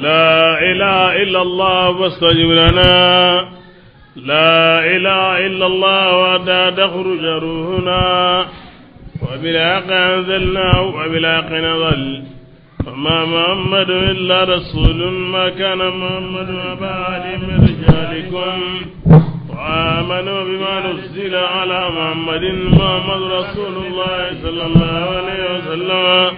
لا إله إلا الله فاستجب لنا لا إله إلا الله وحتى تخرج روحنا وبالحق أنزلناه وبالحق نزل وما محمد إلا رسول ما كان محمد أبا أحد من رجالكم وآمنوا بما نزل على محمد محمد رسول الله صلى الله عليه وسلم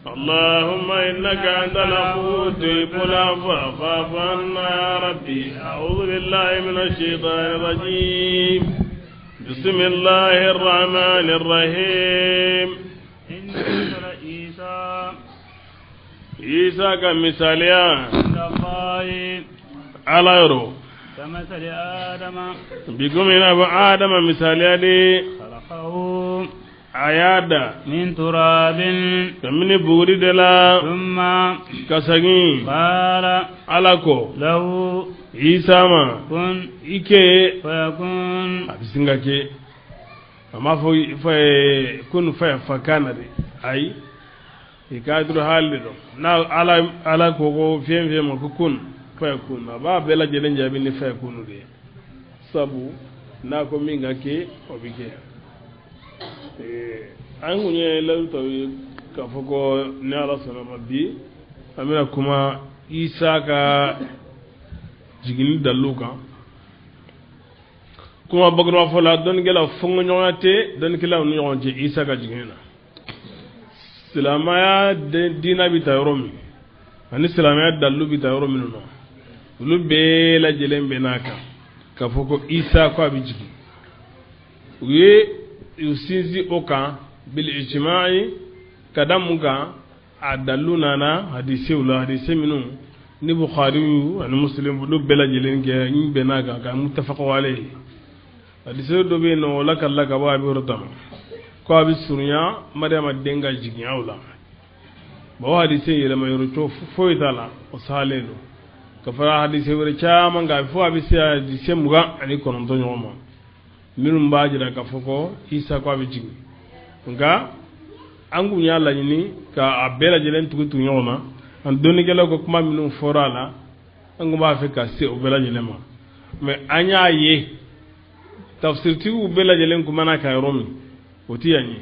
اللهم إنك أنت العفو تحب العفو فاعف عنا يا ربي أعوذ بالله من الشيطان الرجيم بسم الله الرحمن الرحيم إن مثل عيسى Isa ka misaliya عند الله Ala yɔrɔ كمثل آدم bi komi i n'a fɔ Adama misaliya de خلقه a y'a da من تراب kabini buguri de la ثم ka segin قال Ala ko له Isa ma كن i kɛ فيكون a bɛ sin ka kɛ a m'a fɔ kun fa fakana de ayi i k'a duru hali de dɔn n'a ala ala ko ko fɛn fɛn ma ko kun fayakun a b'a bɛɛ lajɛlen jaabi ni fayakunu de ye sabu n'a ko min ka kɛ o bɛ kɛ an kun ye layidu ta ye k'a fɔ ko ni ala sɔnna ma bi an bɛna kuma Isa ka jiginni dalilu kan kuma bakuruba fɔ la dɔnnikɛlaw fɔnkɔɲɔgɔnya tɛ dɔnnikɛlaw ni ɲɔgɔn cɛ Isa ka jiginni na silamɛya diina bɛ ta yɔrɔ min ani silamɛya dalilu bɛ ta yɔrɔ minnu na olu bɛɛ lajɛlen bɛnn'a kan k'a fɔ ko Isa ko a bɛ jigin u ye u sinsin o kan bil ijma'i ka da mun kan a dalilu nana hadisew la hadise minnu ni Bukhari ani Muslim olu bɛɛ lajɛlen kɛ n bɛnn'a kan ka muttafaqu alayhi hadise dɔ bɛ yen nɔ o lakalila ka bɔ Abi Hurayra ma ko a bɛ surunya Mariama den ka jiginyaw la bon o hadise yɛlɛma yɔrɔ co foyi t'a la o sahalen don ka fara hadise wɛrɛ caman kan fo a bɛ se hadise 29 ɲɔgɔn ma minnu b'a jira k'a fɔ ko Isa ko a bɛ jigin nka an kun y'a laɲini ka a bɛɛ lajɛlen tugu tugu ɲɔgɔn na an dɔnnikɛlaw ka kuma minnu fɔra a la an kun b'a fɛ ka se o bɛɛ lajɛlen ma mais an y'a ye tafsiritigiw bɛɛ lajɛlen kumana kan yɔrɔ min o ti yan ye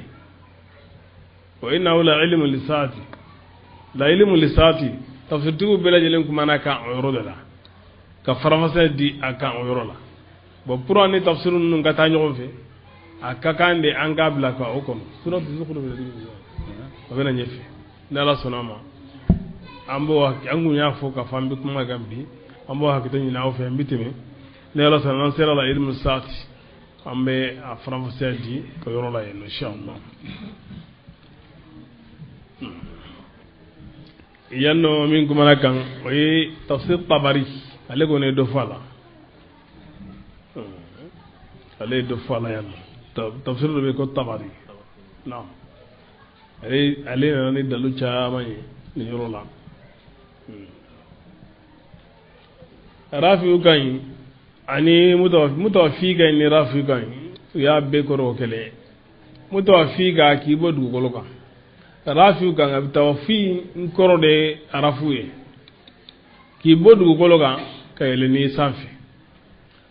wa innahu la ilmu lisaati la ilmu lisaati tafsiritigiw bɛɛ lajɛlen kumana kan o yɔrɔ de la ka faranfasiya di a kan o yɔrɔ la bon pour ni tafsir ninnu ka taa ɲɔgɔn fɛ a ka kan de an k'a bila ka o kɔnɔ suratu zukhruf o bɛna ɲɛfɛ ni ala sɔnna a ma an b'o an kun y'a fɔ k'a fɔ an bɛ kuma kan bi an b'o hakɛto ɲini aw fɛ n bɛ tɛmɛ ni ala sɔnna n'an sera la ilmu saati an bɛ a faranfasiya di o yɔrɔ la yen inshallah yan nɔ min kumana kan o ye tafsir tabari ale kɔni ye dɔ fɔ a la ale ye dɔ fɔ a la yan nɔ tafsir dɔ bɛ yen ko tabari naam ale nana ni dalu caman ye nin yɔrɔ la rafiu ka ɲi ani mutawafi ka ɲi ni rafiu ka ɲi u y'a bɛɛ kɔrɔ o kelen ye mutawafi ka k'i bɔ dugukolo kan rafiu kan a bɛ tawafi n kɔrɔ de ye arafu ye k'i bɔ dugukolo kan ka yɛlɛ n'i sanfɛ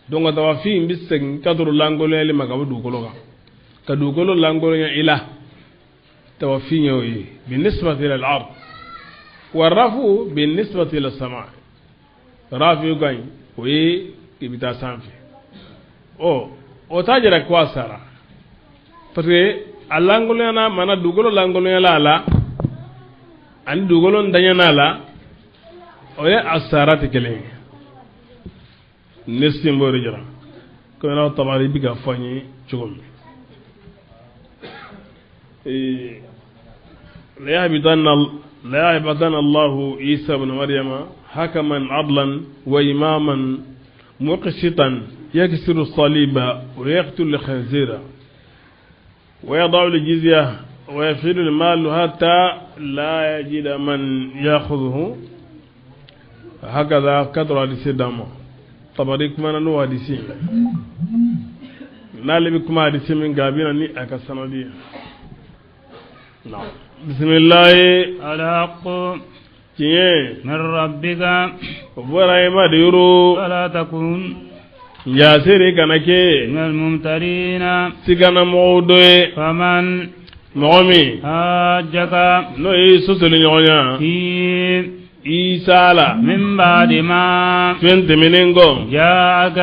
donc tawafi n bɛ segin ka tɔrɔ lankolonyali ma ka bɔ dugukolo kan ka dugukolo lankolonya i la tawafi ye o ye binisbati ila al-ard wa rafu binisbati ila sama rafiu ka ɲi o ye i bɛ taa sanfɛ ɔ o t'a jira ko a sara parce que a lankolonyana mana dugukolo lankolonyala a la ani dugukolo ntanyana a la o ye a sara tɛ kelen ye ne sen b'o de jira komi n'a tabari bɛ ka fɔ an ye cogo min ليهبطن الله عيسى بن مريم حكما عدلا وإماما مقسطا يكسر الصليب ويقتل الخنزير ويضع الجزية ويفيد المال حتى لا يجد من يأخذه هكذا كثر حديث دامو tabari kumana n'o hadisi n'ale bɛ kuma hadisi min kan a bɛ na ni a ka sanadi ye bisimilahi الحق Tiɲɛ من ربك o bɔra e ma de yɔrɔ فلا تكن jaasere kana kɛ من الممترين siganamɔgɔw dɔ ye فمن mɔgɔ min حاجك n'o ye sɔsɔli ɲɔgɔnya فيه Isa la من بعد ما fɛn tɛmɛnen kɔ جاءك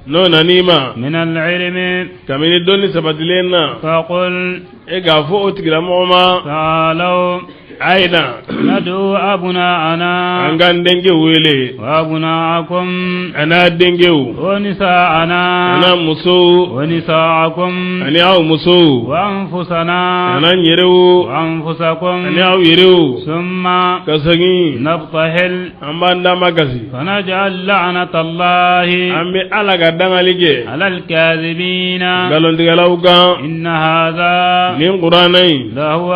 n'o nan'i ma من العلم kabini dɔnni sabatilen na فقل e k'a fɔ o tigilamɔgɔ ma تعالوا a ye na ندعو أبناءنا an k'an denkɛ wele وأبناءكم a n'a denkɛw ونساءنا a n'a musow ونساءكم ani aw musow وأنفسنا a n'an yɛrɛw وأنفسكم ani aw yɛrɛw ثم ka segin نبتهل an b'an dama kasi فنجعل لعنة الله an bɛ ala ka dangali kɛ على الكاذبين nkalontigɛlaw kan إن هذا nin kuranɛ in لهو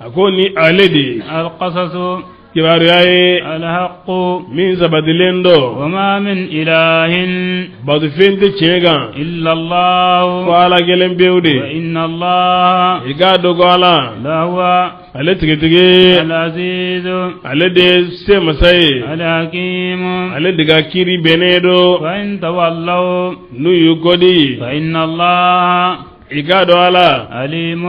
a ko ni ale de ye القصص kibaruya ye الحق min sabatilen dɔ وما من إله batofɛn tɛ tiɲɛ kan إلا fo الله ala kelen pewu de وإن الله i k'a dɔn ko ala لهو ale tigitigi العزيز ale de ye se masa ye الحكيم ale de ka kiiri bɛnnen don وإن تولوا n'u y'u kɔdi فإن الله i k'a dɔn ala عليم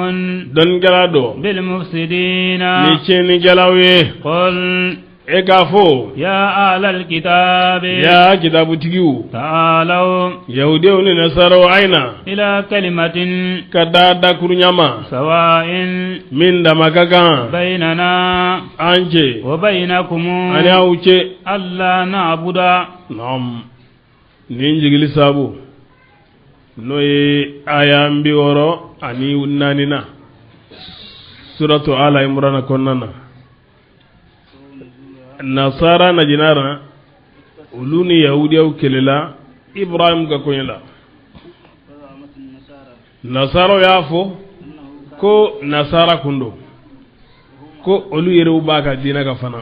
dɔnnikɛla don بالمفسدين ni tiɲɛnikɛlaw ye قل e k'a fɔ يا أهل الكتاب yaa kitabutigiw تعالوا yahudiyaw ni nasaraw a ye na إلى كلمة ka da dakuruɲa ma سواء min dama ka kan بيننا an cɛ وبينكم ani aw cɛ ألا نعبد naam nin jigili saabu n'o ye aya 64 na suratu ala imrana kɔnɔna na nasara najinara olu ni yahudiyaw kɛlɛla ibrahim ka koɲɛ la nasaraw y'a fɔ ko nasara kun don ko olu yɛrɛw b'a ka diinɛ kan fana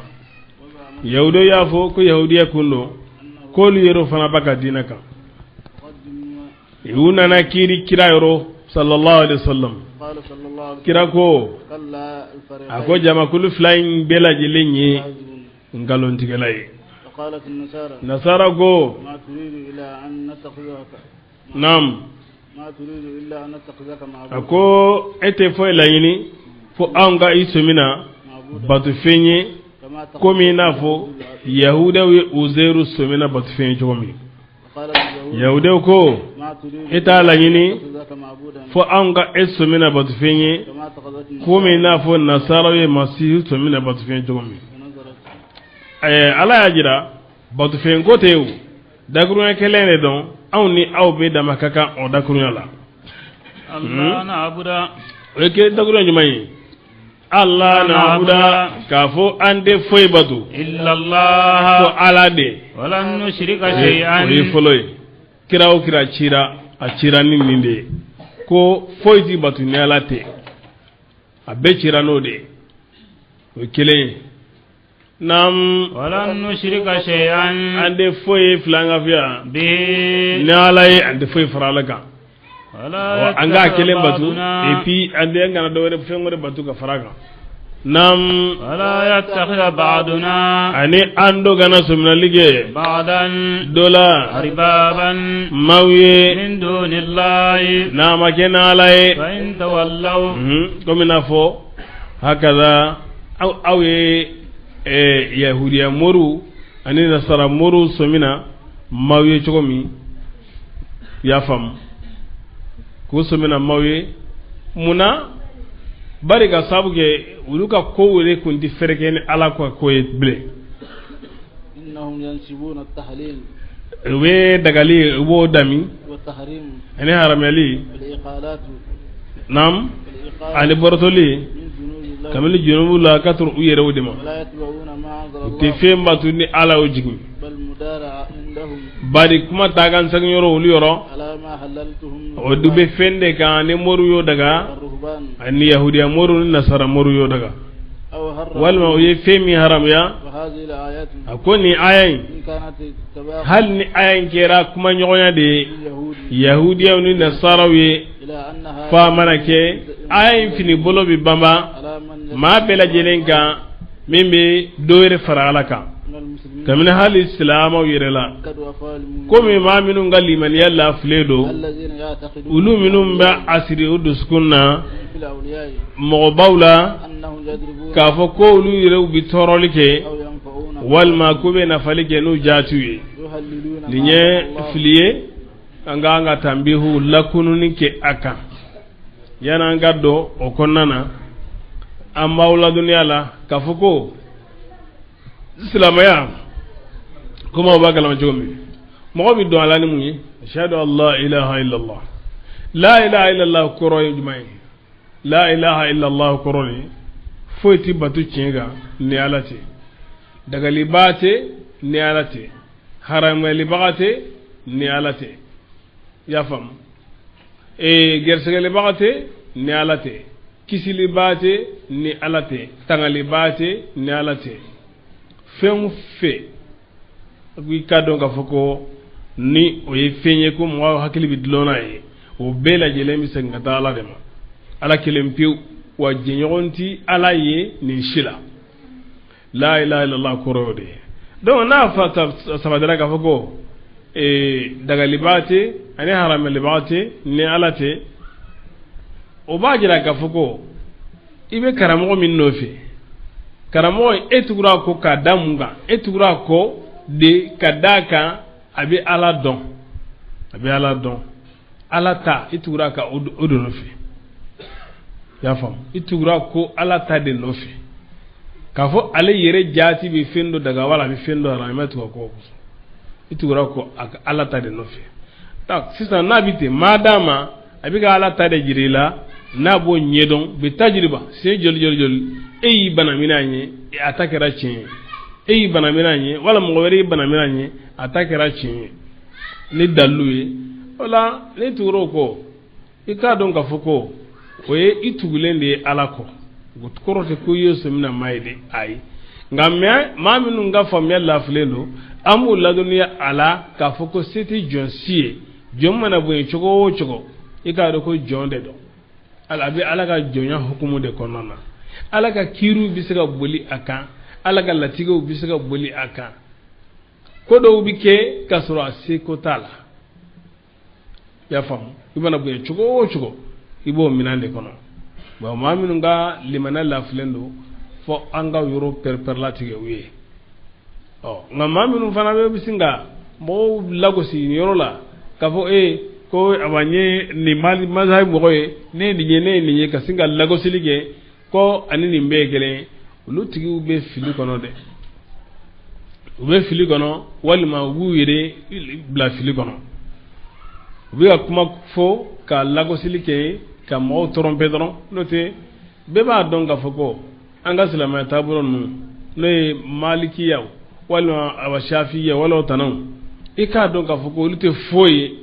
yahudiyaw y'a fɔ ko yahudiya kun don k'olu yɛrɛw fana b'a ka diinɛ kan u nana kiiri kira yɔrɔ sallallahu alaihi wasallam قال صلى الله عليه وسلم kira ko كلا الفريقين a ko jamakulu fila in bɛɛ lajɛlen ye كاذبون. nkalontigɛla ye فقالت النصارى nasara ko ما تريد إلا أن نتخذك naam ما تريد إلا أن نتخذك a معبودا ko e tɛ foyi laɲini fo anw ka i sɔmina معبودا batofɛn ye كما اتخذت komi i n'a fɔ yahudaw ye uzeru sɔmina batofɛn ye cogo min وقالت اليهود yahudaw ko ما تريد e t'a laɲini أن نتخذك معبودا fo anw ka e sɔmina batofɛn ye كما اتخذت komi i n'a fɔ nasaraw ye masihu sɔmina batofɛn ye cogo min ونظرت ɛɛ ala y'a jira batofɛn ko tɛ o dakurunya kelen de dɔn anw ni aw bɛ dama ka kan o dakurunya la ألا نعبد o ye kɛ dakurunya jumɛn ye ala na'buda k'a fɔ an tɛ foyi bato إلا fo الله ala de ولن نشرك o ye شيئا fɔlɔ ye kira o kira cira a cira ni nin de ye ko foyi ti bato ni ala tɛ a bɛɛ cira n'o de ye o ye kelen ye n'an ولن نشرك شيئا an tɛ foyi ye filankafoya به ni ala ye an tɛ foyi fara ala kan ولا an k'a يتخذ kelen batu بعضنا et puis an tɛ an kana dɔ wɛrɛ fɛn wɛrɛ batu ka fara a kan n'an ولا يتخذ بعضنا ani an dɔ kana sɔminali kɛ بعضا dɔ la أربابا maaw ye من دون الله n'a ma kɛ n'ala ye فإن تولوا komi n'a fɔ hakaza aw aw ye yahudiya moriw ani nasara moriw sɔmina maaw ye cogo min i y'a faamu k'u sɔmina maaw ye munna bari ka sabu kɛ olu ka kow yɛrɛ kun tɛ fɛrɛ kɛ ni ala ka ko ye bilen إنهم ينسبون التحليل u bɛ dagali u b'o dami والتحريم ani haramuyali والإقالات naam ani والإقالة bɔrɔtɔli من ذنوب الله kabini junubu la ka turu u yɛrɛw de ma ولا يتبعون ما أنزل u tɛ الله fɛn batu ni ala y'o jigin بل مدارعة عندهم bari kuma taa kan segin yɔrɔ olu yɔrɔ على ما حللتهم o du bɛ fɛn de kan ni moriw y'o daga الرهبان ani yahudiya moriw ni nasara moriw y'o daga أو حرموا walima u ye fɛn min haramuya وهذه الآيات a ko nin aya in إن كانت تباقى hali ni aya in kɛra kumaɲɔgɔnya de ye اليهود yahudiyaw ni nasaraw ye إلى أنها f'a mana kɛ aya in fini bolo bɛ banba على من maa bɛɛ lajɛlen kan Min bɛ dɔ wɛrɛ fara Ala kan kabini hali silamɛw yɛrɛ la, komi maa minnu ka limaniya lafilen don, olu minnu bɛ a siri u dusukun na mɔgɔbaw la, k'a fɔ ko olu yɛrɛw bɛ tɔɔrɔli kɛ walima k'u bɛ nafali kɛ n'u jaatiw ye. Nin ye fili ye, an k'an ka tanbihu lakununi kɛ a kan. Yan'an ka don o kɔnɔna na, an b'aw ladɔnniya la k'a fɔ ko silamɛya, komi aw b'a kalama cogo min, mɔgɔ bɛ don a la ni mun ye? Ashhadu an la ilaha illallah. La ilaha illallah kɔrɔ ye jumɛn ye? La ilaha illallah kɔrɔ de foyi tɛ bato tiɲɛ kan ni Ala tɛ, dagalibaa tɛ ni Ala tɛ, haramuyalibaga tɛ ni Ala tɛ, i y'a faamu? Gɛrisigɛlibaga tɛ ni Ala tɛ, kisilibaa tɛ ni Ala tɛ, tangalibaa tɛ ni Ala tɛ. Fɛn o fɛn i k'a dɔn k'a fɔ ko ni o ye fɛn ye ko mɔgɔ hakili bɛ dulon n'a ye, o bɛɛ lajɛlen bɛ segin ka taa Ala de ma, Ala kelen pewu, wa jɛɲɔgɔn ti Ala ye nin si la. La ilaha illallah kɔrɔ y'o de ye. Donc n'a fa sabatira k'a fɔ ko dagalibaa tɛ ani haramuyalibaa tɛ ni Ala tɛ, o b'a jira k'a fɔ ko i bɛ karamɔgɔ min nɔfɛ, karamɔgɔ e tugura a kɔ ka da mun kan? E tugura a kɔ de ka d'a kan a bɛ Ala dɔn, a bɛ Ala dɔn, Ala ta, i tugura a kan o de nɔfɛ, i y'a faamu? I tugura ko Ala ta de nɔfɛ, k'a fɔ ale yɛrɛ jaati bɛ fɛn dɔ daga wala a bɛ fɛn dɔ haram, i ma tugu a kɔ kosɔn, i tugura ko a ka Ala ta de nɔfɛ. Sisan n'a bɛ ten, maa d'a ma a bɛ ka Ala ta de jira i la, n'a b'o ɲɛdɔn bɛ tajiriba siɲɛ joli joli joli, e y'i bana min a ɲɛ, a ta kɛra tiɲɛ ye, e y'i bana min a ɲɛ, wala mɔgɔ wɛrɛ y'i bana min a ɲɛ, a ta kɛra tiɲɛ ye ni dalilu ye. O la n'i tugura o kɔ, i k'a dɔn k'a fɔ ko o ye i tugulen de ye Ala kɔ. O kɔrɔ tɛ ko i ye sɔmina maa ye dɛ, ayi. Nka mɛ maa minnu ka faamuya lafilen don, an b'u ladɔnniya a la k'a fɔ ko se tɛ jɔn si ye. Jɔn mana bonya cogo o cogo, i k'a dɔn ko jɔn de don, a bɛ Ala ka jɔnya hukumu de kɔnɔna na. Ala ka kiiriw bɛ se ka boli a kan, Ala ka latigɛw bɛ se ka boli a kan. Ko dɔw bɛ kɛ k'a sɔrɔ a seko t'a la, i y'a faamu? I mana bonya cogo o cogo, i b'o minɛn de kɔnɔ. Bon, maa minnu ka limaniya lafilen don, fɔ an ka yɔrɔ pɛrɛpɛrɛlatigɛ u ye. Ɔ nka maa minnu fana bɛ sin ka mɔgɔw lagosi nin yɔrɔ la k'a fɔ ee ko awa n ye nin mazhabi mɔgɔ ye, ne ye nin ye, ne ye nin ye, ka sin ka lagosili kɛ ko ani nin bɛɛ ye kelen ye, olu tigiw bɛ fili kɔnɔ dɛ, u bɛ fili kɔnɔ, walima u b'u yɛrɛ bila fili kɔnɔ. U bɛ ka kuma fɔ ka lagosili kɛ ka mɔgɔw tromper dɔrɔn. N'o tɛ, bɛɛ b'a dɔn k'a fɔ ko an ka silamɛya taabolo ninnu, n'o ye malikiyaw walima awa shafiya walima tanaw, i k'a dɔn k'a fɔ ko olu tɛ foyi ye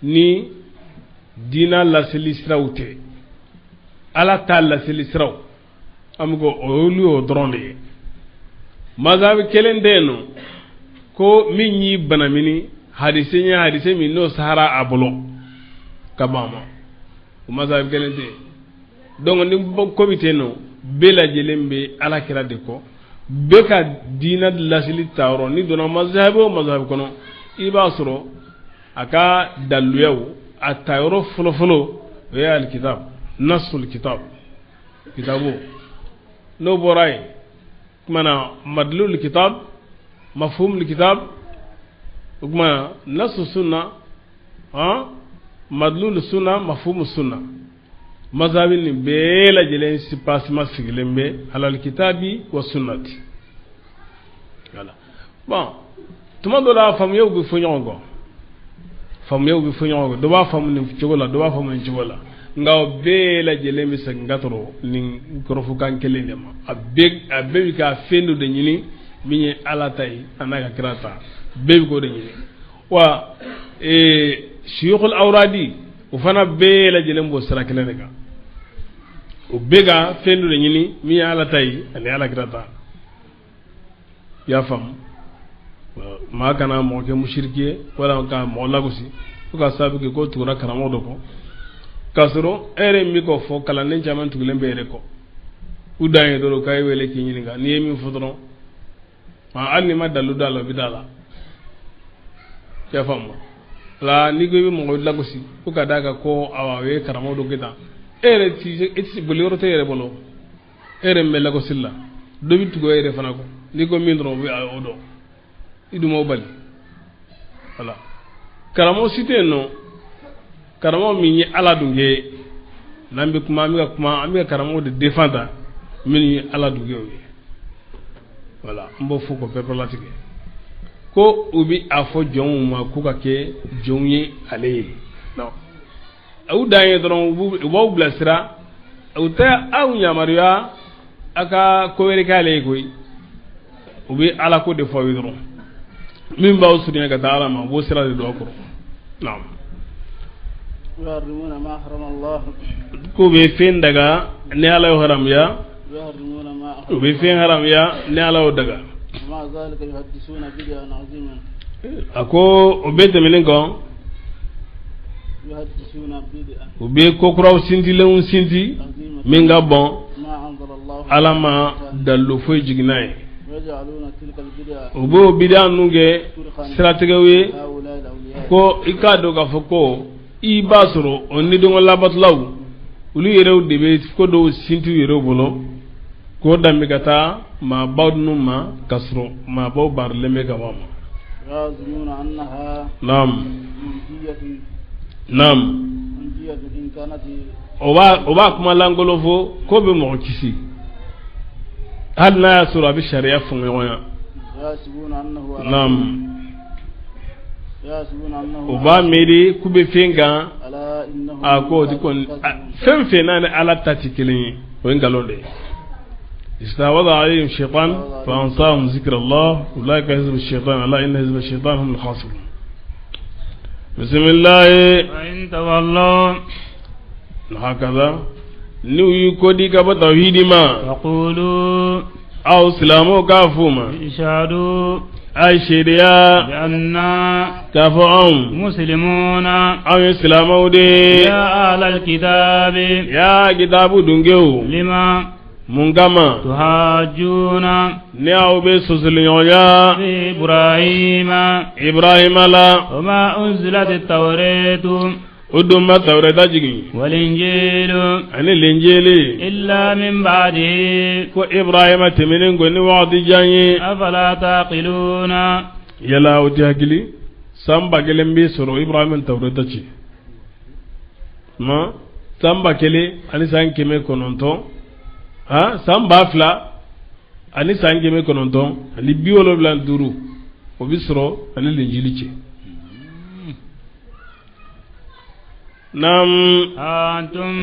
ni diinɛ laseli siraw tɛ, Ala ta laseli siraw. An bɛ ko olu y'o dɔrɔn de ye. Mazhabi kelen tɛ yen nɔ ko min y'i banamini hadise ɲɛ, hadise min n'o sahara a bolo ka ban ma, o mazhabi kelen tɛ yen. Donc ni ko bɛ ten nɔ, bɛɛ lajɛlen bɛ Ala kira de kɔ, bɛɛ ka diinɛ laseli ta yɔrɔ. N'i donna mazhabi o mazhabi kɔnɔ, i b'a sɔrɔ a ka daliluyaw a ta yɔrɔ fɔlɔfɔlɔ o ye alikitab, nasul kitab, kitabu. N'o bɔra yen, kuma na madlul kitab, mafhumul kitab, o kuma nasu sunna, han, madlul sunna, mafhumu sunna. Mazhabi nin bɛɛ lajɛlen sipasima sigilen bɛ alal kitabi wa sunnati. Voilà. Bon, tuma dɔ la faamuyaw bɛ fɔ ɲɔgɔn kɔ, faamuyaw bɛ fɔ ɲɔgɔn kɔ, dɔ b'a faamu nin cogo la, dɔ b'a faamu nin cogo la, nka o bɛɛ lajɛlen bɛ segin ka tɔrɔ nin kɔrɔfɔkan kelen de ma. A bɛɛ bɛ ka fɛn dɔ de ɲini min ye Ala ta ye a n'a ka kira ta, bɛɛ bɛ k'o de ɲini. Wa suyukul awradi, o fana bɛɛ lajɛlen b'o sira kelen de kan, o bɛɛ ka fɛn dɔ de ɲini min ye Ala ta ye ani Ala kira ta, i y'a faamu? Maa kana mɔgɔ kɛ musiriki ye wala ka mɔgɔ lagosi fo ka sababu kɛ ko tugura karamɔgɔ dɔ kɔ, k'a sɔrɔ e yɛrɛ min k'o fɔ, kalanden caman tugulen bɛ yɛrɛ kɔ. U dan ye dɔrɔn k'a ye wele k'i ɲininka n'i ye min fɔ dɔrɔn hali n'i ma dalu d'a la o bɛ d'a la i y'a faamu la n'i ko i bɛ mɔgɔ lagosi ko ka d'a kan ko awa o ye karamɔgɔ dɔ kɛ tan e yɛrɛ ti e ti boli yɔrɔ t'e yɛrɛ bolo e yɛrɛ min bɛ lagosili la dɔ bɛ tugu e yɛrɛ fana kɔ n'i ko min dɔrɔn o bɛ o dɔn i dun m'o bali wala karamɔgɔ si tɛ yen nɔ karamɔgɔ min ye ala dun kɛ n'an bɛ kuma an bɛ ka kuma an bɛ ka karamɔgɔ de défend ta minnu ye ala dun kɛ o ye wala n b'o fɔ k'o pɛrɛpɛrɛlatigɛ ko u bɛ a fɔ jɔnw ma k'u ka kɛ jɔnw ye ale ye non u dan ye dɔrɔn u b'aw bilasira u tɛ aw yamaruya a ka ko wɛrɛ k'ale ye koyi u bɛ ala ko de fɔ aw ye dɔrɔn min b'aw surunya ka taa ala ma u b'o sira de don aw kɔrɔ naam. يحرمون ما حرم الله K'u bɛ fɛn daga ni ala y'o haramuya ويحرمون ما u bɛ fɛn haramuya ni ala y'o daga ومع ذلك يحدثون بدعا عظيما a ko o bɛɛ tɛmɛnen kɔ يحدثون بدعا u bɛ ko kuraw sintilenw sinti عظيمة min ka bɔn ما أنزل الله ala ma dalilu foyi jigin n'a ye ويجعلون تلك البدع u b'o bidaa ninnu kɛ siratigɛw ye هؤلاء الأولياء ko i k'a dɔn k'a fɔ ko i b'a sɔrɔ o nidungɔ labatulaw olu yɛrɛw de bɛ ko dɔw sinti u yɛrɛw bolo k'o danbe ka taa maabaw ninnu ma k'a sɔrɔ maabaw barilen bɛ ka bɔ a ma. ويزعمون أنها naam منجية naam منجية إن كانت o b'a kuma lankolon fɔ k'o bɛ mɔgɔ kisi hali n'a y'a sɔrɔ a bɛ sariya fɔɲɔgɔnya ويحسبون أنه على naam ويحسبون أنه u b'a miiri k'u bɛ fɛn kan ألا إنه a ko o ti kɔni fɛn fɛn n'a ni ala ta ti kelen ye o ye nkalon de ye استحوذ عليهم الشيطان فأنساهم ذكر الله أولئك حزب الشيطان ألا إن حزب الشيطان هم الخاسرون بسم الله فإن تولوا هكذا n'u y'u kodi ka bɔ tawhidi ma فقولوا aw silamɛw k'a f'u ma اشهدوا a ye seereya بأننا k'a fɔ anw مسلمون anw ye silamɛw de ye يا أهل الكتاب yaa kitabu dunkew لما mun kama تحاجون ni aw bɛ sɔsɔliɲɔgɔnya في إبراهيم Ibrahima la وما أنزلت التوراة o dun ma tawureta jigin والإنجيل ani lenjeli إلا من بعده ko Ibrahima tɛmɛnen kɔ ni wagati jan ye أفلا تعقلون yala o tɛ hakili san 1000 bɛ sɔrɔ Ibrahima ni tawureta ci ma san 1900 han san 2975 o bɛ sɔrɔ ani lenjili cɛ naam أنتم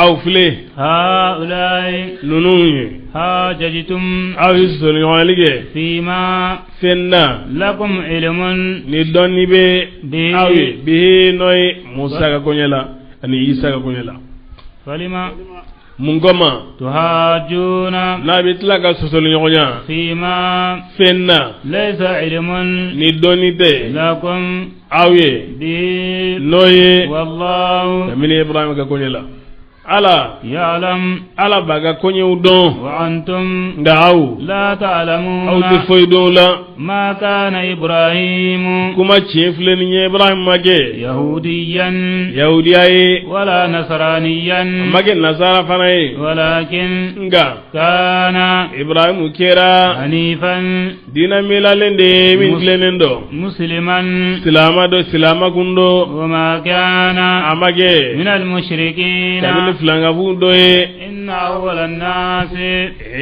aw filɛ هؤلاء ninnu ye حاججتم aw ye sɔsɔliɲɔgɔnyali kɛ فيما fɛn na لكم علم ni dɔnni bɛ به aw ye bihi n'o ye Musa ka koɲɛ la ani Isa ka koɲɛ la فلما mun kama تحاجون n'a bɛ tila ka sɔsɔliɲɔgɔnya فيما fɛn na ليس علم ni dɔnni tɛ لكم aw ye به n'o ye والله kabini Ibrahima ka koɲɛ la ala يعلم ala b'a ka koɲɛw dɔn وأنتم nka aw لا aw tɛ تعلمون foyi dɔn o la ما كان إبراهيم kuma tiɲɛ filɛ nin ye Ibrahima ma kɛ يهوديا yahudiya ye ولا a نصرانيا ma kɛ nasara fana ye ولكن nka كان Ibrahimu kɛra حنيفا diinɛ milalen de ye min tilennen dɔ مسلما silama dɔ silama kun dɔ وما كان a ma kɛ من المشركين kabini filankafu dɔ ye إن أول الناس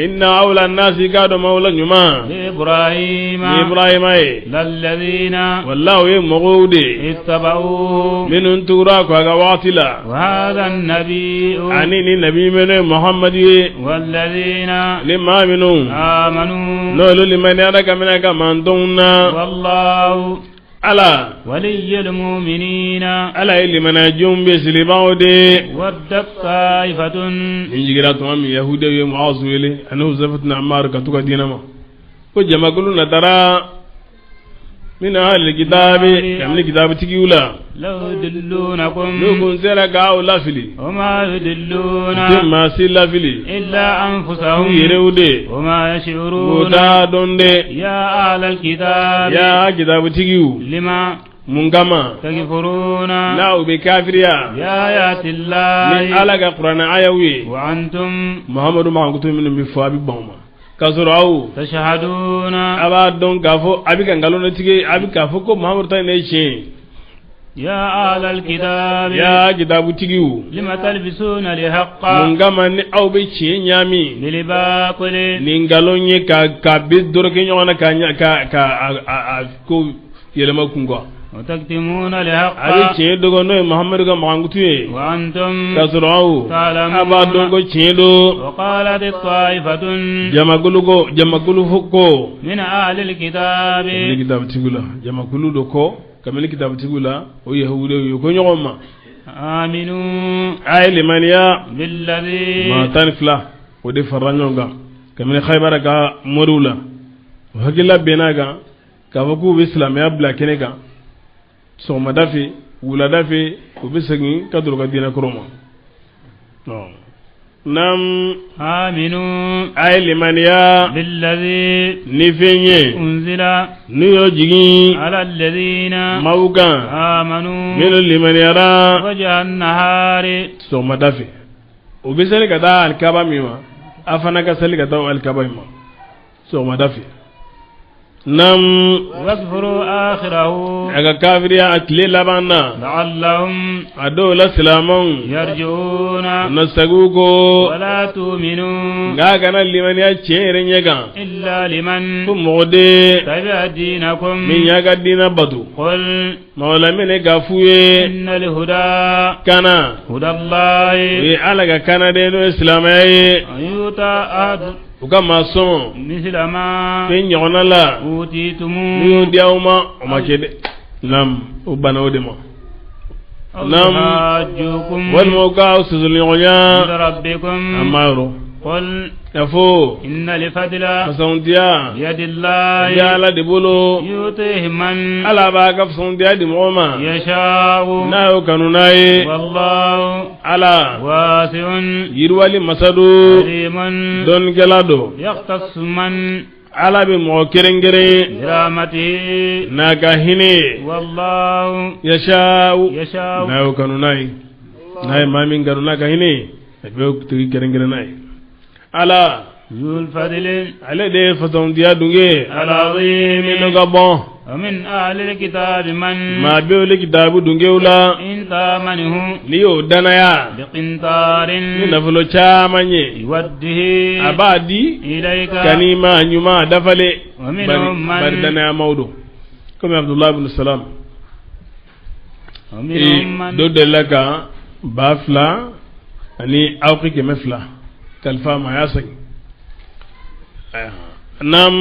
inna awla nasi k'a dɔn mawla ɲuman بإبراهيم ni Ibrahima ye للذين wala o ye mɔgɔw de ye اتبعوه minnu tugura kɔ a ka wagati la وهذا النبي ani ni nabi minnu ye Muhamadu ye والذين ni maa minnu آمنوا n'olu limaniyara ka minɛ ka mantɔnw na والله ala ولي المؤمنين ala ye limaniyajɔnw bɛ silibaw de ye ودت طائفة nin jiginra tuma min yahudiyaw ye Muazu wele ani Huzaifa ibn Ammar ka to ka diinɛ ma ko jamakulu natara Min ahli kitabi kabini kitabutigiw la لو يضلونكم n'u kun sera k'aw lafili وما u tɛ يضلون maa si lafili إلا u أنفسهم yɛrɛw de وما u يشعرون t'a dɔn dɛ يا أهل الكتاب yaa kitabutigiw لما mun kama تكفرون n'aw bɛ kafiriya بآيات ni الله Ala ka kuranɛ ayaw ye وأنتم Muhamadu mankutu minnu bɛ fɔ a bɛ ban o ma k'a sɔrɔ aw تشهدون a b'a dɔn k'a fɔ a bɛ ka nkalon tigɛ a bɛ k'a fɔ ko Muhamadu ta in de ye tiɲɛ ye يا أهل الكتاب yaa kitabutigiw لم تلبسون الحق mun kama ni aw bɛ tiɲɛ ɲaami بالباطل ni nkalon ye ka bɛ dɔrɔkɛ ɲɔgɔn na ka ɲa ka ka a ko yɛlɛma kun quoi وتكتمون a bɛ الحق tiɲɛ dogo n'o ye Muhamadu ka mankutu ye وأنتم k'a sɔrɔ aw a b'a dɔn ko tiɲɛ don وقالت الطائفة jamakulu ko من أهل الكتاب kabini kitabutigiw la jamakulu dɔ kɔ kabini kitabutigiw la o yahudiw ye ko ɲɔgɔn ma آمنوا a ye limaniya maa بالذي 12 o de farala ɲɔgɔn kan kabini Khaybara ka moriw la o hakilila bɛnn'a kan k'a fɔ k'u bɛ silamɛya bila kɛnɛ kan sɔgɔmada fɛ wulada fɛ u bɛ segin ka don u ka diinɛ kɔrɔ ma naam آمنوا a ye limaniya بالذي ni fɛn ye أنزل n'u y'o jigin على الذين maaw kan آمنوا minnu limaniyara وجه النهار sɔgɔmada fɛ u bɛ seli ka taa alikaba min ma a fana ka seli ka taa o alikaba in ma sɔgɔmada fɛ naam واكفروا آخره a ka kafiriya a tile laban na لعلهم a dɔw la silamɛw يرجعون na sagu ko ولا تؤمنوا nka a kana limaniya tiɲɛ yɛrɛ ɲɛ kan إلا لمن ko mɔgɔ de تبع دينكم min y'a ka diinɛ bato قل mɔgɔ lamɛnni k'a f'u ye إن الهدى kana هدى o الله ye Ala ka kana de n'o ye silamɛya ye أن يؤتى أحد u ka maa sɔn مثل ما fɛn ɲɔgɔnna la أوتيتم n'u y'o di aw ma o ma kɛ dɛ naam o banna o de ma أو نعم. يحاجوكم walima u k'aw susuli ɲɔgɔnya عند ربكم a ma yɔrɔ قل a fɔ إن الفضل fasɔndiya بيد di الله Ala de bolo يؤتيه من Ala b'a ka fasɔndiya di mɔgɔ ma يشاء n'a y'o kanu n'a ye والله Ala واسع yiriwali masa don عليم dɔnnikɛla don يختص من Ala bɛ mɔgɔ kɛrɛnkɛrɛn برحمته n'a ka hinɛ ye والله yashawu يشاء n'a y'o kanu n'a ye n'a ye maa min kanu n'a ka hinɛ ye a bɛ o tigi kɛrɛnkɛrɛn n'a ye Ala ذو الفضل ale de ye fasɔndiya dunge العظيم minnu ka bɔn ومن أهل الكتاب من maa bɛ wele kitabu dungew la إن تامنه n'i y'o danaya بقنطار ni nafolo caman ye يوده a b'a di إليك ka n'i ma ɲuman dafalen ومنهم bari من danayamaw don komi Abdulahi bin Salam ومنهم من dɔ delila ka 2000 ani awki 200 kalifa ma a y'a segin naam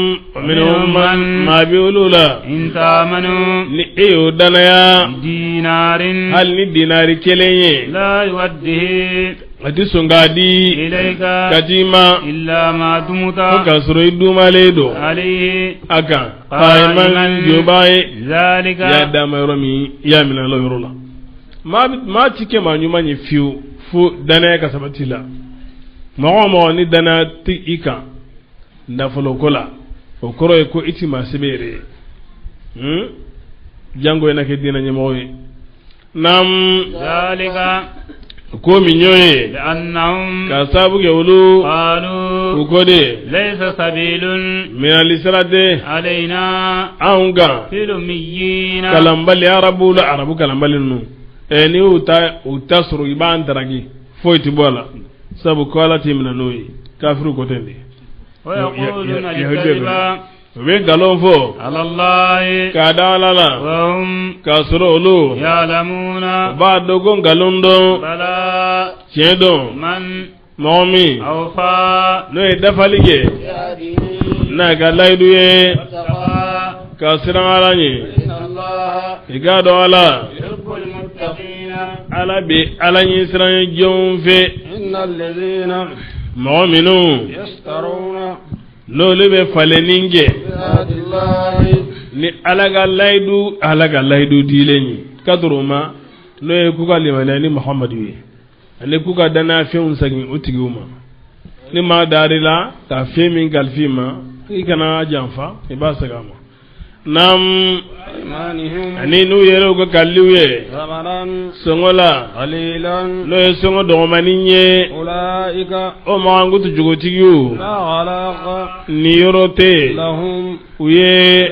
minhum man maa bɛ olu la إن تامنوا ni e y'o danaya بدينار hali ni dinari kelen ye لا يوده a ti sɔn k'a di إليك ka t'i ma إلا ما دمت fo k'a sɔrɔ i dumalen don عليه a kan qa'iman jɔba ye ذلك i y'a d'a ma yɔrɔ min i y'a minɛ a la o yɔrɔ la maa ti kɛ maa ɲuman ye fiyewu fo danaya ka sabati la mɔgɔ o mɔgɔ ni danaya ti i kan nafolo ko la o kɔrɔ ye ko i ti maa sɛbɛ yɛrɛ ye jango i na kɛ diinɛ ɲɛmɔgɔ ye naam ذلك ko min y'o ye لأنهم ka sababu kɛ olu u قالوا ko de ليس سبيل minɛli sira tɛ علينا anw kan في الأميين kalanbali arabu la arabu kalanbali ninnu n'i y'u ta u ta sɔrɔ i b'an daraki foyi ti bɔ a la sabu ko Ala t'i minɛ n'o ye kafiriw ko ten de ويقولون يهودية الكذب u bɛ nkalon fɔ على الله k'a da Ala la وهم k'a sɔrɔ olu يعلمون u b'a dɔn ko nkalon dɔn بلى tiɲɛ dɔn من mɔgɔ min أوفى n'o ye dafali kɛ بعهده n'a ka layidu ye واتقى ka siran Ala ɲɛ إن الله i k'a dɔn Ala يحب المتقين Ala bɛ Ala ɲɛ siran jɔnw fɛ إن الذين mɔgɔ minnu يشترون n'olu bɛ falenni kɛ بعهد الله Ni Ala ka layidu Ala ka layidu dilen ye ka dɔrɔn ma n'o ye k'u ka limaniya ni Muhamadu ye ani k'u ka dannayafɛnw segin u tigiw ma ni maa dar'i la ka fɛn min kalifa i ma i kana janfa i b'a segin a ma naam ani n'u yɛrɛw ka kaliliw ye sɔngɔ la n'o ye sɔngɔ dɔgɔmanin ye o mankutu jogotigiw niyɔrɔ tɛ u ye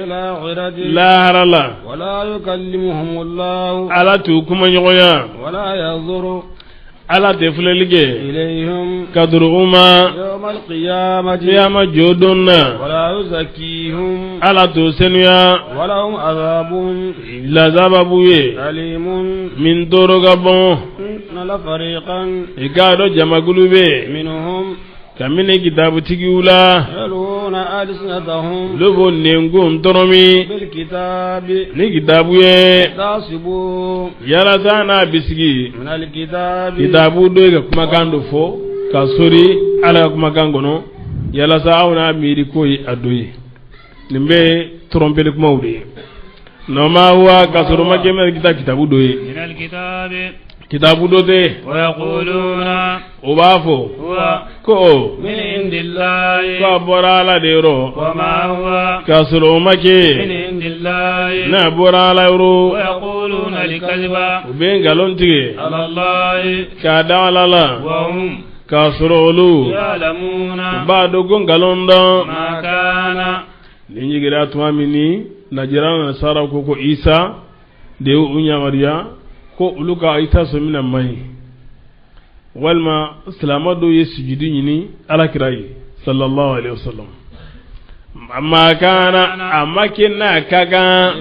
lahara la Ala t'u kumaɲɔgɔnya Ala tɛ filɛli kɛ ka dɔrɔn u ma kiyama jɔ don na Ala t'u senuya lazaba b'u ye min tɔɔrɔ ka bon i k'a dɔn jamakulu bɛ yen kabini kitabutigiw la olu b'u nɛnkun tɔrɔmi ni kitabu ye yalasa n'a bisigi kitabu dɔ ka kumakan dɔ fɔ ka sori Ala ka kumakan kɔnɔ yalasa aw n'a miiri k'o ye a dɔ ye nin bɛɛ ye tɔrɔnpeli kumaw de ye nɔma wa ka sɔrɔ ma kɛ kita kitabu dɔ ye kitabu dɔ tɛ o b'a fɔ ko k'a bɔra Ala de yɔrɔ k'a sɔrɔ o ma kɛ n'a bɔra Ala yɔrɔ u bɛ nkalon tigɛ k'a da Ala la k'a sɔrɔ olu u b'a dɔn ko nkalon dɔn nin jiginra tuma min ni Najira nasara ko Isa de y'u yamaruya ko olu ka Isa sɔmina man ɲi walima silamɛ dɔw ye sujudi ɲini alakira ye sallallahu alaihi wasallam ma kana a ma kɛ n'a ka kan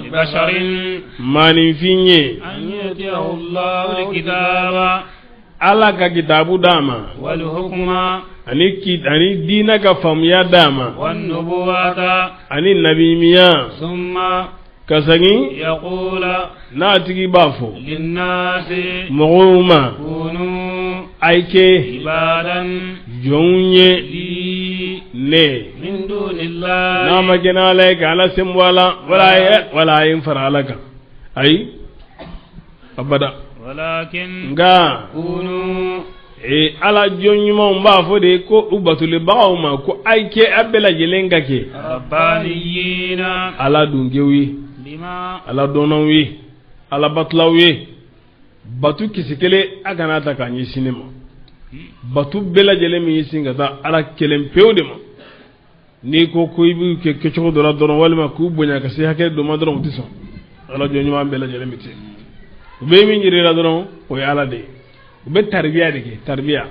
maaninfin ye Ala ka kitabu d'a ma ani diinɛ ka faamuya d'a ma ani nabimiya ka segin n'a tigi b'a fɔ mɔgɔw ma a ye kɛ jɔnw ye ne n'a ma kɛ n'Ala ye ka Ala sen bɔ a la wala a ye n fara Ala kan ayi abada nka ee ala jɔn ɲumanw b'a fɔ de ko u batolibagaw ma ko a ye kɛ a bɛɛ lajɛlen ka kɛ ala dunkew ye ala dɔnnaw ye ala batulaw ye batu kisɛ kelen a kana ta k'a ɲɛsin ne ma batu bɛɛ lajɛlen min ɲɛsin ka taa ala kelen pewu de ma n'i ko ko i b'u kɛ kɛcogo dɔ la dɔrɔn walima k'u bonya ka se hakɛ dɔ ma dɔrɔn u tɛ sɔn ala jɔn ɲuman bɛɛ lajɛlen bɛ ten u bɛ min jira i la dɔrɔn o ye ala de ye u bɛ taribiya de kɛ taribiya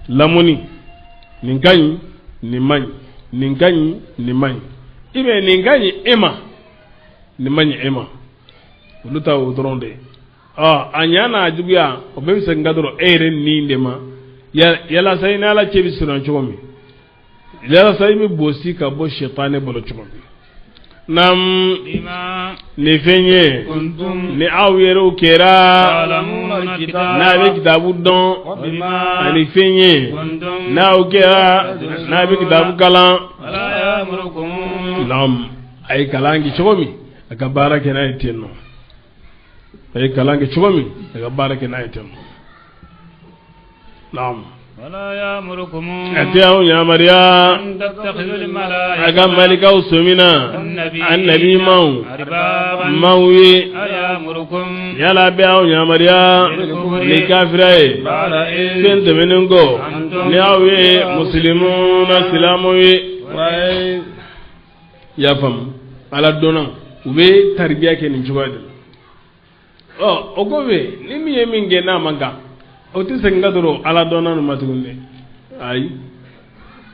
lamɔni nin ka ɲi nin man ɲi nin ka ɲi nin man ɲi i bɛ nin ka ɲi e ma nin man ɲi e ma olu ta o dɔrɔn de ye ɔ a ɲa n'a juguya o bɛɛ bɛ segin ka dɔrɔn e yɛrɛ ni de ma yalasa i n'ala cɛ bɛ surunya cogo min yalasa i bɛ bosi ka bɔ sɛtanɛ bolo cogo min naam ni fɛn ye ni aw yɛrɛw kɛra n'a bɛ kitabu dɔn ani fɛn ye n'aw kɛra n'a bɛ kitabu kalan naam a ye kalan kɛ cogo min a ka baara kɛ n'a ye ten nɔ a ye kalan kɛ cogo min a ka baara kɛ n'a ye ten nɔ naam a tɛ aw yamaruya a ka malikaw sɔmina an nabimaw maaw ye yala bɛ aw yamaruya ni kafira ye fɛn tɛmɛnen kɔ ni aw ye musilimuna silamɛw ye i y'a faamu ala dɔnna u bɛ taribiya kɛ nin cogoya de la ɔ o kɔfɛ ni min ye min kɛ n'a man kan o tɛ segin ka dɔrɔn ala dɔnna ninnu ma tuguni dɛ ayi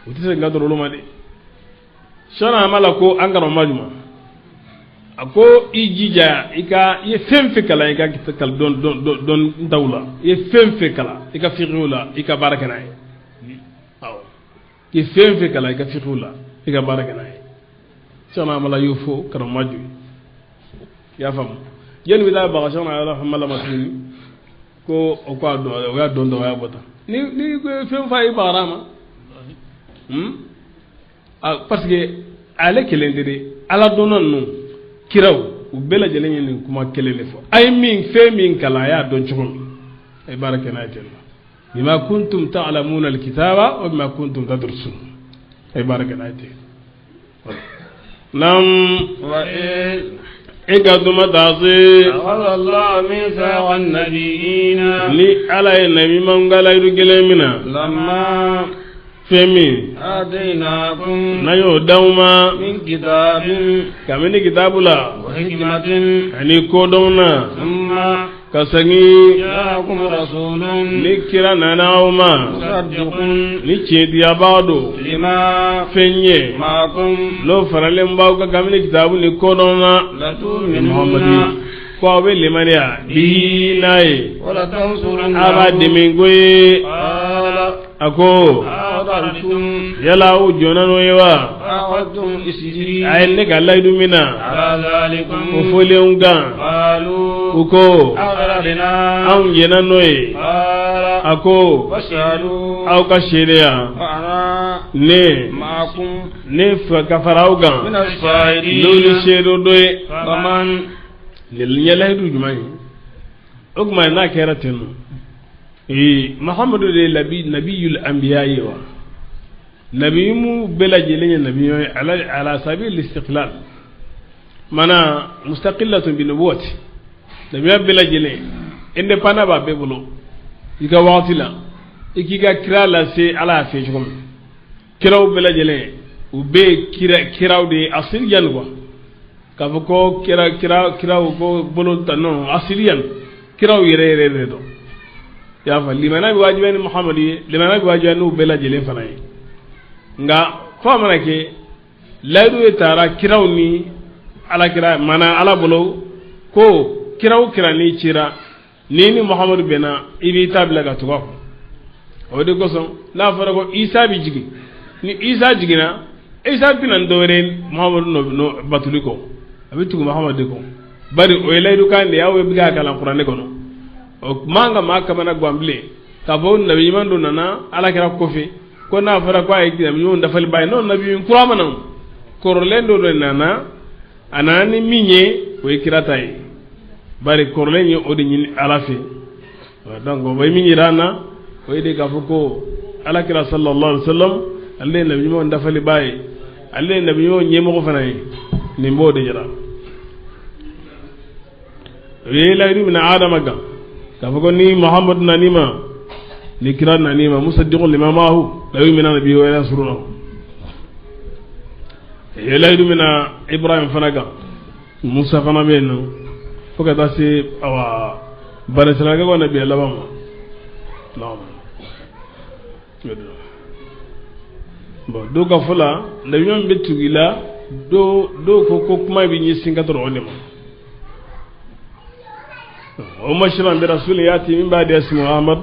o tɛ segin ka dɔrɔn olu ma dɛ sɔnni a ma la ko an karamɔgɔ juma a ko i jija i ka i ye fɛn fɛn kalan i ka dɔn dɔn taw la i ye fɛn fɛn kalan i ka fikihu la i ka baara kɛ n'a ye awɔ i ye fɛn fɛn kalan i ka fikihu la i ka baara kɛ n'a ye sɔnni a ma la y'o fɔ karamɔgɔ ju i y'a faamu yanni bɛ taa baga sɔnni a ma la ma tuguni ko o ko a dɔn o y'a dɔn dɔn o y'a bɔ tan ni ni ko fɛn f'a ye bagara ma parce que ale kelen tɛ dɛ ala dɔnna ninnu Kiraw u bɛɛ lajɛlen ye nin kuma kelen de fɔ. A ye min fɛn min kalan, a y'a dɔn cogo min, a ye baara kɛ n'a ye ten. Bima kuntum ta'lamuna alkitaba wa bima kuntum tadrusun, a ye baara kɛ n'a ye ten. Nam e ka duma taase ni Ala ye nabi ɲumanw ka layidu kelen min na, fɛn min n'an y'o d'aw ma kabini kitabu la ani kodɔn na, ka segin ni kira nana aw ma ni tiɲɛtigiyabaa don, fɛn ye n'o faralen b'aw kan kabini kitabu ni kodɔn na, Muhamadu, ko aw bɛ limaniya bi n'a ye, a b'a dɛmɛ ko ye. A ko yala aw jɔnna n'o ye wa? A ye ne ka layidu min na o fɔlenw kan. U ko anw jɛnna n'o ye. A ko aw ka seereya, ne ka fara aw kan n'o ni seere dɔ ye. Nin ye layidu jumɛn ye? O tuma n'a kɛra ten nɔ, ee, Mahamadu de ye nabiyul anbiya ye wa? Nabi mu bɛɛ lajɛlen ye nabi ye ala sabil istiqlal, mana mustaqillatun bi nubuwati. Nabiya bɛɛ lajɛlen indépendant b'a bɛɛ bolo. I ka wagati la, i k'i ka kira lase Ala y'a fɛ cogo min. Kiraw bɛɛ lajɛlen, u bɛɛ ye kiraw de ye asiriyan quoi. K'a fɔ ko kira kiraw ko bolo ta, non, asiriyan kiraw yɛrɛ yɛrɛ de don. I y'a fɔ limana bɛ wajibiya ni Muhamadu ye, limana bɛ wajibiya n'u bɛɛ lajɛlen fana ye. Nka fo a mana kɛ layidu ye taara kiraw ni Alakira mana Ala bolo, ko kiraw kira n'i cira ni Muhamadu bɛnna, i b'i ta bila ka tugu a kɔ. O de kosɔn n'a fɔra ko Isa bɛ jigin, ni Isa jiginna, Isa bɛna ni dɔwɛrɛ ye Muhamadu nɔ batuli kɔ, a bɛ tugu Muhamadu de kɔ. Bari o ye layidukan de ye, aw bɛ k'a kalan kuranɛ kɔnɔ. O man ka maa kamana gan bilen k'a fɔ nabi ɲuman dɔ nana Alakira kɔfɛ, ko n'a fɔra ko a ye nabi ɲumanw dafaliba ye. Non, nabi kura ma na, kɔrɔlen dɔ de nana. A nana ni min ye, o ye kira ta ye. Bari kɔrɔlen ye o de ɲini Ala fɛ. Donc o bɛ min yira an na, o ye de k'a fɔ ko Alakira sallallahu alaihi wa sallam, ale ye nabi ɲumanw dafaliba ye, ale ye nabi ɲumanw ɲɛmɔgɔ fana ye. Nin b'o de yira. O ye layidu minɛ Adama kan k'a fɔ ko ni Muhamadu nan'i ma, ni kira nan'i ma, musaddiqun lima ma'ahu la yu'minanna bihi wa yansurunahu. Ye layidu minɛ Ibrahim fana kan, Musa fana bɛ yen nɔ, fo ka taa se awa banisirayilakaw ka nabiya laban ma. Naam, bon, dɔw ka fɔ la, nabi ɲuman bɛ tugu i la. Dɔw ko kuma bɛ ɲɛsin ka dɔrɔn o de ma. O mubashiran bi rasulin yati min ba'di ismuhu Ahmad,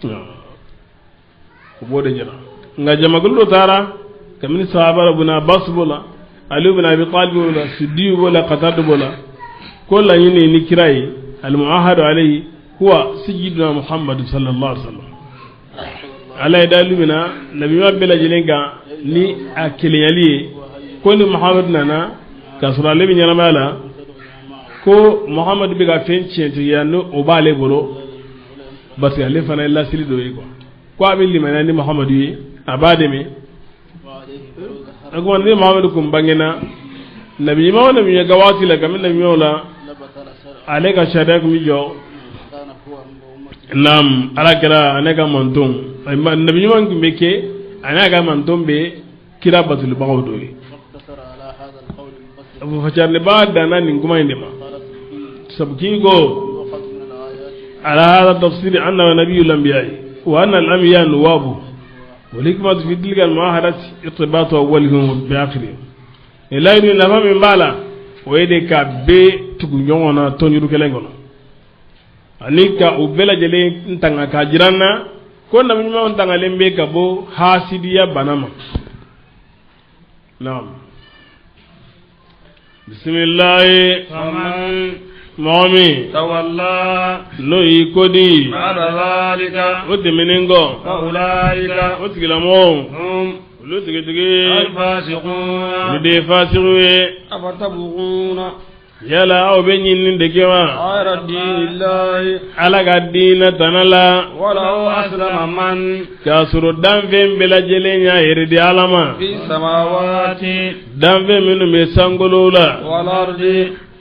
o b'o de jira. Nka jamakulu dɔ taara kabini sahaba la, Ibn Abbas b'o la, Ali ibn Abi Talib b'o la, Siddi b'o la, Qatada b'o la, ko laɲini ni kira ye al-mu'ahadu alayhi huwa sayyidina Muhammad sallallahu alaihi wa sallam. Ala ye dalilu min na nabi ɲuman bɛɛ lajɛlen kan ni a kelenyali ye, ko ni Muhammad nana k'a sɔrɔ ale bɛ ɲɛnamaya la, ko Muhammad bɛ ka fɛn tiɲɛtigiya n'o o b'ale bolo, parce que ale fana ye lasili dɔ ye quoi. Ko a bɛ limaniya ni Muhammadu ye, a b'a dɛmɛ. O tuma ni Muhammadu kun bangena nabi ɲuman o nabi ɲuman ka waati la, kabini nabi ɲumanw la, ale ka sariya kun bɛ jɔ. Naam, Ala kɛra ale ka manton, nabi ɲuman kun bɛ kɛ a n'a ka manton bɛ kira batolibagaw dɔ ye. Abu Facarliba danna nin kuma in de ma, sabu k'i ko على هذا التفسير أنه نبي الأنبياء وأن الأنبياء نوابه، والحكمة في تلك المعاهدة ارتباط أولهم بآخرهم. Layidu nafa min b'a la, o ye de ka bɛɛ tugu ɲɔgɔn na tɔnjuru kelen kɔnɔ, ani ka u bɛɛ lajɛlen tanga k'a jira n na ko nabi ɲumanw tangalen bɛ ka bɔ hasidiya bana ma. Naam, bisimilayi. Mɔgɔ min n'o y'i ko di o tɛmɛnen kɔ, o tigilamɔgɔw, Olu tigitigi, الفاسقون. Olu de ye fasigiw ye. أفتبغون Yala aw bɛ ɲinini de kɛ wa غير دين الله Ala ka diinɛ tana la? وله أسلم من K'a sɔrɔ danfɛn bɛɛ lajɛlen y'a yɛrɛ di Ala ma. في السماوات Danfɛn minnu bɛ sankolow la والأرض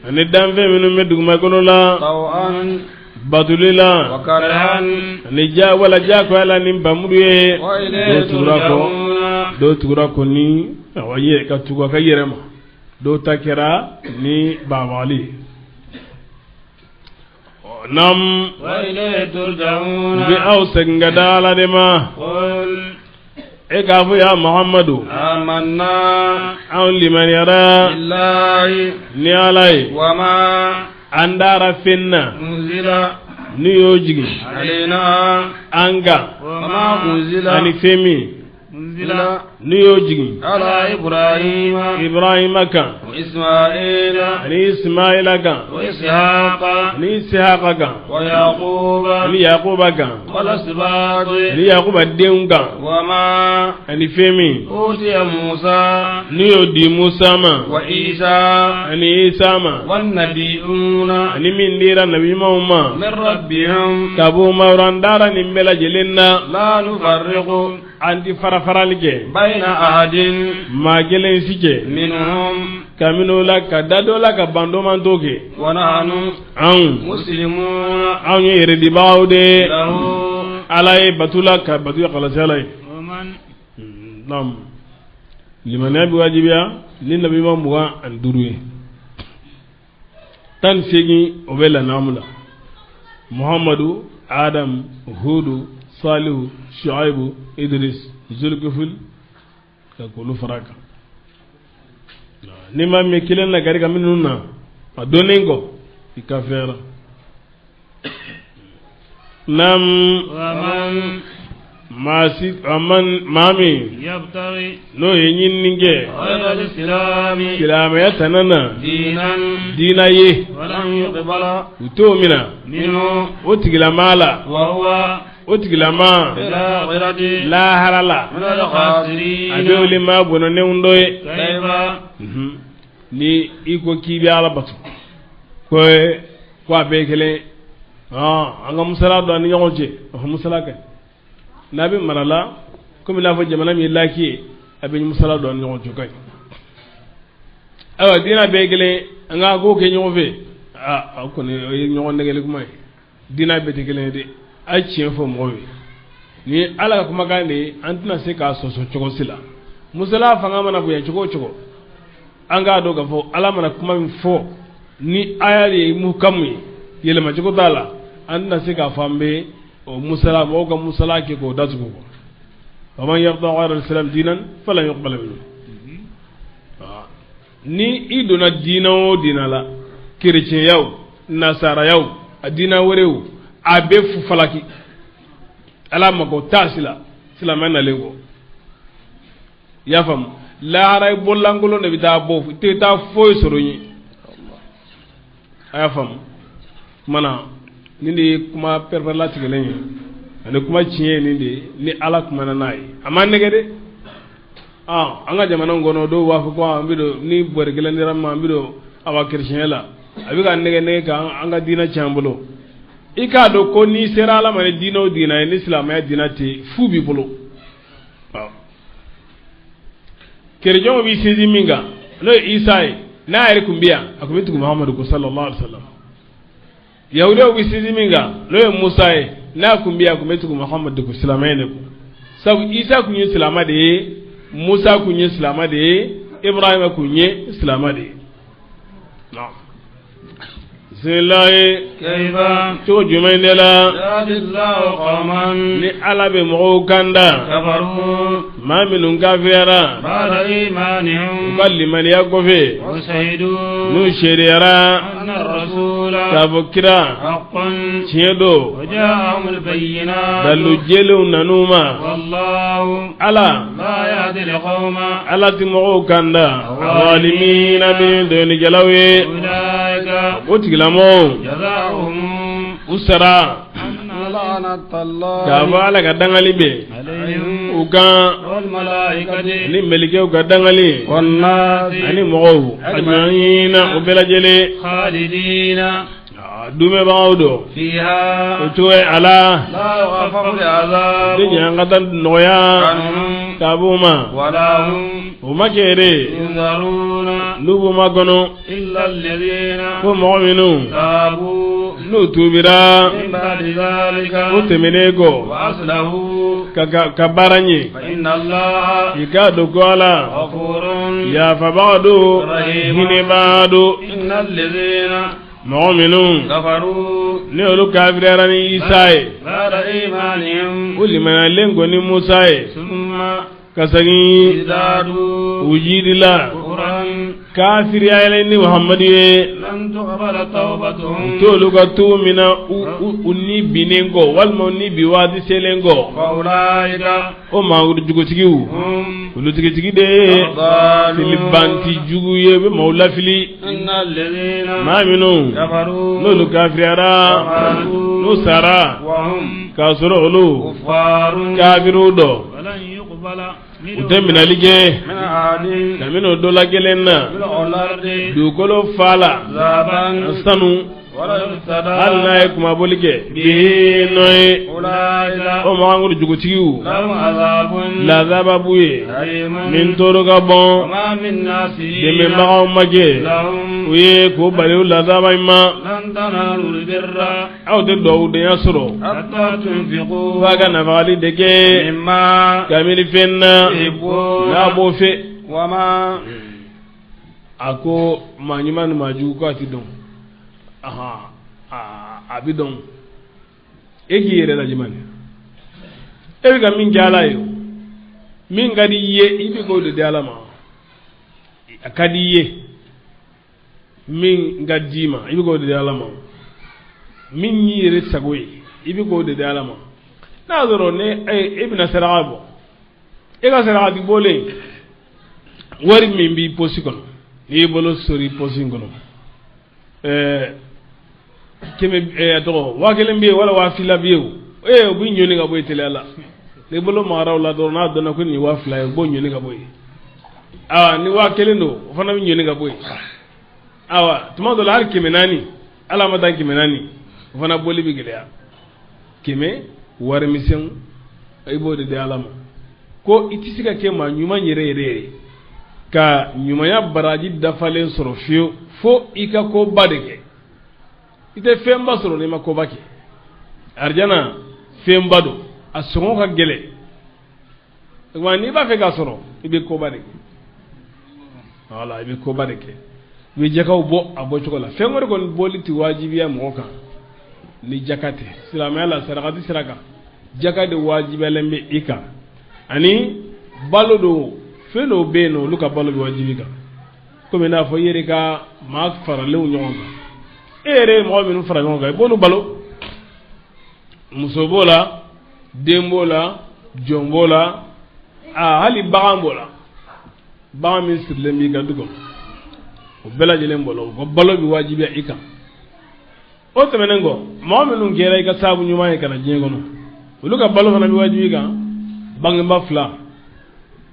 ani danfɛn minnu bɛ dugumakolo la, طوعا batuli la وكرها ani ja wala jagoya la ni bamuru ye. وإليه Dɔw tugura kɔ, ترجعون. dɔw tugura kɔ ni awa yɛrɛ ka tugu a ka yɛrɛ ma, dɔw ta kɛra ni baabaali ye. Ɔ, nam. وإليه ترجعون. U bɛ aw segin ka da Ala de ma. قل E k'a fɔ, ya Muhammadu, آمنا anw limaniyara بالله ni Ala ye, وما an dara fɛn na أنزل n'u y'o jigin علينا an kan, وما أنزل ani fɛn min أنزل n'u y'o jigin على إبراهيم Ibrahima kan وإسماعيل ani Ismaila kan وإسحاق ani Isihaka kan ويعقوب ani Yakuba kan والأسباط ani Yakuba denw kan وما ani fɛn min أوتي موسى n'u y'o di Musa ma وعيسى ani Isa ma والنبيون ani min dira nabi ɲumanw ma من ربهم ka b'u ma, an dara nin bɛɛ lajɛlen na. لا نفرق An ti fara-farali kɛ بين أحد maa kelen si cɛ منهم kabini o la ka da dɔ la ka ban dɔ man t'o kɛ. ونحن Anw مسلمون anw ye yɛrɛdibagaw de ye له. Ala ye batu la, ka batu kalasi Ala ye. ومن Naam, limaniya bɛ wajibiya ni nabi ma 25 ye, 18 o bɛ lanamu la: Muhammadu, Adam, Hudu, Salihu, Shuaibu, Idris, Zulkifil, ka k'olu fara a kan. N'i ma min kelen na gari ka minnu na a donnen kɔ, i ka fɛra. Naam. ومن Maa si a man maa min يبتغي n'o ye ɲinini kɛ غير الإسلام silamɛya tana na دينا diina ye, ولن يقبل u t'o mina منه o tigilamaa la, وهو o tigilamaa في الآخرة lahara la من الخاسرين. a bɛ wele maa bɔnɔnenw dɔ ye. كيف Ni i ko k'i bɛ Ala bato, ko a bɛɛ ye kelen, an ka musala dɔn an ni ɲɔgɔn cɛ, a fɔ musala kɛ n'a bɛ mara la komi n'a fɔ jamana min ye laki ye, a bɛ musala dɔn an ni ɲɔgɔn cɛ, o ka ɲi. Ayiwa, diinɛ bɛɛ ye kelen, an ka ko kɛ ɲɔgɔn fɛ, aa, o kɔni o ye ɲɔgɔn nɛgɛli kuma ye. Diinɛ bɛɛ tɛ kelen ye dɛ. A ye tiɲɛ fɔ mɔgɔw ye ni Ala ka kumakan de ye, an tɛna se k'a sɔsɔ cogo si la. Musala fanga mana bonya cogo o cogo, an k'a dɔn k'a fɔ Ala mana kuma min fɔ ni aya de ye mukamu ye, yɛlɛmacogo t'a la. An tɛna se k'a fɔ an bɛ o musala mɔgɔw ka musala kɛ k'o datugu kɔ. ومن يبتغ غير الإسلام دينا فلن يقبل منه. Ni i donna diinɛ o diinɛ la, kerecɛnyaw, nasarayaw, a diinɛ wɛrɛw, a bɛ falaki, Ala mako t'a si la silamɛ nalen kɔ. I y'a faamu? Lahara i bololankolon de bɛ taa bɔ, i tɛ taa foyi sɔrɔ yen. A y'a faamu? Kuma na nin de ye kuma pɛrɛpɛrɛlatigɛlen ye ani kuma tiɲɛ ye nin de ye ni Ala kumana n'a ye, a ma nɛgɛ dɛ. An ka jamana kɔnɔ, dɔw b'a fɔ ko an bɛ don ni bɔrɛ kelen dira ma, an bɛ don awa kerecɛnya la, a bɛ ka nɛgɛ nɛgɛ ka an ka diinɛ tiɲɛ an bolo. I k'a dɔn ko n'i sera Ala ma ni diinɛ o diinɛ ye, ni silamɛya diinɛ tɛ, fu b'i bolo. Kerecɛnw b'i sinsin min kan, n'o ye Isa ye, n'a yɛrɛ tun bɛ yan, a tun bɛ tugu Muhamadu ko sallallahu alaihi wa sallam. Yahudiyaw bɛ sinsin min kan, n'o ye Musa ye, n'a tun bɛ yan, a tun bɛ tugu Muhamadu ko silamɛ de ko. Sabu Isa tun ye silamɛ de ye, Musa tun ye silamɛ de ye, Ibrahima tun ye silamɛ de ye. Bisimilahi. كيف Cogo jumɛn de la يهدي الله قوما ni Ala bɛ mɔgɔw kanda كفروا maa minnu kafiriyara بعد u إيمانهم ka limaniya kɔfɛ, وشهدوا n'u seereyara أن الرسول k'a fɔ kira حق tiɲɛ don, وجاءهم البينات dalu jɛlenw nan'u ma. والله Ala لا يهدي القوم Ala ti mɔgɔw kanda zalimina min dɔnnikɛlaw ye. أولئك O tigilamɔgɔw جزاؤهم u sara أن لعنة الله k'a fɔ Ala ka dangali bɛ عليهم u u kan والملائكة ani mɛlɛkɛw ka dangali والناس ani mɔgɔw ajmaina o bɛɛ lajɛlen خالدين dumɛbagaw don فيها o cogo ye a la لا يخفف العذاب tɛ ɲangata nɔgɔya عنهم ka b'u ma ولا هم o ma kɛ de ينذرون n'u b'u ma kɔnɔ إلا الذين ko mɔgɔ minnu تابوا n'u tuubira من بعد ذلك o tɛmɛnen kɔ وأصلحوا ka ka ka baara ɲɛ فإن الله i k'a dɔn ko ala غفور yafabaga don Rahim. hinɛbaga don إن الذين mɔgɔ minnu كفروا ni olu kafiriyara ni isa ye بعد إيمانهم u limaniyalen kɔ ni musa ye ثم ka segin ازدادوا u jiidila كفرا kafiriyalen ni muhammadu ye لن تقبل توبتهم u t'olu ka tu min na u u u ni binnen kɔ walima u ni bi waati selen kɔ فأولئك o maa jugutigiw هم olu tigitigi de ye الضالون filibanti jugu ye u bɛ maaw lafili إن الذين maa minnu كفروا n'olu kafiriyara n'u sara وهم k'a sɔrɔ olu كفار kafiriw dɔ ولن يقبل u tɛ minɛli kɛ من أحد ka minnu dɔ la kelen na ملء الأرض dugukolo fa la ذهبا sanu ولا يفتدى hali n'a ye kumaboli kɛ bihi nɔ ye أولئك o mɔgɔnkuru jugutigiw لهم عذاب lazaba b'u ye أليم min tɔɔrɔ ka bɔn وما من ناصرين dɛmɛbagaw ma kɛ لهم u ye k'o bali o lazaba in ma لن تنالوا البر aw tɛ dugawudenya sɔrɔ حتى تنفقوا f'a ka nafagali de kɛ مما kabini fɛn na n'a تحبون b'o fɛ وما a ko maa ɲuman ni maa jugu k'a ti dɔn ahan a bi dɔn e k'i yɛrɛ lajɛ mani e bɛ ka min kɛ ala ye o min ka di i ye i bɛ k'o de di ala ma a ka di i ye min ka di i ma i bɛ k'o de di ala ma min y'i yɛrɛ sago ye i bɛ k'o de di ala ma n'a y'a sɔrɔ ne e bɛna saraka bɔ e ka saraka ti bɔlen wari min b'i posi kɔnɔ n'i y'i bolo sori posi in kɔnɔ kɛmɛ a tɔgɔ 1000 bɛ yen wala 2000 bɛ yen o ee o b'i ɲɔni ka bɔ yen teliya la n'i bolo magara o la dɔrɔn n'a dɔnna ko nin ye 2000 ye o b'o ɲɔni ka bɔ yen awa ni 1000 don o fana bɛ ɲɔni ka bɔ yen awa tuma dɔ la hali 400 ala ma taa 400 o fana bɔli bɛ gɛlɛya kɛmɛ warimisɛnw i b'o de di ala ma ko i tɛ se ka kɛ maa ɲuman yɛrɛ yɛrɛ yɛrɛ ka ɲumanya baraji dafalen sɔrɔ fiyewu fo i ka koba de kɛ i tɛ fɛnba sɔrɔ n'i ma koba kɛ arijana fɛnba don a sɔngɔ ka gɛlɛn wa n'i b'a fɛ k'a sɔrɔ i bɛ koba de kɛ wala i bɛ koba de kɛ i bɛ jakaw bɔ a bɔcogo la fɛn wɛrɛ kɔni bɔli tɛ wajibiya mɔgɔ kan ni jaka tɛ silamɛya la sarakati sira kan jaka de wajibiyalen bɛ i kan ani balo dɔw fɛn dɔw bɛ yen nɔ olu ka balo bɛ wajibi kan komi i n'a fɔ i yɛrɛ ka maa faralenw ɲɔgɔn kan e yɛrɛ ye mɔgɔ minnu fara ɲɔgɔn kan i b'olu balo muso b'o la den b'o la jɔn b'o la aa hali bagan b'o la bagan min sirilen b'i ka du kɔnɔ o bɛɛ lajɛlen b'o la o ka balo bɛ wajibiya i kan o tɛmɛnen kɔ mɔgɔ minnu kɛra i ka sababu ɲuman ye ka na diɲɛ kɔnɔ olu ka balo fana bɛ wajibi i kan bangebaa fila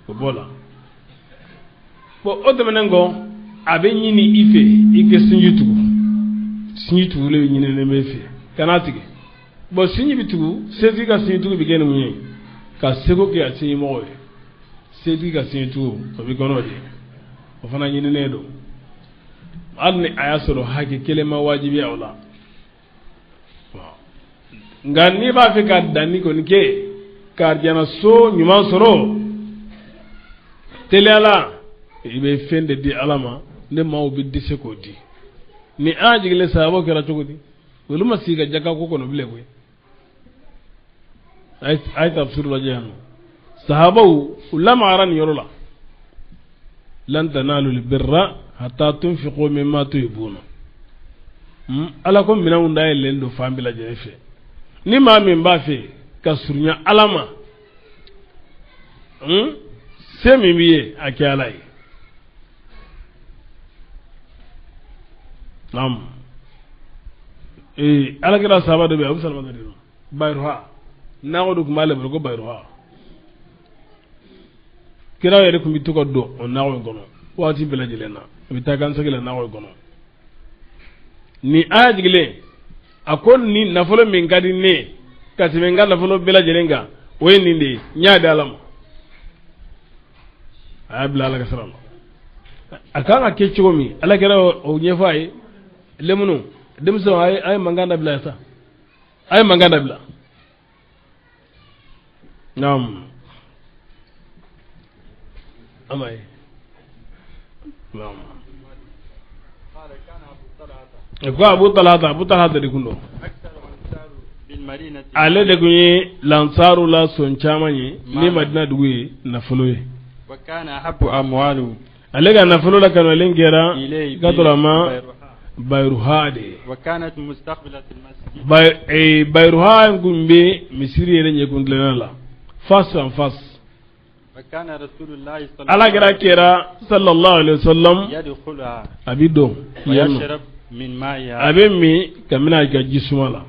o b'o la bon o tɛmɛnen kɔ a bɛ ɲini i fɛ i ka sinji tugu sinji tuguli bɛ ɲininen bɛ fɛ kan'a tigɛ bon sinji bɛ tugu setigi ka sinji tugu bɛ kɛ ni mun ye ka seko kɛ a sinji mɔgɔw ye setigi ka sinji tugu o bɛ kɔnɔ de o fana ɲininen don hali ni a y'a sɔrɔ hakɛ kelen ma wajibiya o la nka n'i b'a fɛ ka danni kɔni kɛ ka arijanaso ɲuman sɔrɔ teliya la i bɛ fɛn de di ala ma ne maaw bɛ dɛsɛ k'o di ni an jigilen sababu kɛra cogo di olu ma sigi ka jaka ko kɔnɔ bilen koyi a ye tafsir lajɛ yan nɔ sahabaw u lamagara nin yɔrɔ la lan tanalu albirra hatta tunfiqu mimma tuhibbuna ala ko minɛnw dayɛlɛlen don fan bɛɛ lajɛlen fɛ ni maa min b'a fɛ ka surunya ala ma se min b'i ye a kɛ ala ye naam ala kɛra sahaba dɔ bɛ yen Abu Salama de don Bayruha nakɔ dɔ tun b'ale bolo ko Bayruha Kira yɛrɛ tun bɛ to ka don o nakɔ in kɔnɔ waati bɛɛ lajɛlen na, a bɛ taa gansegi la nakɔ in kɔnɔ. Ni aya jigilen, a ko ni nafolo min ka di ne ye ka tɛmɛ n ka nafolo bɛɛ lajɛlen kan, o ye nin de ye, n y'a di Ala ma. A y'a bila Ala ka sira la. A kan ka kɛ cogo min, Ala kɛra o ɲɛfɔ a ye. Lemunu denmisɛnw, a ye mankan dabila sa, a ye mankan dabila. Naam, ama ye. Naam, ko Abu Talata, Abu Talata de kun don. Ale de kun ye lansaru la sɔn caman ye ni Madina dugu ye nafolo ye. Ale ka nafolo la kanalen kɛra ka sɔrɔ a ma Bayruha de ye. Bayruha in kun bɛ misiri yɛrɛ ɲɛkun tilenna la, face en face. Ala kɛra kɛra sallallahu alaihi wasallam, a bɛ don yen nɔ, a bɛ min kabini a ka ji suma la,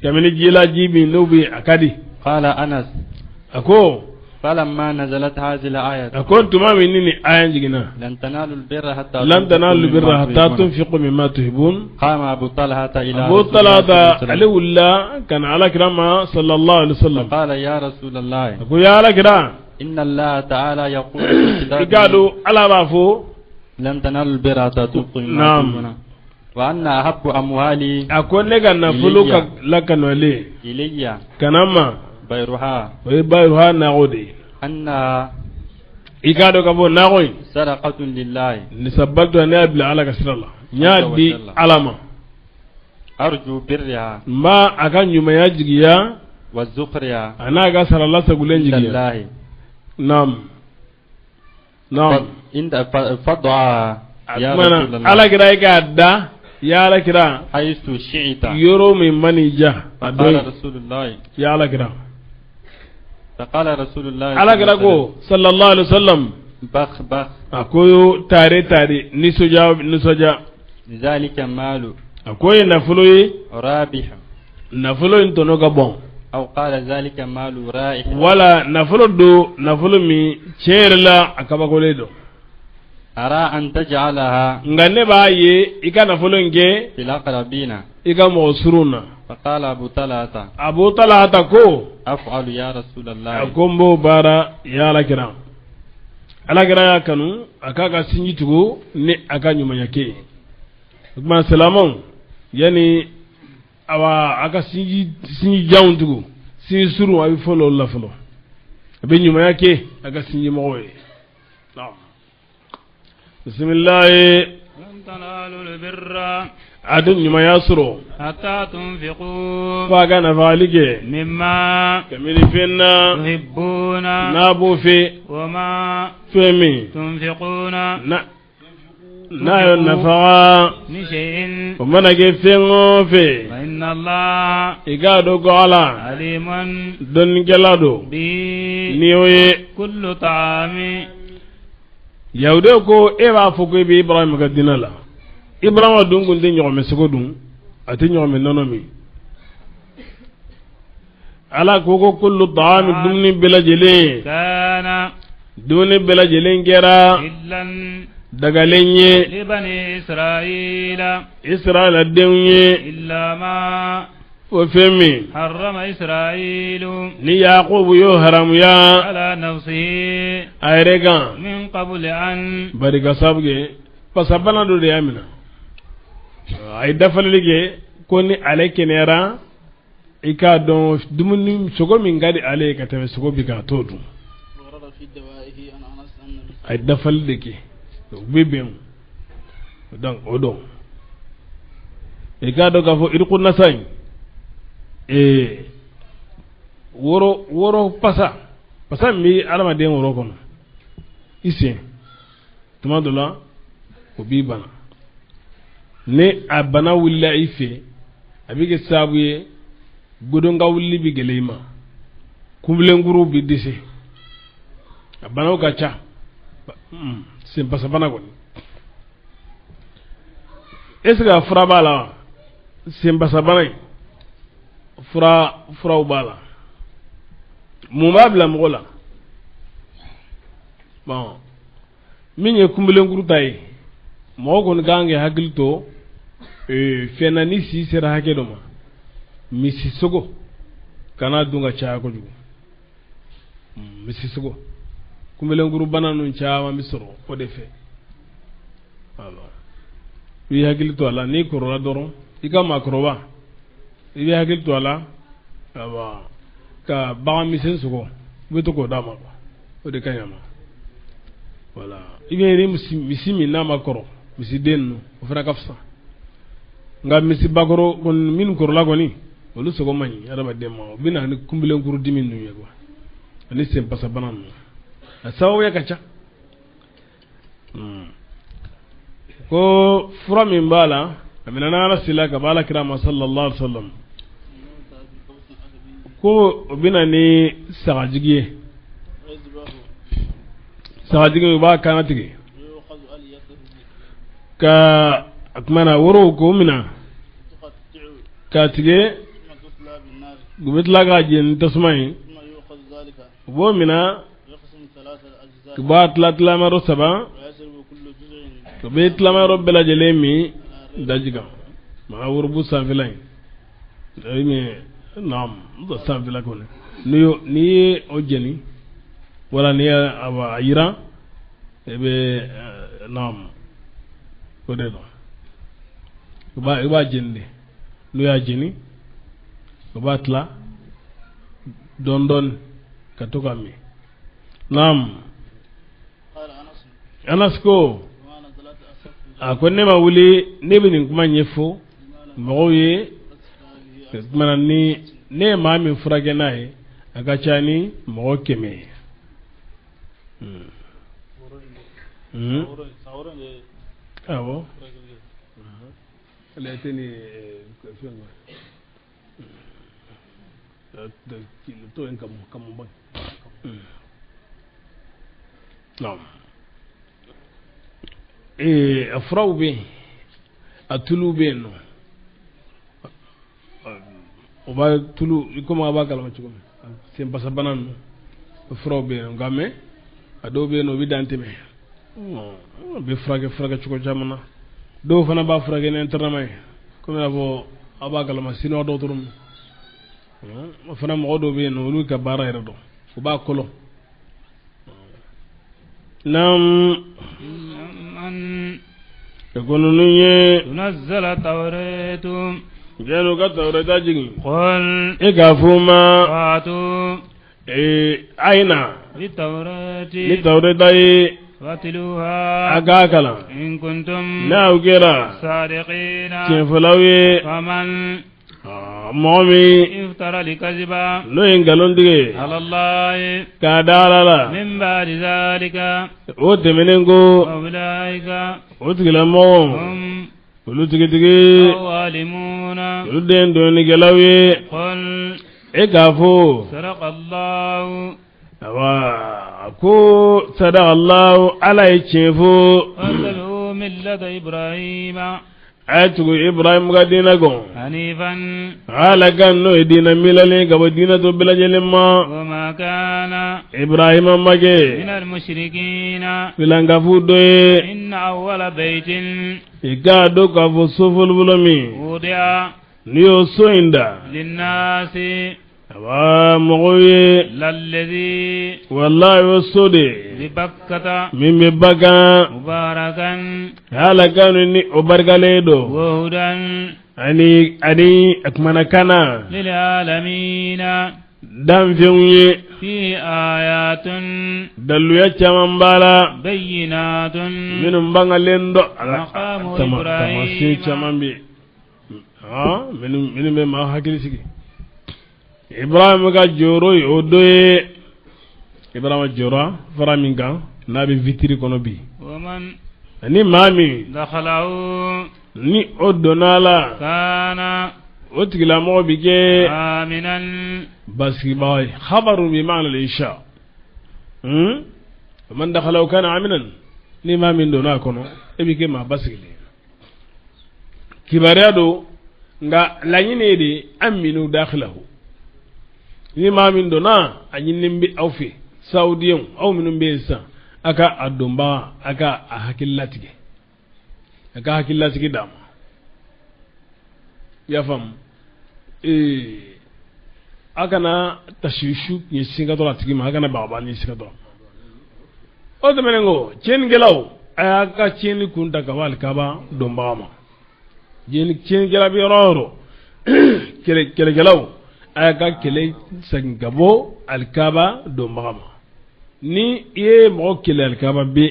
kabini ji la, ji min n'o bɛ a ka di. A ko فلما نزلت هذه الآية A ko tuma min ni nin aya jiginna: لن تنالوا البر حتى لن تنالوا البر حتى تنفقوا مما تحبون. قام أبو طلحة إلى Abu رسول الله Talata صلى الله عليه ale وسلم wulila ka na Ala kira ma sallallahu alaihi wasallam. فقال يا رسول الله A ko ya Ala kira, إن الله تعالى يقول في i k'a كتابه dɔn Ala b'a fɔ لن تنالوا البر حتى تنفقوا مما نعم. تحبون وأن أحب أموالي A ko ne ka nafolo ka lakanalen إلي ka na ma بيرها o ye Bayruha nakɔ de ye. أنها I k'a dɔn k'a fɔ nakɔ in صدقة لله nisabaltu, ne y'a bila Ala ka sira la, n y'a di Ala ma. أرجو برها N b'a a ka ɲumanya jigiya وزخرها a n'a ka sara lasagolen عند jigiya. الله. Naam, naam. عند فضعها A يا kumana رسول الله Ala kira, i k'a da ya Ala kira حيث شئت. yɔrɔ min man'i diya a don فقال yen. رسول الله Ya Ala kira, فقال رسول الله Ala kira ko sallallahu alaihi wasallam: بخ بخ. A ko tare tare, nisɔndiya nisɔndiya. ذلك مال A ko ye nafolo ye رابح. Nafolo in tɔnɔ ka bɔn. أو قال ذلك مال رائح. Wala nafolo don, nafolo min tiɲɛ yɛrɛ la a kabakolen don. أرى أن تجعلها Nka ne b'a ye i ka nafolo in kɛ في الأقربين. i ka mɔgɔ surun na. فقال أبو طلحة: Abu Talata ko: أفعل يا رسول A الله. ko n b'o baara ya Ala kira. Ala kira y'a kanu a k'a ka sinji tugu ni a ka ɲumanya kɛ ye. O tuma silamɛw, yanni awa a ka sinji sinji janw tugu, sinji surun, a bɛ fɔlɔ olu la fɔlɔ, a bɛ ɲumanya kɛ a ka sinji mɔgɔw ye. Naam, bisimilahi. لن تنالوا البر A tɛ ɲumanya sɔrɔ حتى تنفقوا f'a ka nafagali kɛ مما kabini fɛn na تحبون n'a b'o fɛ وما fɛn min تنفقون na n'a y'o nafaga من شيء o mana kɛ fɛn o fɛn, فإن الله i k'a dɔn ko Ala عليم dɔnnikɛla don به. ni o ye. كل طعام Yahudiw ko e b'a fɔ ko e bɛ Ibrahima ka diinɛ la, Ibrahima dun kun tɛ ɲɔgɔmɛ sogo dun, a tɛ ɲɔgɔmɛ nɔnɔ min. Ala ko ko kullu ta'ami, dumuni bɛɛ lajɛlen, كان dumuni bɛɛ lajɛlen kɛra حلا dagalen ye لبني إسرائيل Israɛla denw ye إلا ما o fɛn min حرم إسرائيل ni Yakubu y'o haramuya على نفسه a yɛrɛ kan من قبل أن bari ka sababu kɛ fasabana dɔ de y'a minɛ. A ye dafalili kɛ ko ni ale kɛnɛyara, i k'a dɔn dumuni sogo min ka di ale ye ka tɛmɛ sogo bi kan, a t'o dun. ورد في دوائه عن أنس أن A ye dafali de kɛ, o bɛ bɛn o. Donc o don, i k'a dɔn k'a fɔ iriku nasa in woro woro pasa pasa min bɛ adamaden woro kɔnɔ i sen, tuma dɔ la o b'i bana. Ni a bana wulila i fɛ, a bɛ kɛ sababu ye godonka wulili bɛ gɛlɛya i ma, kunbilenkuru bɛ dɛsɛ, a banaw ka ca. Sen pasabana kɔni, est ce que a fura b'a la wa? Sen pasabana in fura, furaw b'a la. Mun b'a bila mɔgɔ la? Bon, min ye kunbelenkuru ta ye, mɔgɔ kɔni ka kan k'i hakili to fɛn na, ni si sera hakɛ dɔ ma, misi sogo kana dun ka caya kojugu. Misi sogo, kunbelenkuru bana ninnu caman bɛ sɔrɔ o de fɛ. Alors, i b'i hakili to a la, n'i kɔrɔla dɔrɔn, i ka maakɔrɔba, i b'i hakili to a la, awa, ka bagan misɛn sogo, i bɛ to k'o d'a ma quoi, o de ka ɲi a ma. Voilà, i bɛ ni misi min n'a ma kɔrɔ, misiden ninnu, o fana ka fisa. Nka misibakɔrɔ kɔni, minnu kɔrɔla kɔni, olu sogo man ɲi adamaden ma. O bɛ na ni kunbelenkuru dimi ninnu ye quoi, ani senpasabana ninnu, a sababuya ka ca. Ko fura min b'a la, a minɛna Ala sila ka bɔ Ala kira ma sallallahu alaihi wa sallam, ko o bɛ na ni sagajigi ye. Sagajigi, u b'a kana tigɛ ka a tuma na worow k'o minɛ k'a tigɛ, u bɛ tila k'a jeni tasuma ye. U b'o minɛ, u b'a tila tilamayɔrɔ saba, u bɛ tilamayɔrɔ bɛɛ lajɛlen min daji kan. Maa worobu sanfɛla in, naam, sanfɛla kɔni, n'i ye o jeni wala n'i y'a yiran, i bɛ, naam, o de don. I b'a jeni de. N'u y'a jeni, u b'a tila dɔɔni dɔɔni ka to ka min. Naam, Anas ko, a ko ne ma wuli, ne bɛ nin kuma ɲɛfɔ mɔgɔw ye kumana ni ne ye maa min furakɛ n'a ye, a ka ca ni mɔgɔ 100 ye. Awɔ, ale tɛ ni fɛn to yen kamu ba. Naam, a furaw bɛ yen, a tuluw bɛ yen nɔ. O b'a tulu komi a b'a kalama cogo min, senpasabana ninnu, o furaw bɛ yen. Nka mɛ a dɔw bɛ yen nɔ, o bɛ dan tɛmɛ, a bɛ furakɛ cogo caman na. Dɔw fana b'a furakɛ ni entraînement ye, komi i n'a fɔ aw b'a kalama Siniwa dɔgɔtɔrɔ ninnu. O fana mɔgɔ dɔw bɛ yen nɔ, olu ka baara yɛrɛ dɔn, u b'a kɔlɔ. Naam, ko ninnu ye tunazzala tawratu, jɛnu ka tawureta jigin. Qul, E k'a fɔ ma, fatu a ye na bitawrati, ni tawureta ye, fatluha, a k'a kalan, in kuntum n'aw kɛra sadiqina, tiɲɛfɔlaw ye. Faman Mɔgɔ min iftara likaziba, n'o ye nkalon tigɛ ala Allahi, k'a da Ala la, min ba'di zalika, o tɛmɛnen ko, fa ulaika o tigilamɔgɔw, hum olu tigitigi, zalimuna, olu den dɔnnikɛlaw ye. Qul, E k'a fɔ, sadaqa Allahu, awa, ko sadaqa Allahu, Ala ye tiɲɛ fɔ. Wattabi'u millata Ibrahima, A ye tugu Ibrahim ka diinɛ kɔ, hanifan, Ala kan n'o ye diinɛ milalen ka bɔ diinɛ tɔ bɛɛ lajɛlen ma. Wa ma kana Ibrahima ma kɛ min al-mushrikina, filankafu dɔ ye. Inna awwala baytin, I k'a dɔn k'a fɔ so fɔlɔfɔlɔ min wudi'a n'i y'o so in da linnasi, awa mɔgɔw ye, lalladhi walayi, o so de bi Bakkata, min bɛ Bakan, mubarakan, Ala kan ni o barikalen don, wa hudan, ani a kumana kana lil alamina, danfɛnw ye. Fihi ayatun, Daluya caman b'a la, bayyinatun, minnu bangalen dɔ ala. Maqamu Tamasen Ibrahima. Caman bɛ yen minnu bɛ maa hakili sigi. Ibrahim ka jɔyɔrɔ ye o dɔ ye. Ibrahima jɔra fara min kan, n'a bɛ vitiri kɔnɔ bi, wa man ani maa min dakhalahu, ni o donna a la, kana o tigilamɔgɔ bi kɛ aminan, basigibaga ye. Khabaru bi maana al-insha. Man dakhalahu kana aminan, ni maa min donna a kɔnɔ, e bi kɛ maa basigilen. Kibaruya don, nka laɲini ye de aminu dakhilahu. Ni maa min donna, a ɲininen bɛ aw fɛ, saoudiyɛnw, aw minnu bɛ yen sisan, A ka a donbaga, a ka a hakili latigɛ, a ka hakili lasigi d'a ma. I y'a faamu? Ee, a kana tasisu ɲɛsin ka dɔrɔn a tigi ma, a kana bagabagali ɲɛsin ka dɔrɔn. O tɛmɛnen kɔ, tiɲɛnikɛlaw, a y'a ka tiɲɛni kun ta ka bɔ alikaba donbaga ma. Tiɲɛnikɛla bɛ yɔrɔ o yɔrɔ, kɛlɛkɛlaw, a y'a ka kɛlɛ segin ka bɔ alikaba donbaga ma. Ni i ye mɔgɔ kɛlɛ alikaba bɛ,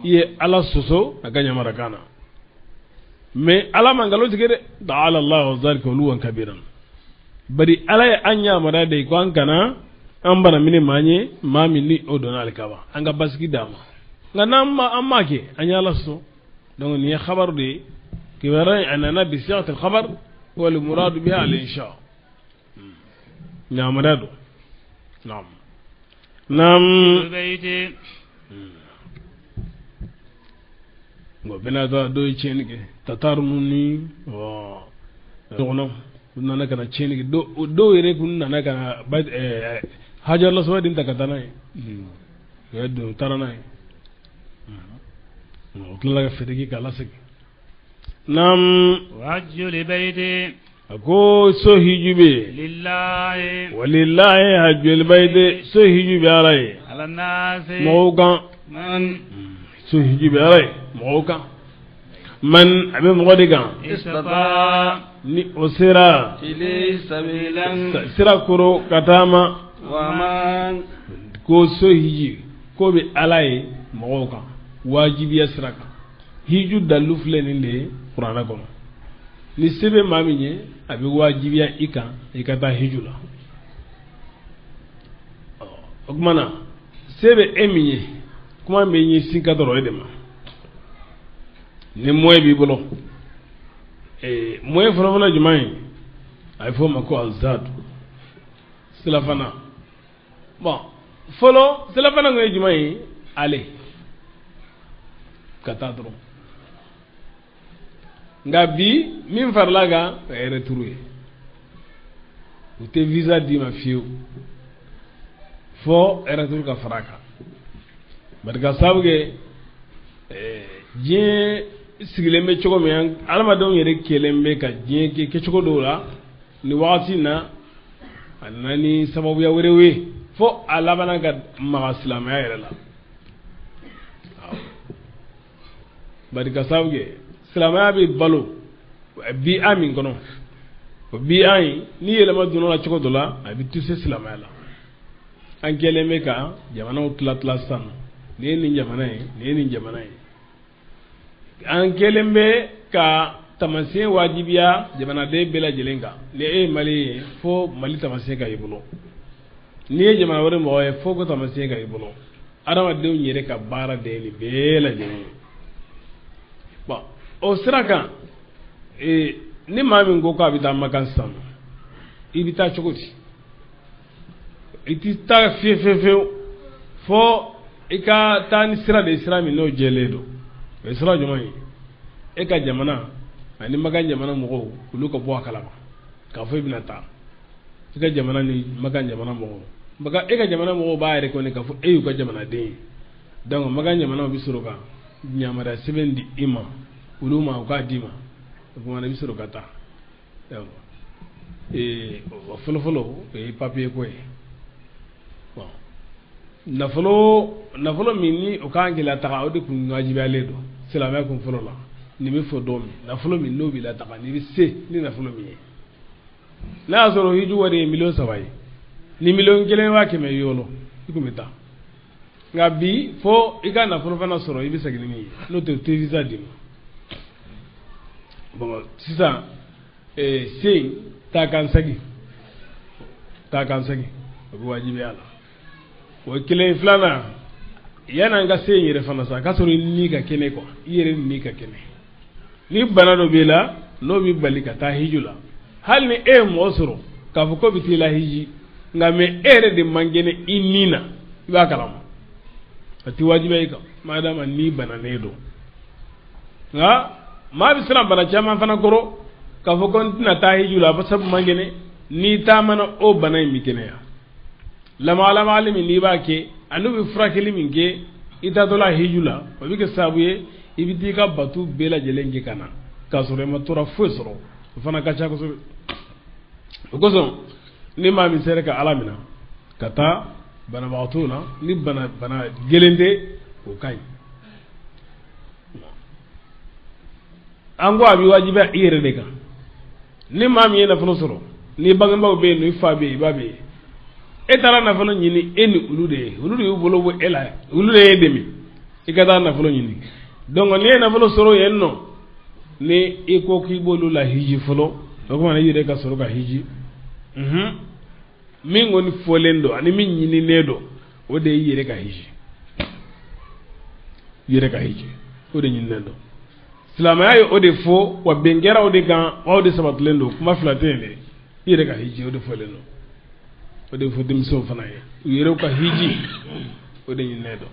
i ye Ala sɔsɔ a ka yamarakan na. Mais Ala ma nkalon tigɛ dɛ, ta'ala Allahu zalika uluwan kabiran. Bari Ala ye an yamaruya de ko an kana an bana mini maa ye, maa min ni o donna alikaba, an ka basigi d'a ma. Nka n'an ma an m'a kɛ, an ye Ala sɔsɔ. Donc nin ye khabaru de ye, kibaruya a nana bi siyaqati al-khabar wal muradu biha al-insha. Yamaruya don. Naam. Naam. Nka bɛna taa dɔw ye tiɲɛni kɛ, tataru ninnu ni ɲɔgɔnnaw, u nana ka na tiɲɛni kɛ. Dɔw yɛrɛ kun nana ka na hajar laswad ta ka taa n'a ye. U y'a don, u taara n'a ye. U tilala ka feere kɛ k'a lasegin. Naam. Hajjul bayti. A ko so hiju bɛ yen. Lillahi. Walillahi hajjul bayti, so hiju bɛ Ala ye. Ala naasi. Mɔgɔw kan. Man. So hiju bɛ Ala ye mɔgɔw kan. Man, a bɛ mɔgɔ de kan. Istata. Ni o sera. Ilayhi sabilan. Sira koro ka taama. Wa man. Ko so hiji ko bɛ Ala ye mɔgɔw kan, wajibiya sira kan. Hiju dalilu filɛ nin de ye kuranɛ kɔnɔ. Ni se bɛ maa min ye, a bɛ wajibiya i kan i ka taa hiju la. O tuma na se bɛ e min ye, kuma bɛ ɲɛsin ka dɔrɔn e de ma. Ni moyen b'i bolo, moyen fɔlɔfɔlɔ jumɛn ye? A bɛ fɔ o ma ko azadu, silafana. Bon, fɔlɔ silafana kun ye jumɛn ye? Ale ka taa dɔrɔn. Nka bi min farala kan, o ye retour ye. U tɛ visa d'i ma fiyewu fo retour ka fara a kan. Bari ka sababu kɛ diɲɛ sigilen bɛ cogo min, adamadenw yɛrɛ kɛlen bɛ ka diɲɛ kɛ kɛcogo dɔw la nin wagati in na, a nana ni sababuya wɛrɛw ye fo a labanna ka maga silamɛya yɛrɛ la. Bari ka sababu kɛ silamɛya bɛ balo bi an min kɔnɔ, o bi an in ni yɛlɛma donna la cogo dɔ la, a bɛ toucher silamɛya la. An kɛlen bɛ ka jamanaw tila tila sisan nɔ, nin ye nin jamana ye, nin ye nin jamana ye. An kɛlen bɛ ka taamasiyɛn wajibiya jamanaden bɛɛ lajɛlen kan. Ni e ye Mali ye, fo Mali taamasiyɛn ka y'i bolo. N'i ye jamana wɛrɛ mɔgɔ ye, fo ko taamasiyɛn ka y'i bolo. Adamadenw yɛrɛ ka baara de ye nin bɛɛ lajɛlen ye. Bon, o sira kan, ni maa min ko k'a bɛ taa Makan sisan, i bɛ taa cogo di? I tɛ taa fiye fiye fiyewu fo i ka taa ni sira de ye, sira min n'o jɛlen don. O ye sira jumɛn ye? E ka jamana ani Makan jamana mɔgɔw, olu ka bɔ a kalama k'a fɔ i bɛna taa. I ka jamana ni Makan jamana mɔgɔw, Makan, e ka jamana mɔgɔw b'a yɛrɛ kɔni k'a fɔ e y'u ka jamanaden ye. Donc Makan jamanaw bɛ sɔrɔ ka yamaruya sɛbɛn di i ma, olu ma u k'a d'i ma, o tuma na i bɛ sɔrɔ ka taa. O fɔlɔfɔlɔ o ye papier ko ye. Bon, nafolo min ni o kan k'i lataga, o de kun wajibiyalen don silamɛya kun fɔlɔ la. Nin bɛ fɔ don min, nafolo min n'o b'i lataga, n'i bɛ se ni nafolo min ye, n'a y'a sɔrɔ hiju wari ye 3 million ye, ni 1,1 million y'i bolo, i kun bɛ taa. Nka bi, fo i ka nafolo fana sɔrɔ i bɛ segin ni min ye, n'o tɛ u tɛ visa d'i ma. Bon, sisan sen taa kan segin, taa kan segin, o bɛ wajibiya la. O ye kelen. Filanan, yanni an ka se yen yɛrɛ fana sa, a ka sɔrɔ i ni ka kɛnɛ quoi, i yɛrɛ ni ka kɛnɛ. Ni bana dɔ b'i la n'o b'i bali ka taa hiju la, hali ni e ye mɔgɔ sɔrɔ k'a fɔ ko bɛ t'i la hiji, nka mais e yɛrɛ de man kɛnɛ i ni na, i b'a kalama, a ti wajibiya i kan madama ni bananen don. Nka maa bɛ siran bana caman fana kɔrɔ k'a fɔ ko n tɛna taa hiju la sabu man kɛnɛ. N'i taamana, o bana in bɛ kɛnɛya. Lamaga lamagali min n'i b'a kɛ, ani bɛ furakɛli min kɛ, I taatɔla hiju la, o bɛ kɛ sababu ye i bɛ t'i ka batu bɛɛ lajɛlen kɛ ka na k'a sɔrɔ i ma tɔɔrɔ foyi sɔrɔ. O fana ka ca kosɛbɛ. O kosɔn ni maa min sera ka Ala minɛ ka taa banabagatɔw la, ni bana gɛlɛn tɛ, o ka ɲi. An ko a bɛ wajibiya i yɛrɛ de kan. Ni maa min ye nafolo sɔrɔ, ni bangebaaw bɛ yen, i fa bɛ yen, i ba bɛ yen, e taara nafolo ɲini e ni olu de ye, olu de y'u bolo bɔ e la, olu de y'e dɛmɛ i ka taa nafolo ɲini. Donc n'i ye nafolo sɔrɔ yen nɔ, ni i ko k'i b'olu la hiji fɔlɔ, o tuma i yɛrɛ ka sɔrɔ ka hiji. Min kɔni fɔlen don ani min ɲininen don, o de y'i yɛrɛ ka hiji. I yɛrɛ ka hiji, o de ɲininen don. Silamɛya ye o de fɔ, wa bɛn kɛra o de kan, wa o de sabatilen don, kuma fila tɛ yen dɛ. I yɛrɛ ka hiji, o de fɔlen don. O de fɔ denmisɛnw fana ye, u yɛrɛw ka hiji, o de ɲininen don.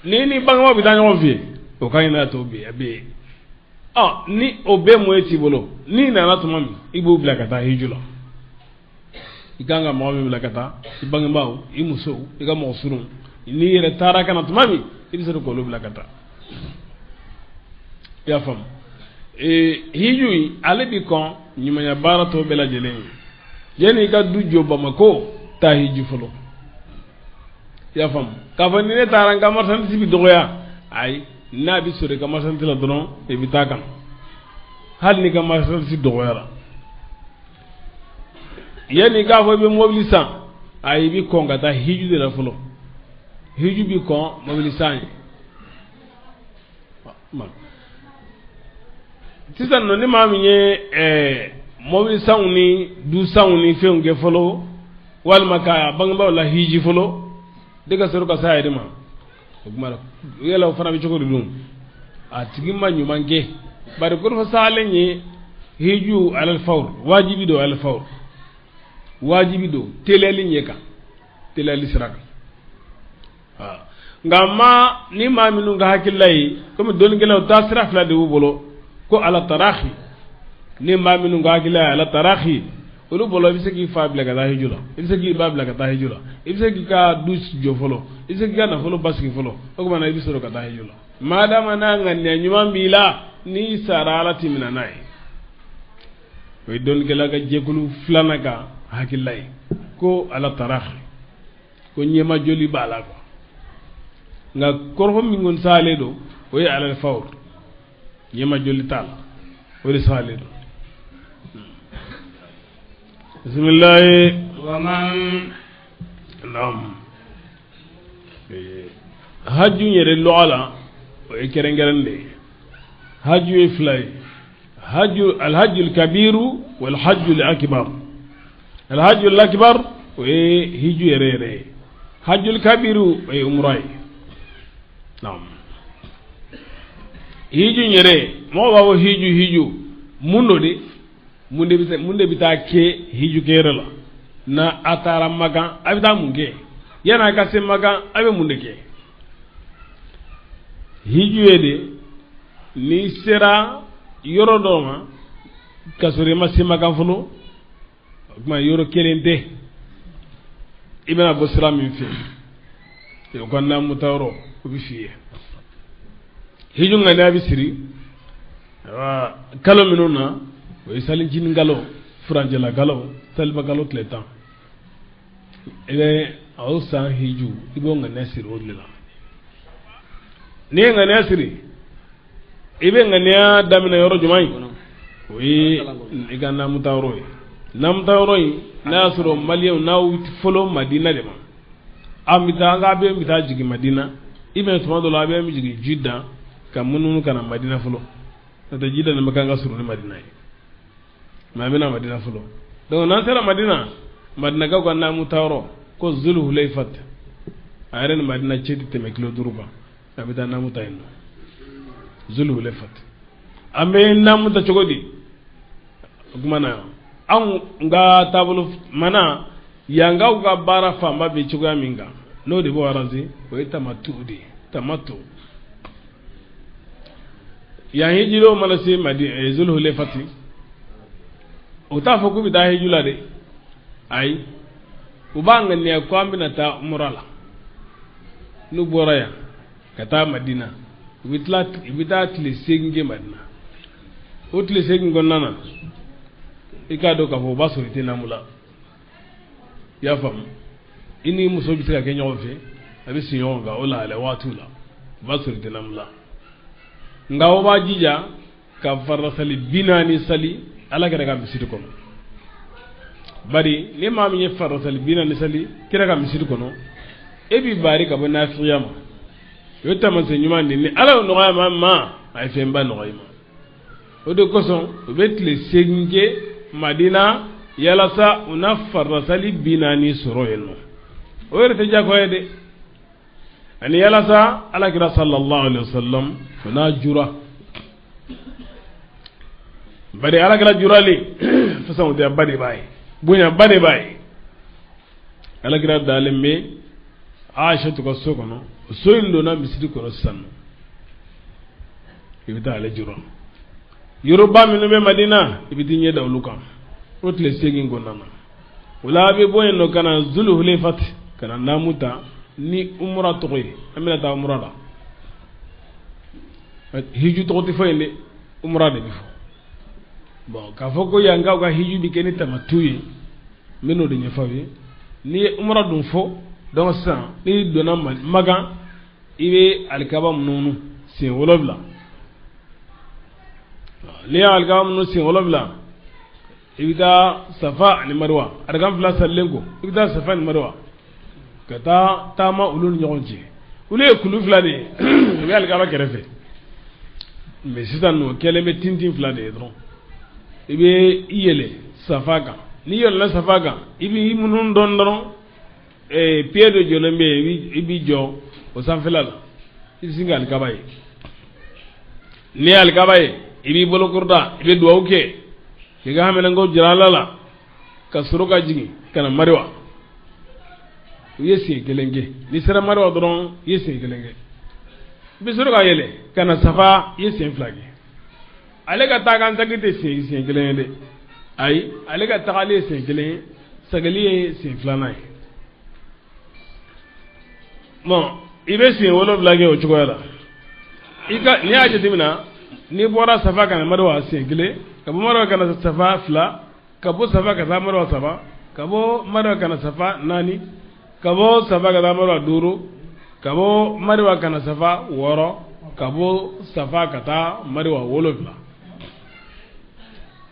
Ni ni bangebaaw bɛ taa ɲɔgɔn fɛ, o ka ɲi n'a tɔw bɛ a bɛ yen. Ni o bɛɛ moyen t'i bolo, n'i nana tuma min, i b'o bila ka taa hiju la. I kan ka mɔgɔ min bila ka taa, i bangebaaw, i musow, i ka mɔgɔ surunw, n'i yɛrɛ taara ka na tuma min, i bɛ sɔrɔ k'olu bila ka taa. I y'a faamu? Hiju in, ale bi kɔn ɲumanya baara tɔw bɛɛ lajɛlen ye. Yanni i ka du jɔ Bamako, taa hiji fɔlɔ. I y'a faamu? K'a fɔ ni ne taara n ka marchandise bi dɔgɔya, ayi, n'a bi sɔrɔ i ka marchandise la dɔrɔn, i bɛ taa kan. Hali n'i ka marchandise dɔgɔyara, yanni i k'a fɔ i bɛ mobili san, ayi, i bi kɔn ka taa hiju de la fɔlɔ. Hiju bi kɔn mobili san ye. Sisan nɔ, ni maa min ye mobili sanw ni du sanw ni fɛnw kɛ fɔlɔ, walima ka bangebaaw la hiji fɔlɔ, de ka sɔrɔ ka s'a yɛrɛ ma, o tuma yala o fana bɛ cogo di dun? A tigi ma ɲuman kɛ, bari kɔrɔfɔ salen ye hiju alal fawr, wajibi don alal fawr, wajibi don teliyali ɲɛ kan, teliyali sira kan. Nka ma ni maa minnu ka hakilila ye, komi dɔnnikɛlaw taa sira fila de b'u bolo, ko ala tarahi, ni maa minnu ka hakilila ye ala tarahi, olu bolo i bɛ se k'i fa bila ka taa hiju la, i bɛ se k'i ba bila ka taa hiju la, i bɛ se k'i ka du jɔ fɔlɔ, i bɛ se k'i ka nafolo basigi fɔlɔ, o tuma na i bɛ sɔrɔ ka taa hiju la. Maadama n'a ŋaniya ɲuman b'i la, n'i sara Ala t'i minɛ n'a ye. O ye dɔnnikɛla ka jɛkulu filanan ka hakilila ye, ko ala tarahi, ko ɲɛmajɔli b'a la quoi. Nka kɔrɔfɔ min kɔni salen don, o ye alal fawr, ɲɛmajɔli t'a la, o de salen don. Bisimilahi. Naam. Haju yɛrɛ lɔgɔ la, o ye kɛrɛnkɛrɛn de ye. Haju ye fila ye. Haju alhajju kabiru wal hajju akbar. Alhajju akbar o ye hiju yɛrɛ yɛrɛ ye. Hajju kabiru o ye umra ye. Naam. Hiju yɛrɛ, mɔgɔ b'a fɔ hiju hiju, mun don de? Mun de bɛ taa kɛ hiju kɛyɔrɔ la? Na a taara Makan, a bɛ taa mun kɛ? Yanni a ka se Makan, a bɛ mun de kɛ? Hiju ye de, n'i sera yɔrɔ dɔ ma ka sɔrɔ i ma se Makan fɔlɔ, o tuma yɔrɔ kelen tɛ, i bɛna bɔ sira min fɛ, o ka naamu-tayɔrɔ, o bɛ f'i ye. Hiju ŋaniya bɛ siri kalo minnu na, o ye salincinin kalo, furancɛla kalo, saliba kalo tile 10. I bɛ o san hiju, i b'o ŋaniya siri o de la. N'i ye ŋaniya siri, i bɛ ŋaniya daminɛ yɔrɔ jumɛn ye? O ye i ka naamutayɔrɔ ye. Naamutayɔrɔ in, n'a y'a sɔrɔ maliyɛnw n'aw fɔlɔ Madina de ma, an bɛ taa, an ka avion bɛ taa jigin Madina, i bɛn tuma dɔ la avion bɛ jigin Jida ka munumunu ka na Madina fɔlɔ. N'o tɛ Jida ni Makan ka surun ni Madina ye. Mais an bɛna Madina fɔlɔ. Donc n'an sera Madina, Madinakaw ka naamutayɔrɔ ko Zuluhulayfat, a yɛrɛ ni Madina cɛ tɛ tɛmɛ kilo 5 kan, a bɛ taa naamu ta yen nɔ. Zuluhulayfat. An bɛ naamu ta cogo di? O tuma na anw ka taabolo mana yankaw ka baara fanba bɛ cogoya min kan, n'o de b'o arranger, o ye tamatu de ye, tamatu. Yan hijiriw mana se Madi Zuluhulayfati, o t'a fɔ k'u bɛ taa hiju la dɛ, ayi, u b'a ŋaniya ko an bɛna taa umura la. N'u bɔra yan ka taa Madina, u bɛ tila, u bɛ taa tile 8 kɛ Madina. O tile 8 kɔnɔna na, i k'a dɔn k'a fɔ o b'a sɔrɔ i tɛ naamu la. I y'a faamu, i ni muso bɛ se ka kɛ ɲɔgɔn fɛ, a bɛ sigi ɲɔgɔn kan o lahalaya waatiw la, o b'a sɔrɔ i tɛ naamu la. Nka o b'a jija ka faridasali 40 sali Ala kira ka misiri kɔnɔ. Bari ni maa min ye faridasali 40 sali kira ka misiri kɔnɔ, e b'i bari ka bɔ nafigiya ma. O ye taamasiyɛn ɲuman de ye. Ni Ala y'o nɔgɔya maa min ma, a ye fɛnba nɔgɔya i ma. O de kosɔn u bɛ tile 8 kɛ Madina yalasa u na faridasali 40 sɔrɔ yen nɔ. O yɛrɛ tɛ diyagoya ye dɛ. Ani yalasa Ala kira sallallahu alaihi wasallam o n'a jura. Bari Ala kira juralen fasamadiyaba de b'a ye, bonyaba de b'a ye. Ala kira dalen bɛ Aisha ka so kɔnɔ, o so in donna misiri kɔnɔ sisan nɔ. I bɛ taa ale jura. Yɔrɔba minnu bɛ Madina, i bɛ t'i ɲɛ da olu kan o tile 8 kɔnɔna na. O la a bɛ bɔ yen nɔ ka na Zuluhulefati, ka na naamu ta ni umura tɔgɔ ye. An bɛna taa umura la. Hiju tɔgɔ tɛ fɔ yen dɛ, umura de bɛ fɔ. Bon, k'a fɔ ko yankaw ka hiju bɛ kɛ ni tamatu ye, n bɛ n'o de ɲɛfɔ aw ye. N'i ye umura dun fɔ, donc sisan n'i donna Makan, i bɛ alikaba munumunu siɲɛ 7. N'i ye alikaba munumunu siɲɛ 7, i bɛ taa Safa ani Mariwa. Arakan fila salilen kɔ, i bɛ taa Safa ni Mariwa ka taa taama olu ni ɲɔgɔn cɛ. Olu ye kulu fila de ye, u bɛ alikaba kɛrɛfɛ. Mais sisan nɔ kɛlen bɛ tintin fila de ye dɔrɔn. I bɛ i yɛlɛ Safa kan. N'i yɛlɛla Safa kan, i b'i munumunu dɔɔni dɔrɔn, pied dɔ jɔlen bɛ yen, i b'i jɔ o sanfɛla la, i bɛ sin ka alikaba ye. N'i ye alikaba ye, i b'i bolo kɔrɔta, i bɛ dugawu kɛ k'i ka haminanko jira Ala la, ka sɔrɔ ka jigin ka na Mariwa. I ye siɲɛ kelen kɛ. N'i sera Mariwa dɔrɔn, i ye siɲɛ kelen kɛ. I bɛ sɔrɔ ka yɛlɛ ka na Safa, i ye siɲɛ fila kɛ. Ale ka taa kan sagi tɛ siɲɛ kelen ye dɛ. Ayi, ale ka tagali ye siɲɛ kelen ye, sagili ye siɲɛ filanan ye. Bon, i bɛ siɲɛ 7 kɛ o cogoya la. I ka n'i y'a jateminɛ, n'i bɔra Safa ka na Mariwa siɲɛ kelen, ka bɔ Mariwa ka na Safa fila, ka bɔ Safa ka taa Mariwa saba, ka bɔ Mariwa ka na Safa naani, ka bɔ Safa ka taa Mariwa duuru, ka bɔ Mariwa ka na Safa wɔɔrɔ, ka bɔ Safa ka taa Mariwa 7.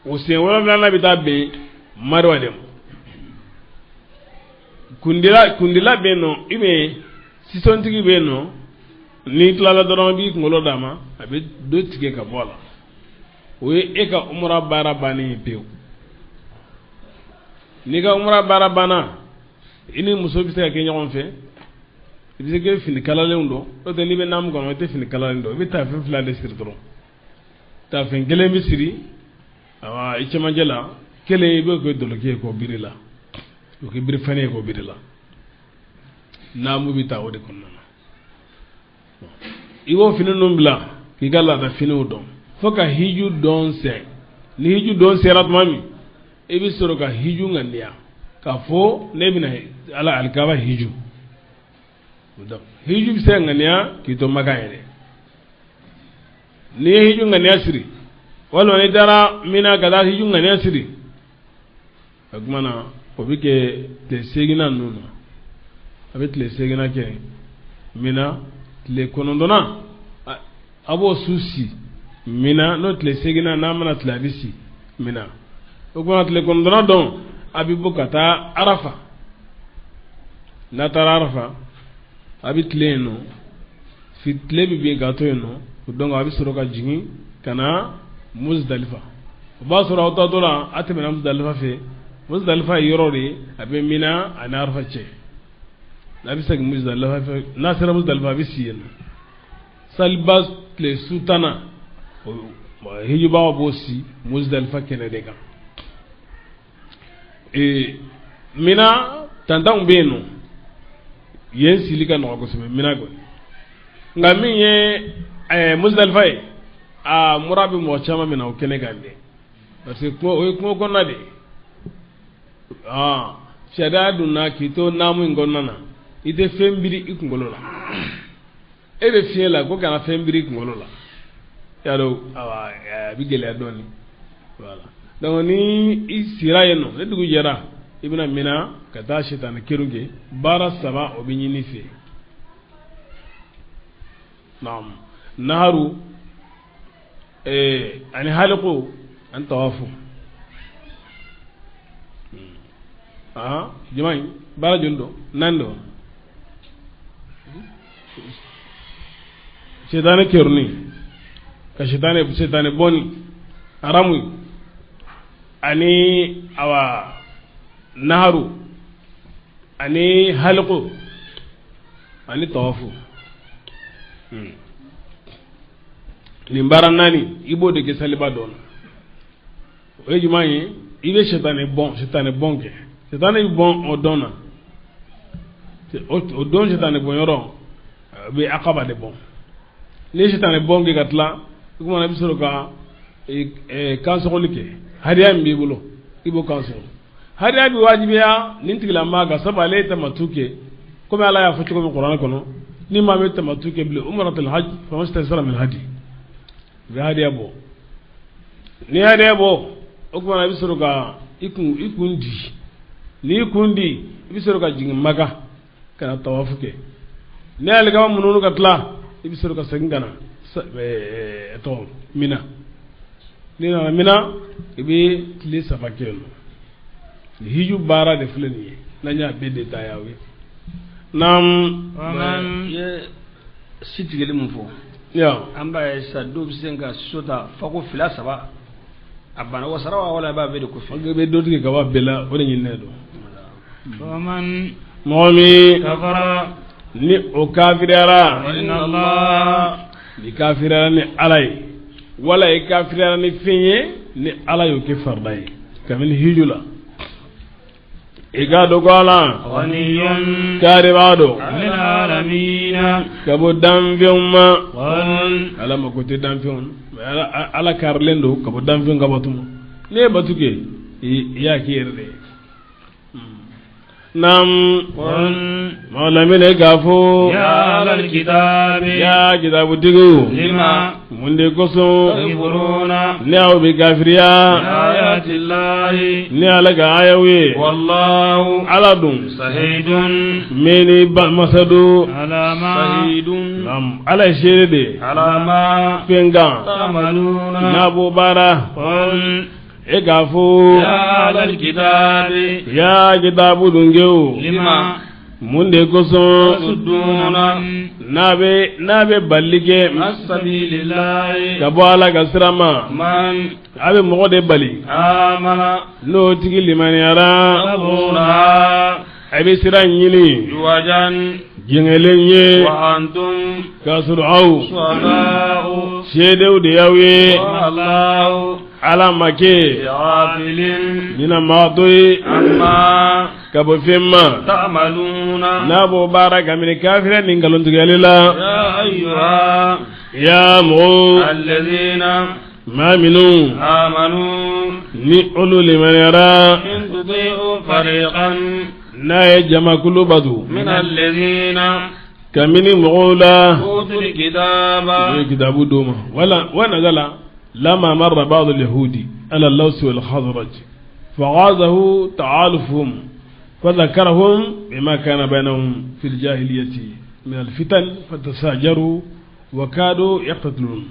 O siɲɛ 7nan bɛ taa bɛn Mariwa de ma. Kundila bɛ yen nɔ, i bɛ sisontigi bɛ yen nɔ. N'i tilala dɔrɔn, i b'i kunkolo d'a ma, a bɛ dɔ tigɛ ka bɔ a la. O ye e ka umura baara bannen ye pewu. N'i ka umura baara banna, i ni muso bɛ se ka kɛ ɲɔgɔn fɛ. I bɛ se ka fini kalalenw don. N'o tɛ, n'i bɛ naamu kɔnɔ, i tɛ fini kalalen don, i bɛ taafe fila de siri dɔrɔn. Taafe kelen bɛ siri awa i cɛmancɛ la, kelen i b'o kɛ dɔlɔki ye k'o biri la, o kɛ biri fɛnɛ ye k'o biri la. Naamu bɛ taa o de kɔnɔna na. I b'o fini ninnu bila k'i ka laada finiw dɔn fo ka hiju dɔn sɛ. Ni hiju dɔn sera tuma min, i bɛ sɔrɔ ka hiju ŋaniya k'a fɔ ne bɛna ala alikaba hiju. Hiju bɛ se ka ŋaniya k'i to Makan yɛrɛ. N'i ye hiju ŋaniya siri, walima n'i taara Mina ka taa hiju ŋaniya siri, o tuma na o bɛ kɛ tile 8nan ninnu na. A bɛ tile 8nan kɛ Mina, tile 9nan a b'o su si Mina. N'o tile 8nan n'a mana tile, a bɛ si Mina. O tuma tile 9nan dɔn, a bɛ bɔ ka taa Arafa. N'a taara Arafa, a bɛ tile yen nɔ, tile bɛ bin ka to yen nɔ. Donc a bɛ sɔrɔ ka jigin ka na Muzdalifa. O b'a sɔrɔ aw taatɔ la, a tɛmɛna Muzdalifa fɛ. Muzdalifa ye yɔrɔ de ye, a bɛ Mina ani Arafa cɛ. A bɛ segin Muzdalifa fɛ. N'a sera Muzdalifa, a bɛ si yen nɔ. Saliba tile su 10nan, hijibagaw b'o si Muzdalifa kɛnɛ de kan. Mina tantanw bɛ yen nɔ, yen sili ka nɔgɔn kosɛbɛ Mina kɔni. Nka min ye Muzdalifa ye, aa, mura bɛ mɔgɔ caman minɛ o kɛnɛ kan dɛ, parce que o ye kungo kɔnɔna de ye. Sariya donna k'i to naamu in kɔnɔna na, I tɛ fɛn biri i kunkolo la. E bɛ fiɲɛ la ko kana fɛn biri i kunkolo la. Y'a dɔn a bɛ gɛlɛya dɔɔnin. Voilà. Donc ni i sira yen nɔ, ni dugu jɛra, i bɛna Mina ka taa sitanɛ kerun kɛ. Baara saba o bɛ ɲini i fɛ. Naam. Naharu ani haliku ani tawafu. Ah, jama in baara joli don? Naani don. Sitanɛ kerunni ka sitanɛ bɔnni haramu ani awa naharu ani haliku ani tawafu. Nin baara naani i b'o de kɛ saliba dɔ la. O ye jumɛn ye? I bɛ sitanɛ bɔn kɛ. Sitanɛ bɛ bɔn o dɔn na. O don sitanɛ bɔn yɔrɔ a bɛ akaba de bɔn. N'i ye sitanɛ bɔn kɛ ka tila, o tuma i bɛ sɔrɔ ka kansɔgɔli kɛ. Hadiya min b'i bolo i b'o kansɔgɔ. Hadiya bɛ wajibiya nin tigilamaa kan sabu ale ye tamatu kɛ. Komi Ala y'a fɔ cogo min kuranɛ kɔnɔ, ni maa min tamatu kɛ bilen umratul hajj famastaysara min hadi. I bɛ hadiya bɔ. N'i ye hadiya bɔ, o tuma i bɛ sɔrɔ ka i kun di. N'i kun di, i bɛ sɔrɔ ka jigin Maka ka na tawafu kɛ. N'i ye alikama munumunu ka tila, i bɛ sɔrɔ ka segin ka na tɔgɔ Mina. N'i nana Mina, i bɛ tile saba kɛ yen nɔ. Hiju baara de filɛ nin ye, n'an y'a bɛɛ détaillé aw ye. Naam. I ye si tigɛli mun fɔ. An b'a ye sisan dɔw bɛ se ka so ta fako 2 3 a banna o sara wala b'a bɛɛ de kɔfɛ. I bɛ dɔ tigɛ ka bɔ a bɛɛ la, o de ɲininen don. Mɔgɔ min ni o kafiriyara, ni kafiriyara ni Ala ye, wala i kafiriyara ni fɛn ye ni Ala y'o kɛ farida ye kabini hiju la. I k'a dɔn ko Ala k'ale b'a dɔn ka bɔ danfɛnw ma. Ala mako tɛ danfɛnw na, Ala karilen don ka bɔ danfɛnw ka bato ma. N'i ye bato kɛ, i y'a k'i yɛrɛ de ye. Naam. Maa lamini k'a fɔ yaa kitabutigiw, mun de kosɔn ni aw bɛ kafiriya ni Ala ka ayaw ye? Ala dun mɛnni masa don, Ala ye seere de ye fɛn kan n'a b'o baara. E k'a fɔ yaa kitabu dunkew, mun de kosɔn n'a bɛ bali kɛ ka bɔ Ala ka sira ma? A bɛ mɔgɔ de bali n'o tigi limaniyara, a bɛ sira ɲini jɛngɛlen ye k'a sɔrɔ aw seedew de y'aw ye. Ala ma kɛ ɲinamaatɔ ye ka bɔ fɛn ma n'a b'o baara kabini kafiriya ni nkalontigɛli la. Yaa mɔgɔw, maa minnu ni olu limaniyara, n'a ye jamakulu bato kabini mɔgɔw la u ye kitabu d'u ma. Wa nazala لما مر بعض اليهود على اللوس والخزرج فغازه تعالفهم فذكرهم بما كان بينهم في الجاهلية من الفتن فتساجروا وكادوا يقتتلون.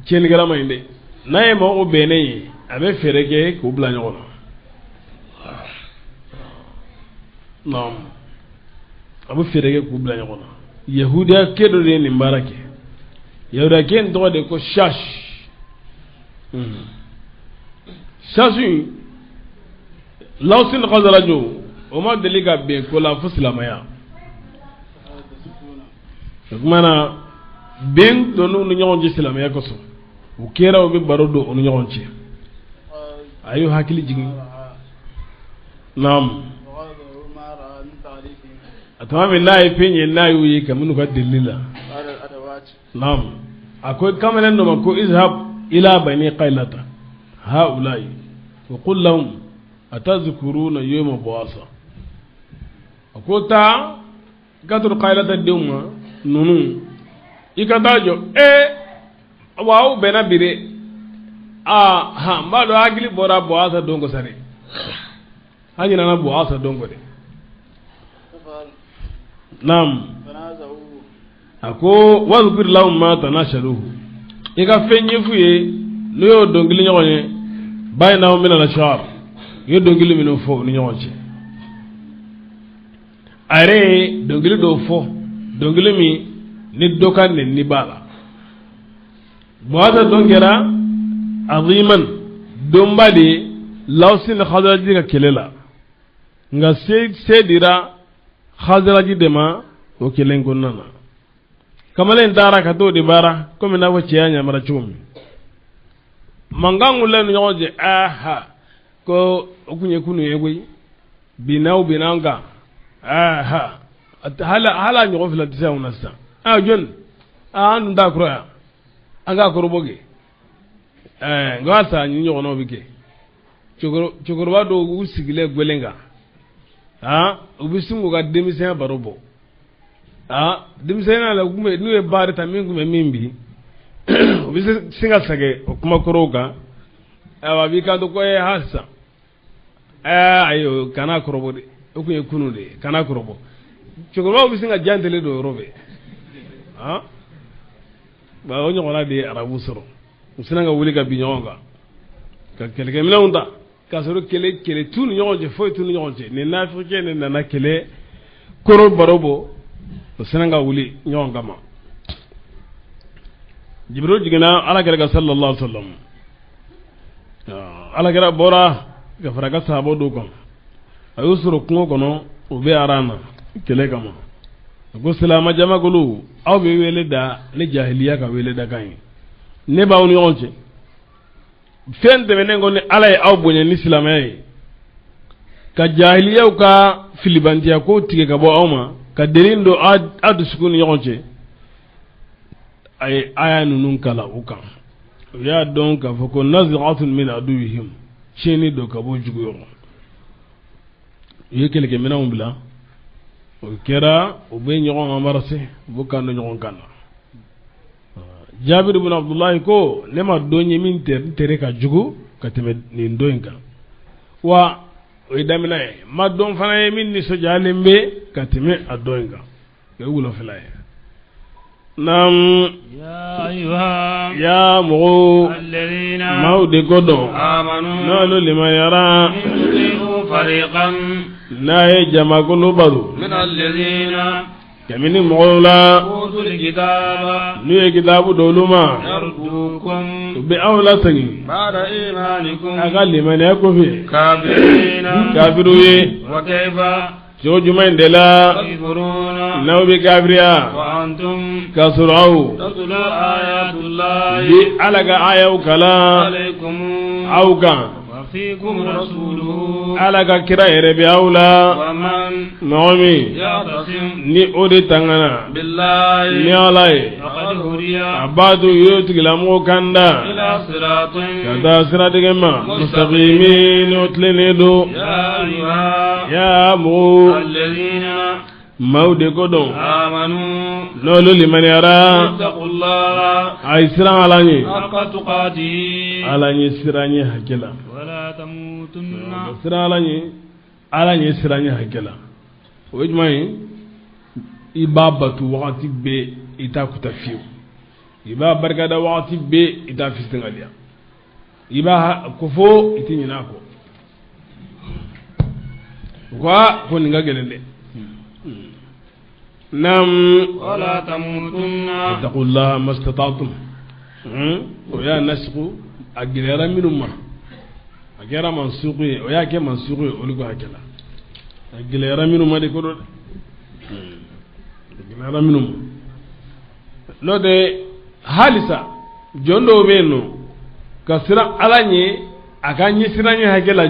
Tiɲɛnikɛla ma ɲi dɛ, n'a ye mɔgɔw bɛnnen ye a bɛ fɛɛrɛ kɛ k'u bila ɲɔgɔn na. Naam, a bɛ fɛɛrɛ kɛ k'u bila ɲɔgɔn na. Yahudiya kɛ dɔ de ye nin baara kɛ. Yahudakɛ in tɔgɔ de ko Shash. Shash in Lawsi ni Khazraj o ma deli ka bɛn ko la fo silamɛya. O tuma na bɛn donn'u ni ɲɔgɔn cɛ silamɛya kosɔn. U kɛra u bɛ baro don u ni ɲɔgɔn cɛ. A y'u hakili jigin. Naam. A tuma min n'a ye fɛn ye n'a y'u ye ka minnu ka delili la. Naam. A ko kamalen dɔ ma ko izhab ila bani qailata haula'i wa qul lahum atazkuruna yawma bu'asa. A ko taa i ka to Kayilata denw ma ninnu i ka taa jɔ wa aw bɛnna bi dɛ aa han n b'a dɔn hakili bɔra Buwasa don kɔ sa dɛ an ɲinɛna Buwasa don kɔ dɛ naam a ko wazkur lahum ma tanashaduhu i ka fɛn ɲɛf'u ye n'u y'o dɔnkili ɲɔgɔn ye baynahum min al-ash'ar u ye dɔnkili minnu fɔ u ni ɲɔgɔn cɛ a yɛrɛ ye dɔnkili dɔw fɔ dɔnkili min ni dɔ ka nɛni b'a la Buwasa don kɛra aziman donba de ye Lawusi ni Khazaraji ka kɛlɛ la nka se dira Khazaraji de ma o kɛlɛ in kɔnɔna na kamalen taara ka t'o de baara komi n'a fɔ cɛya ɲamara cogo min mankan wulila ni ɲɔgɔn cɛ aha ko o kun ye kunu ye koyi bi n'aw binna an kan aha hali a ɲɔgɔn fila tɛ se anw na sisan aa jɔni aa an dun t'a kɔrɔ yan an k'a kɔrɔbɔ kɛ ɛɛ nka halisa nin ɲɔgɔnnaw bɛ kɛ cɛkɔrɔba dɔw u sigilen gwɛlɛn kan aa u bɛ sin k'u ka denmisɛnya baro bɔ aa denmisɛnya la u tun bɛ n'u ye baari ta min tun bɛ min bi u bɛ sin ka segin o kuma kɔrɔw kan ayiwa a b'i kanto ko ee halisa ɛɛ ayi o kana kɔrɔbɔ dɛ o tun ye kunun de ye kana kɔrɔbɔ cɛkɔrɔbaw bɛ sin ka jantelen don yɔrɔ bɛɛ aa o ɲɔgɔnna de ye arabu sɔrɔ u sina ka wuli ka bin ɲɔgɔn kan ka kɛlɛkɛminɛnw ta k'a sɔrɔ kɛlɛ kɛlɛ t'u ni ɲɔgɔn cɛ foyi t'u ni ɲɔgɔn cɛ nin nafikɛ nin nana kɛlɛ koro baro bɔ o sina ka wuli ɲɔgɔn kama Jibril jiginna ala kira kan sallallahu alaihi wasallam ala kira bɔra ka fara ka sahaba dɔw kan a y'u sɔrɔ kungo kɔnɔ u bɛ aran na kɛlɛ kama a ko silamɛ jamakulu aw bɛ wele da ni jahiliya ka wele da kan ye ne b'aw ni ɲɔgɔn cɛ fɛn tɛmɛnen kɔ ni ala ye aw bonya ni silamɛya ye ka jahiliyaw ka filibantiya ko tigɛ ka bɔ aw ma ka derin don aw dusukun ni ɲɔgɔn cɛ a ye aya ninnu kalan u kan u y'a dɔn k'a fɔ ko nazi'atun min aduwwihim tiɲɛni don ka bɔ jugu yɔrɔ u ye kɛlɛkɛminɛnw bila o kɛra u bɛ ɲɔgɔn embrasser u bɛ kan don ɲɔgɔn kan na Jabir ibn Abdullahi ko ne ma don ye min tere ka jugu ka tɛmɛ nin don in kan wa o ye daminɛ ye ma don fana ye min nisɔndiyalen bɛ ka tɛmɛ a don in kan o ye wulafɛla ye naam ya mɔgɔw maaw de ko dɔn n'olu limaniyara n'a ye jamakulu baro kabini mɔgɔw la n'u ye kitabu d'olu ma u bɛ aw lasegin a ka limaniya kɔfɛ kafiriw ye cogo jumɛn de la n'aw bɛ kafiriya k'a sɔrɔ aw bi ala ka ayaw kalan aw kan ala ka kira yɛrɛ bɛ aw la mɔgɔ min ni o de tangana ni ala ye a b'a to u y'o tigilamɔgɔ kanda ka taa siratigɛ ma mustaqimi n'o tilennen don ya mɔgɔw maaw de ko dɔn n'olu limaniyara a ye siran ala ɲɛ ala ɲɛ siran ɲɛ hakɛ la siran ala ɲɛ ala ɲɛ siran ɲɛ hakɛ la o ye jumɛn ye i b'a batu wagati bɛɛ i t'a kuta fiyewu i b'a barikada wagati bɛɛ i t'a fisingaliya i b'a kofo i tɛ ɲinɛ a kɔ u ko nin ka gɛlɛn dɛ naam wala tamutunna ittaqullaha mastata'tum o y'a nasiku a gɛlɛyara minnu ma a kɛra mansuku ye o y'a kɛ mansuku ye olu ka hakɛ la a gɛlɛyara minnu ma de ko dɔ dɛ a gɛlɛyara minnu ma n'o tɛ halisa jɔn dɔw bɛ yen nɔ ka siran ala ɲɛ a ka ɲɛsiran ɲɛ hakɛ la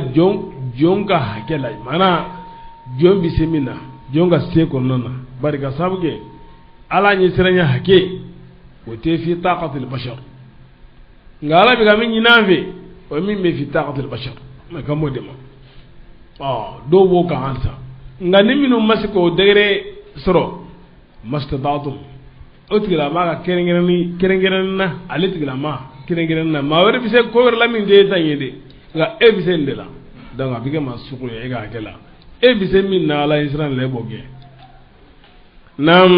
jɔn ka hakɛ la maanaa jɔn bɛ se min na jɔn ka se kɔnɔna na bari ka sababu kɛ ala ɲɛsiran ɲɛ hakɛ o tɛ fi taqatil bashar nka ala bɛ ka min ɲini an fɛ o ye min bɛ fi taqatil bashar mɛ kan b'o de ma ɔ dɔw b'o kan halisa Nka ni minnu ma se k'o degré sɔrɔ mastata'tum o tigilama ka kɛrɛnkɛrɛnni na ale tigilama kɛrɛnkɛrɛnni na maa wɛrɛ bɛ se ko wɛrɛ la min tɛ e ta in ye dɛ nka e bɛ se nin de la donc a bɛ kɛ maa sugu ye e ka hakɛ la e bɛ se min na ala ye siran la e b'o kɛ. Naam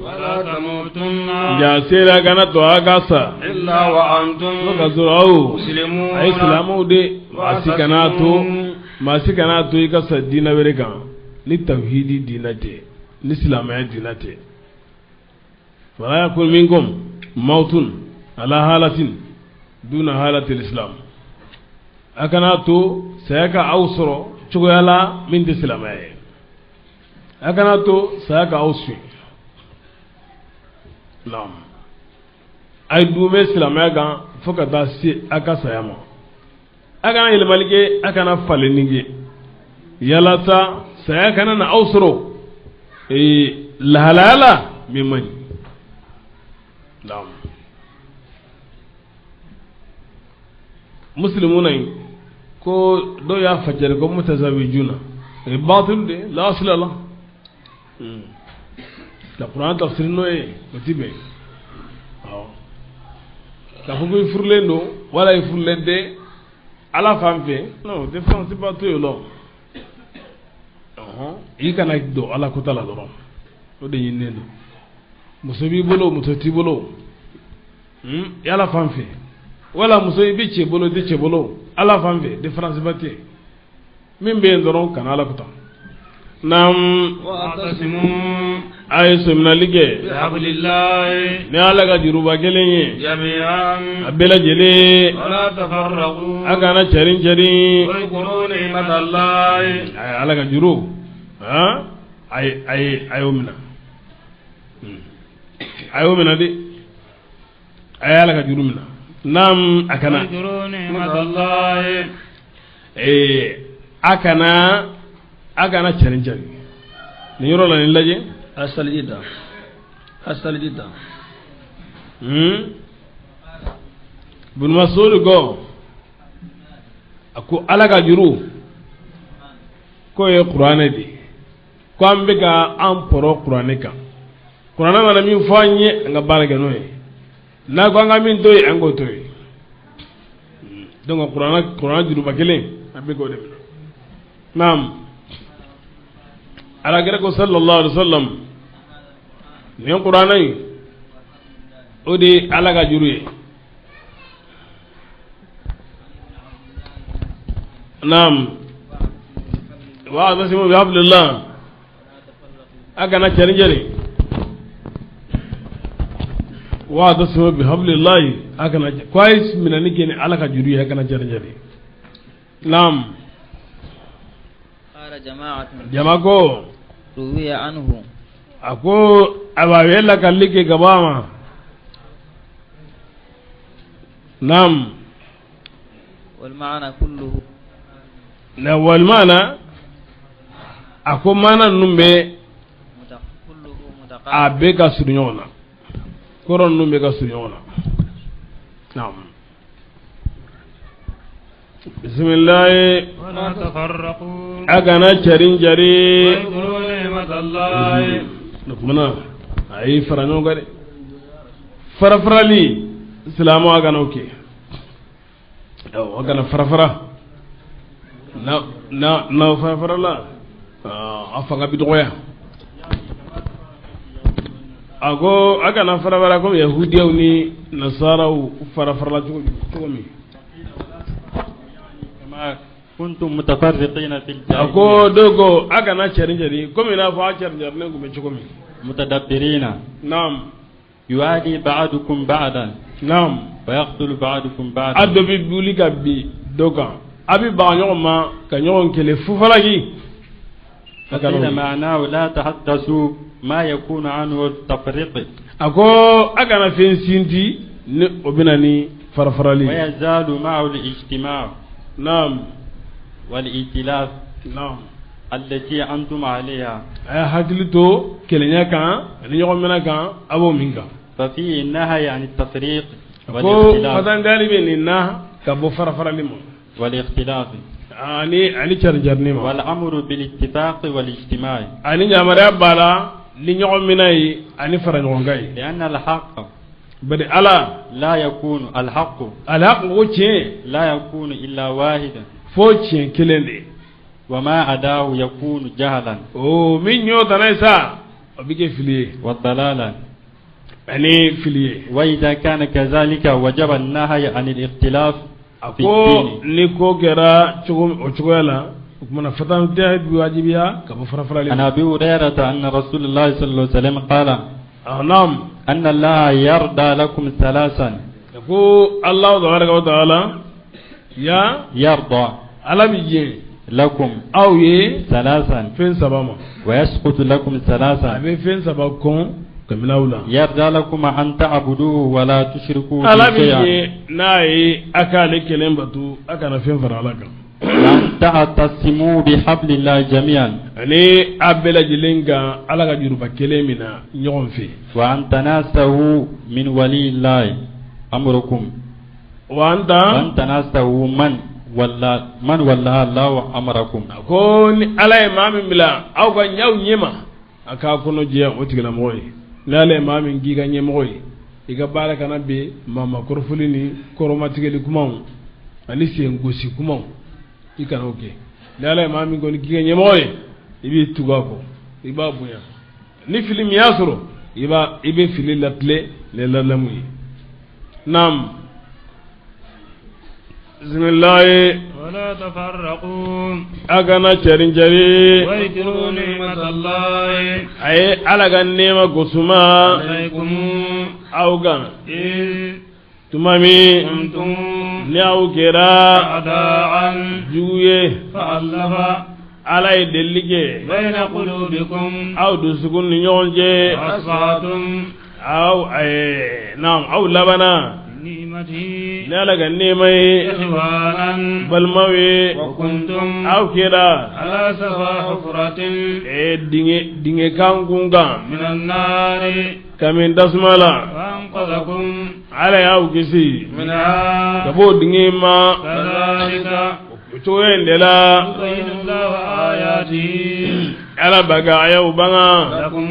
wala tamutunna jasera kana to a ka sa illa wa antum ka sɔrɔ aw muslimun a ye silamɛw de maa si kana to i ka sa diinɛ wɛrɛ kan ni tawhidi diinɛ tɛ ni silamɛya diinɛ tɛ wala yakun minkum mawtun ala halatin duna halatil islam a kana to saya ka aw sɔrɔ cogoya la min tɛ silamɛya ye a kana to saya ka aw suɲɛ naam a ye duumɛ silamɛya kan fo ka taa se a ka saya ma a kana yɛlɛmali kɛ a kana falenni kɛ yalasa saya kana na aw sɔrɔ lahalaya la min man ɲi naam muslimuna in ko dɔw y'a fajari ko mutazawijuna batil de la asla la la Qur'an tafsir n'o ye o ti bɛn awɔ k'a fɔ ko i furulen don wala i furulen tɛ ala fan fɛ non différence ba t'o ye la i kana don ala kota la dɔrɔn o de ɲininen don muso b'i bolo muso t'i bolo ala fan fɛ wala muso i bɛ cɛ bolo i tɛ cɛ bolo ala fan fɛ différence ba tɛ min bɛ yen dɔrɔn kana ala kota naam a ye sɔminali kɛ ni ala ka juruba kelen ye a bɛɛ lajɛlen a kana cɛrin cɛrin a ye ala ka juru a y'o minɛ a y'o minɛ de a ye ala ka juru minɛ naam a kana a kana cɛrin cɛrin nin yɔrɔ la nin lajɛ a saliji ta Ibn Mas'ud ko a ko ala ka juru k'o ye kuranɛ de ye ko an bɛ ka an pɔrɔ kuranɛ kan kuranɛ mana min fɔ an ye an ka baara kɛ n'o ye n'a ko an ka min to yen an k'o to yen donc kuranɛ juruba kelen an bɛ k'o de minɛ naam ala kira ko sallallahu alaihi wa sallam nin kuranɛ in o de ye ala ka juru ye naam wa'tasimu bihablillah a kana cɛrin cɛrin wa'tasimu bihablillah a kana ko a ye minɛni kɛ ni ala ka juru ye a kana cɛrin cɛrin naam jama ko a ko a b'a ye lakali kɛ ka bɔ a ma naam na walmaana a ko maana ninnu bɛ a bɛɛ ka surun ɲɔgɔn na kɔrɔ ninnu bɛɛ ka surun ɲɔgɔn na naam bisimilayi a kana cɛrin cɛrin o kumana a y'i fara ɲɔgɔn kan dɛ farafarali silamɛw a kana o kɛ a kana farafara n'aw farafarala a fanga bɛ dɔgɔya a ko a kana farafara komi yahudiyaw ni nasaraw farafarala cogo min a ko dɔw ko a kana cɛrin cɛrin komi i n'a fɔ a cɛrin cɛrinnen tun bɛ cogo min mutadabbirina naam yuwali ba'dukum ba'dan naam wa yaqtulu ba'dukum ba'dan a dɔ bɛ wuli ka bin dɔ kan a bɛ baga ɲɔgɔn ma ka ɲɔgɔn kɛlɛ fufalaki qila ma'nahu la tahaddasu ma yakunu anhu tafriq a ko a kana fɛn sinti ni o bɛ na ni farafarali wa yazalu ma'ahu al-ijtima' naam wal-i'tilaf naam allati antum 'alayha a y'a hakili to kelenya kan ani ɲɔgɔn minɛ kan a b'o min kan fa fihi nahyi 'an at-tafriq ko fatangali bɛ nin na ka bɔ farafarali ma wal-ikhtilaf Ani cari-carinin ma. Wal amru bil ittifaq wal ijtima'. Ani yamaruya b'a la ni ɲɔgɔn minɛ ye ani fara ɲɔgɔn kan ye. Lianna al haqq. Bari ala. La yakunu al haqq. Al haqq ko tiɲɛ. La yakunu illa wahidan. Fo tiɲɛ kelen de. Wa ma adahu yakunu jahlan. O min y'o tana ye sa, o bɛ kɛ fili ye. Wa dalalan. Ani fili ye. Wa idha kana kadhalika wajaba an-nahyu an al-ikhtilaf. A ko ni ko kɛra cogo o cogoya la, o kumana fatantɛ bi wajibiya ka bɔ fara-farali. An Abi Hurayrata anna Rasulullah sallallahu alaihi wasallam qala. Naam. Anna Allah yarda lakum thalathan. Ko Allah tabaraka wa ta'ala ya yarda. Ala bi diɲɛ. Lakum. Aw ye. Thalathan. Fɛn saba ma. Wa yasqutu lakum thalathan. A bɛ fɛn saba kɔn. Kabini aw la. Yarda lakum an ta'buduhu wa la tushriku bihi shay'an. Ala min ye n'a ye a k'ale kelen bato, a kana fɛn fara Ala kan. An ta'tasimu bi hablillahi jami'an. Ani a bɛɛ lajɛlen ka Ala ka juruba kelen minɛ ɲɔgɔn fɛ. Wa an tanasahu min waliyillahi amrukum. Wa an tanasahu man walla Allahu amrakum. A ko ni Ala ye maa min bila aw ka ɲaw ɲɛma, a k'a kɔnɔ jɛya o tigilamɔgɔ ye. N'ale ye maa min k'i ka ɲɛmɔgɔ ye, i ka baara kana bɛn maamakɔrɔfoli ni kɔrɔmatigɛli kumaw ani sengosi kumaw, i kana o kɛ. N'ale ye maa min kɔni k'i ka ɲɛmɔgɔ ye, i b'i tugu a kɔ, i b'a bonya. Ni fili min y'a sɔrɔ, i bɛ fili latilen ni ladamu ye. Naam. Bisimilahi. Wala tafarraqu. A kana cɛrin cɛrin. Wadhkuru ni'matallahi. A ye Ala ka nɛɛma gosuma. Alaykum. Aw kan. Tuma min. Kuntum. Ni aw kɛra. A'da'an. Jugu ye. Fa'alafa. Ala ye delili kɛ. Bayna qulubikum. Aw dusukun ni ɲɔgɔn cɛ. Asbahatum. Aw naam, aw labanna. Ni Ala ka nɛɛma ye. Ikhwanan. Balimaw ye. Wa kuntum. Aw kɛra. Ala safa hufratin. Dingɛ kan kun kan. Minan nari. Kabini tasuma la. Wa anqadhakum. Ala y'aw kisi. Minha. Ka bɔ dingɛ ma. Kadhalika. O cogoya in de la. Yubayyinu Allahu ayatihi. Ala b'a ka ayaw banga. Lakum.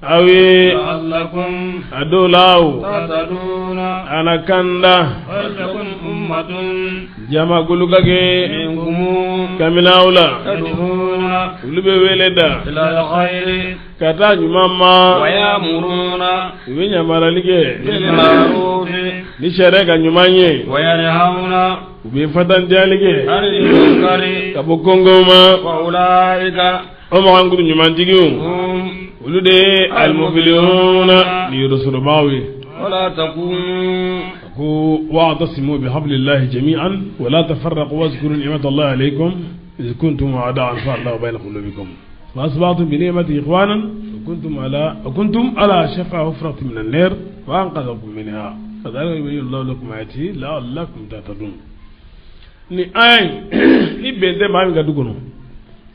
Aw ye. La'allakum. A dɔw la o. Tahtaduna. Ana kanda. Waltakun ummatun. Jamakulu ka kɛ. Minkum. Kabini aw la. Tad'una. Olu bɛ wele da. Ila al-khayri. Ka taa ɲuman ma. Wa ya'muruna. U bɛ yamaruyali kɛ. Bil ma'rufi. Ni sariya ka ɲuman ye. Wa yanhauna. U bɛ fatantiyali kɛ. Anil munkari. Ka bɔ kɔngɔ ma. Wa ulaika. O mɔgɔnkuru ɲumantigiw. Hum. Olu de ye alimufilihuna niyɔrɔsɔrɔbaaw ye. Wala takunu. Ko wa'tasimu bihablillahi jami'an wala tafarraqu wazkuru ni'matallahi alaykum iz kuntum a'da'an fa'alafa bayna qulubikum fa asbahtum bi ni'matihi ikhwanan wa kuntum ala shafa hufratin minan nar wa anqadhakum minha kadhalika yubayyinu Allahu lakum ayatihi la'allakum tahtadun. Ni aya in ni bɛn tɛ maa min ka du kɔnɔ,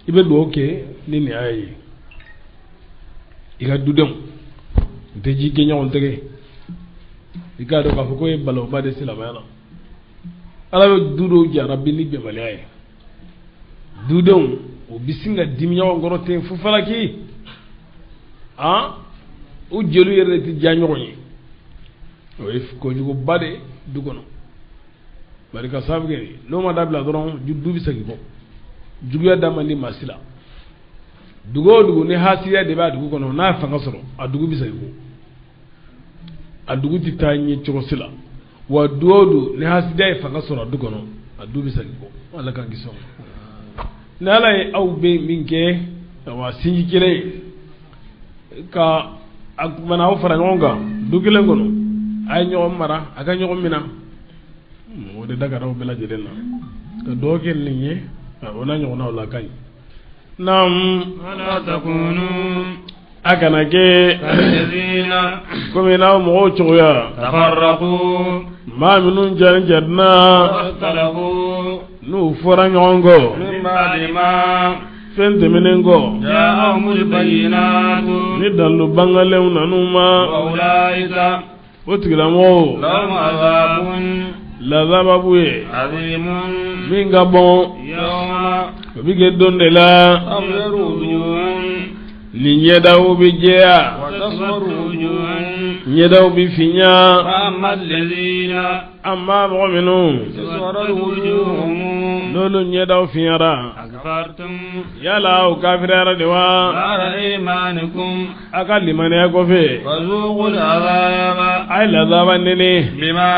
i bɛ dugawu kɛ ni nin aya ye. I ka dudenw u tɛ ji kɛ ɲɔgɔn tɛgɛ. I k'a dɔn k'a fɔ ko ye balawuba de silamɛya la. Ala bɛ du dɔw jarabi ni bɛnbaliya ye. Dudenw u bɛ sin ka dimi ɲɔgɔn kɔrɔ ten fo falaki. U jeliw yɛrɛ de tɛ diya ɲɔgɔn ye. O ye kojuguba de du kɔnɔ. Bari ka sababu kɛ n'o ma dabila dɔrɔn du bɛ segin kɔ. Juguya da man di maa si la. Dugu o dugu ni hasiya de b'a dugu kɔnɔ, n'a fanga sɔrɔ a dugu bɛ segin kɔ. A dugu tɛ taa ɲɛ cogo si la. Wa du o du ni hasiya ye fanga sɔrɔ a du kɔnɔ, a du bɛ segin kɔ. Ala k'an kisi o ma. Ni Ala ye aw bɛ min kɛ, wa sinji kelen ye ka a kumana aw fara ɲɔgɔn kan du kelen kɔnɔ, a ye ɲɔgɔn mara, a ka ɲɔgɔn minɛ. O de da ka d'aw bɛɛ lajɛlen na. Ka dugawu kɛ nin ye, o n'a ɲɔgɔnnaw la ka ɲi. Naam. Wala takunu. A kana kɛ. Kallazina. Komi n'aw mɔgɔw cogoya. Tafarraqu. Maa minnu jari jarina. Wakhtalafu. N'u fɔra ɲɔgɔn kɔ. Min ba'di ma. Fɛn tɛmɛnen kɔ. Ja'ahumul bayyinatu. Ni dalilu bangalenw nan'u ma. Wa ulaika. O tigilamɔgɔw. Lahum azabun. Lazababu ye عظيم min ka bon. يوم O bɛ kɛ don de la تبيض وجوه ni ɲɛdaw bɛ jɛya, وتسود وجوه. ɲɛdaw bɛ finya. فأما الذين Amma mɔgɔ minnu اسودت وجوههم n'olu ɲɛdaw finyara, أكفرتم yala o kafiriyara de wa بعد إيمانكم a ka limaniya kɔfɛ? فذوقوا العذاب A ye lazaba nɛnɛ بما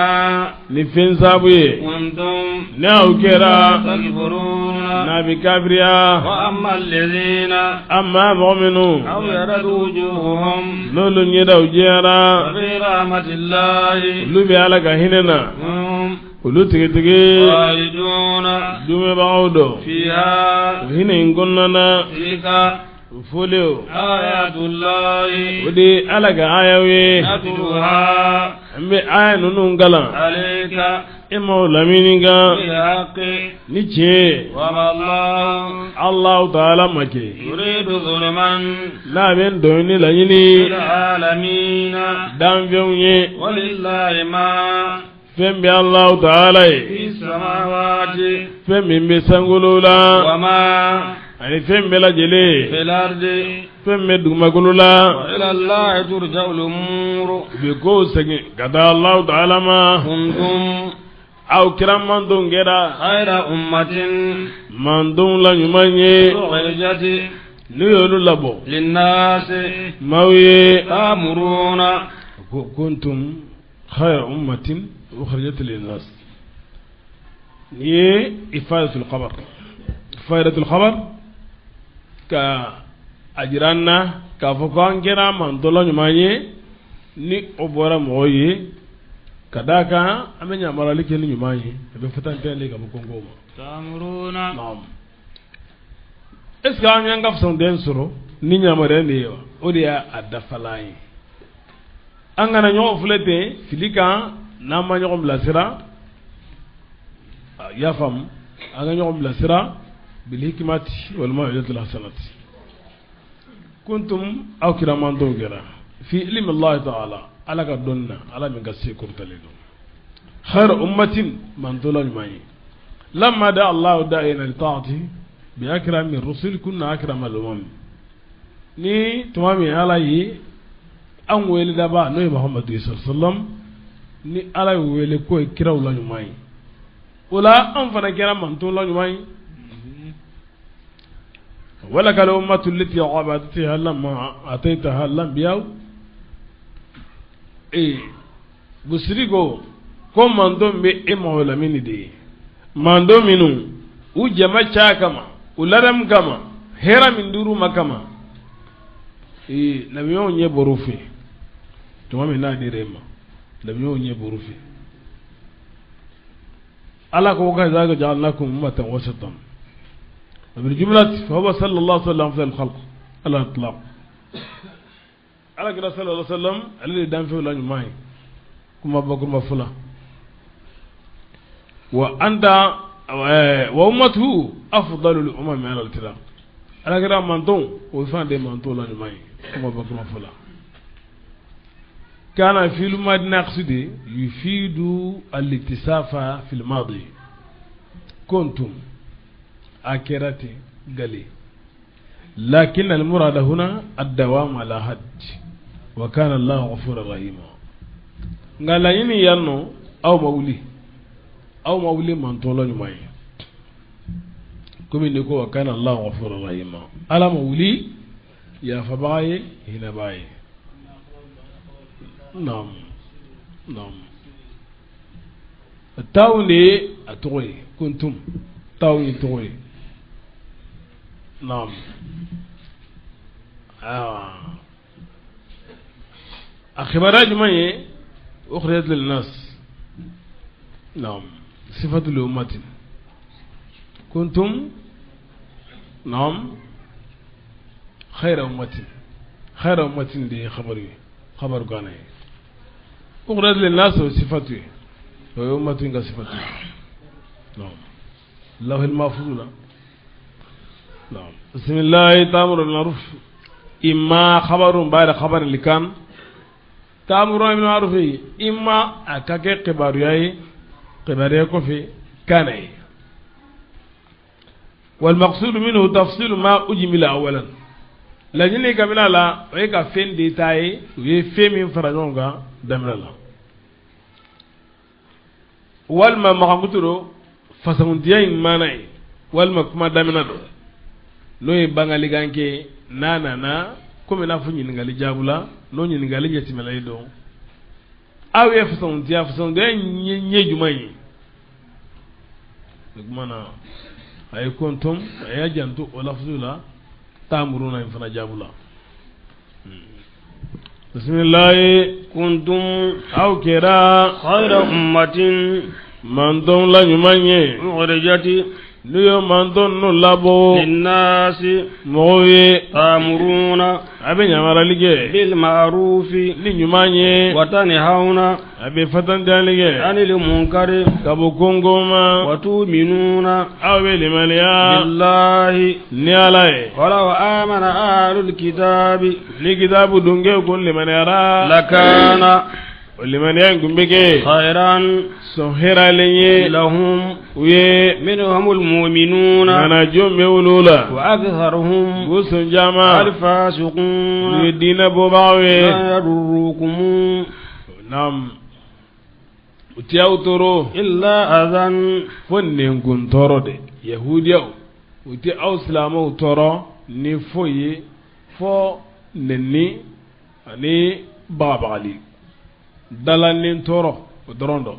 ni fɛn sabu ye كنتم ne aw kɛra تكفرون. n'a bɛ kafiriya. وأما الذين Amma mɔgɔ minnu أبيضت وجوههم n'olu ɲɛdaw jɛyara, ففي رحمة الله olu bɛ Ala ka hinɛ na, هم olu tigitigi خالدون dumɛbagaw dɔ فيها. o hinɛ in kɔnɔna na. تلك O fɔlen o, آيات الله o de ye Ala ka ayaw ye. نتلوها An bɛ aya ninnu kalan عليك e ma o lamini kan بالحق ni tiɲɛ ye. وما الله Allahu taala ma kɛ يريد ظلما n'a bɛ dɔnni laɲini للعالمين. danfɛnw ye. ولله ما Fɛn bɛ Allahu taala ye في السماوات fɛn min bɛ sankolo la وما ani fɛn bɛɛ lajɛlen في الأرض fɛn bɛ dugumakolo la. وإلى الله ترجع الأمور. U bɛ kow segin ka taa Allahu taala ma. كنتم Aw kira mantonw kɛra خير أمة mantonw la ɲuman ye أخرجت n'u y'olu labɔ للناس maaw ye. تأمرون Ko kuntum khayra ummatin ukhrijat linnas, ni ye ifadatul khabar, ifadatul khabar ka a jira an na k'a fɔ ko an kɛra mantɔn la ɲuman ye ni o bɔra mɔgɔw ye, ka d'a kan an bɛ yamaruyali kɛ ni ɲuman ye, a bɛ fatantɛli ka bɔ kɔnkow ma. تأمرون Naam. Est ce que an y'an ka fisanden sɔrɔ ni yamaruya de ye wa? O de y'a dafalan ye. An kana ɲɔgɔn filɛ ten fili kan n'an ma ɲɔgɔn bilasira. I y'a faamu, an ka ɲɔgɔn bilasira bil hikmati wal maw'izatil hasanati. Kuntum, aw kiramandenw kɛra fi ilmi Allah ta'ala, Ala ka dɔnni na, Ala min ka se kɔrɔtalen don, khayra ummatin, mantɔla ɲuman ye. لما دعا الله داعينا لطاعته بأكرم الرسل كنا أكرم الأمم. Ni tuma min Ala ye an wele daba n'o ye Muhamadu ye sallallahu alaihi wasallam, ni Ala ye wele k'o ye kiraw la ɲuman ye, o la an fana kɛra mantɔn la ɲuman ye. ولك الأمة التي عبدتها لما أتيتها الأنبياء. Ee, Busiri ko ko mantɔn bɛ e ma o lamini de ye, mantɔn minnu u jama caya kama, u ladamu kama, hɛrɛ min dir'u ma kama, ee, nabiɲumanw ɲɛ bɔr'u fɛ tuma min n'a dir'e ma, nabiɲumanw ɲɛ bɔr'u fɛ. Ala ko kazalika ja'alnakum ummatan wasatan وبالجملة فهو صلى الله عليه وسلم أفضل الخلق على الإطلاق. Ala kira sallallahu alaihi wasallam, ale de danfɛnw la ɲuman ye kuma bakuruma fɔlɔ. Wa anta wa ummatuhu afdalul umami ala al-itlaq. Ala kira mantɔn o fana de mantɔn la ɲuman ye kuma bakuruma fɔlɔ. كان في الماضي ناقص يفيد الاتصاف في الماضي. كنتم أكرت قلي، لكن المراد هنا الدوام على حد وكان الله غفورا رحيما. Nka laɲini yan nɔ, aw ma wuli, aw ma wuli mantɔn la ɲuman ye, komi ne ko wa kana Allah ghafura rahima, Ala ma wuli yafabaga ye, hinɛbaga ye. Naam, naam. Taw de ye a tɔgɔ ye, kuntum taw ye tɔgɔ ye. Naam. Ah, a kibaruya jumɛn ye? Ukhrijat linnas. Naam, sifatu li ummatin kuntum. Naam, khayra ummatin, khayra ummatin de ye khabaru ye, khabaru gana ye. Ukhrijat linnas o sifatu ye, o ye ummatin ka sifatu ye. Naam, lawhil mahfuz la. نعم. بسم الله. تأمر بالمعروف إما خبر بعد خبر اللي كان تأمر بالمعروف إما أكاك كبارياي. Kibaruya kɔfɛ kana ye. Walmaqsudu minhu tafsilu ma ujmila awalan. Laɲini kabini a la, o ye ka fɛn détaillé, u ye fɛn min fara ɲɔgɔn kan daminɛ la. Walima makankutu don fasakuntiya in maana ye, walima kuma daminɛ don, n'o ye bangalikan kɛ n'a nana komi n'a fɔ ɲininkali jaabu la, n'o ɲininkali jateminɛli ye don. Aw ye fasakuntiya ɲɛ jumɛn ye? O tuma na a ye kɔntɔn a y'a janto o lafusu la ta'muruna in fana jaabu la. Bisimilayi. Kuntum aw kɛra khayra ummatin mantɔn la ɲuman ye. Ukhrijat n'u ye mantɔn ninnu labɔ linnasi mɔgɔw ye. Ta'muruna a bɛ yamarali kɛ bil ma'rufi ni ɲuman ye. Wa tanhauna a bɛ fatantiyali kɛ anil munkari ka bɔ kɔnkɔn ma. Wa tu'minuna aw bɛ limaniya billahi ni Ala ye. Walaw amana ahlul kitabi ni kitabu dunkew kun limaniyara lakana o limaniya in kun bɛ kɛ khayran sɔn hɛrɛlen ye lahum u ye. Minhumul mu'minuna nana jɔn bɛ olu la wa aktharuhum u sɔn caman al-fasiqun u ye diinɛ bɔbagaw ye. La yadurrukum naam u tɛ aw tɔɔrɔ illa adhan fo nɛnkun tɔɔrɔ de. Yahudiyaw u tɛ aw silamɛw tɔɔrɔ ni foyi ye fo nɛni ani bagabagali dalanen tɔɔrɔ o dɔrɔn dɔn.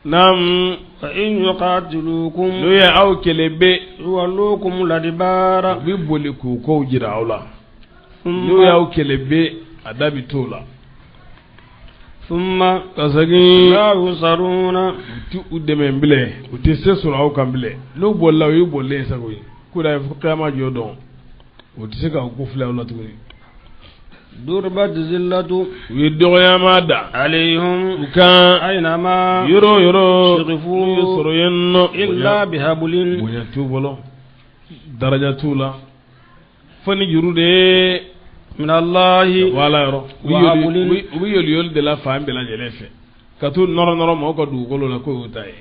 Naam fa in yuqatilukum n'u ye aw kɛlɛ bɛ yuwallukum ladibara u bɛ boli k'u kow jira aw la. N'u y'aw kɛlɛ bɛ a da bɛ t'o la. Thumma ka segin la yunsaruna u ti u dɛmɛ bilen, u tɛ se sɔrɔ aw kan bilen. N'u bolila u y'u bolilen sago ye k'u da kiyama jɔ dɔn, u tɛ se k'aw ko filɛ aw la tuguni. Durbat zillatu u ye dɔgɔyama da alayhim u kan aynama yɔrɔ yɔrɔ suqifu n'u ye sɔrɔ yen nɔ illa bihablin bonya t'u bolo, daraja t'u la, fo ni juru de ye min Allahi wala yɔrɔ. U bɛ yoli yoli de la fan bɛɛ lajɛlen fɛ ka t'u nɔrɔ nɔrɔ mɔgɔw ka dugukolo la k'o y'u ta ye.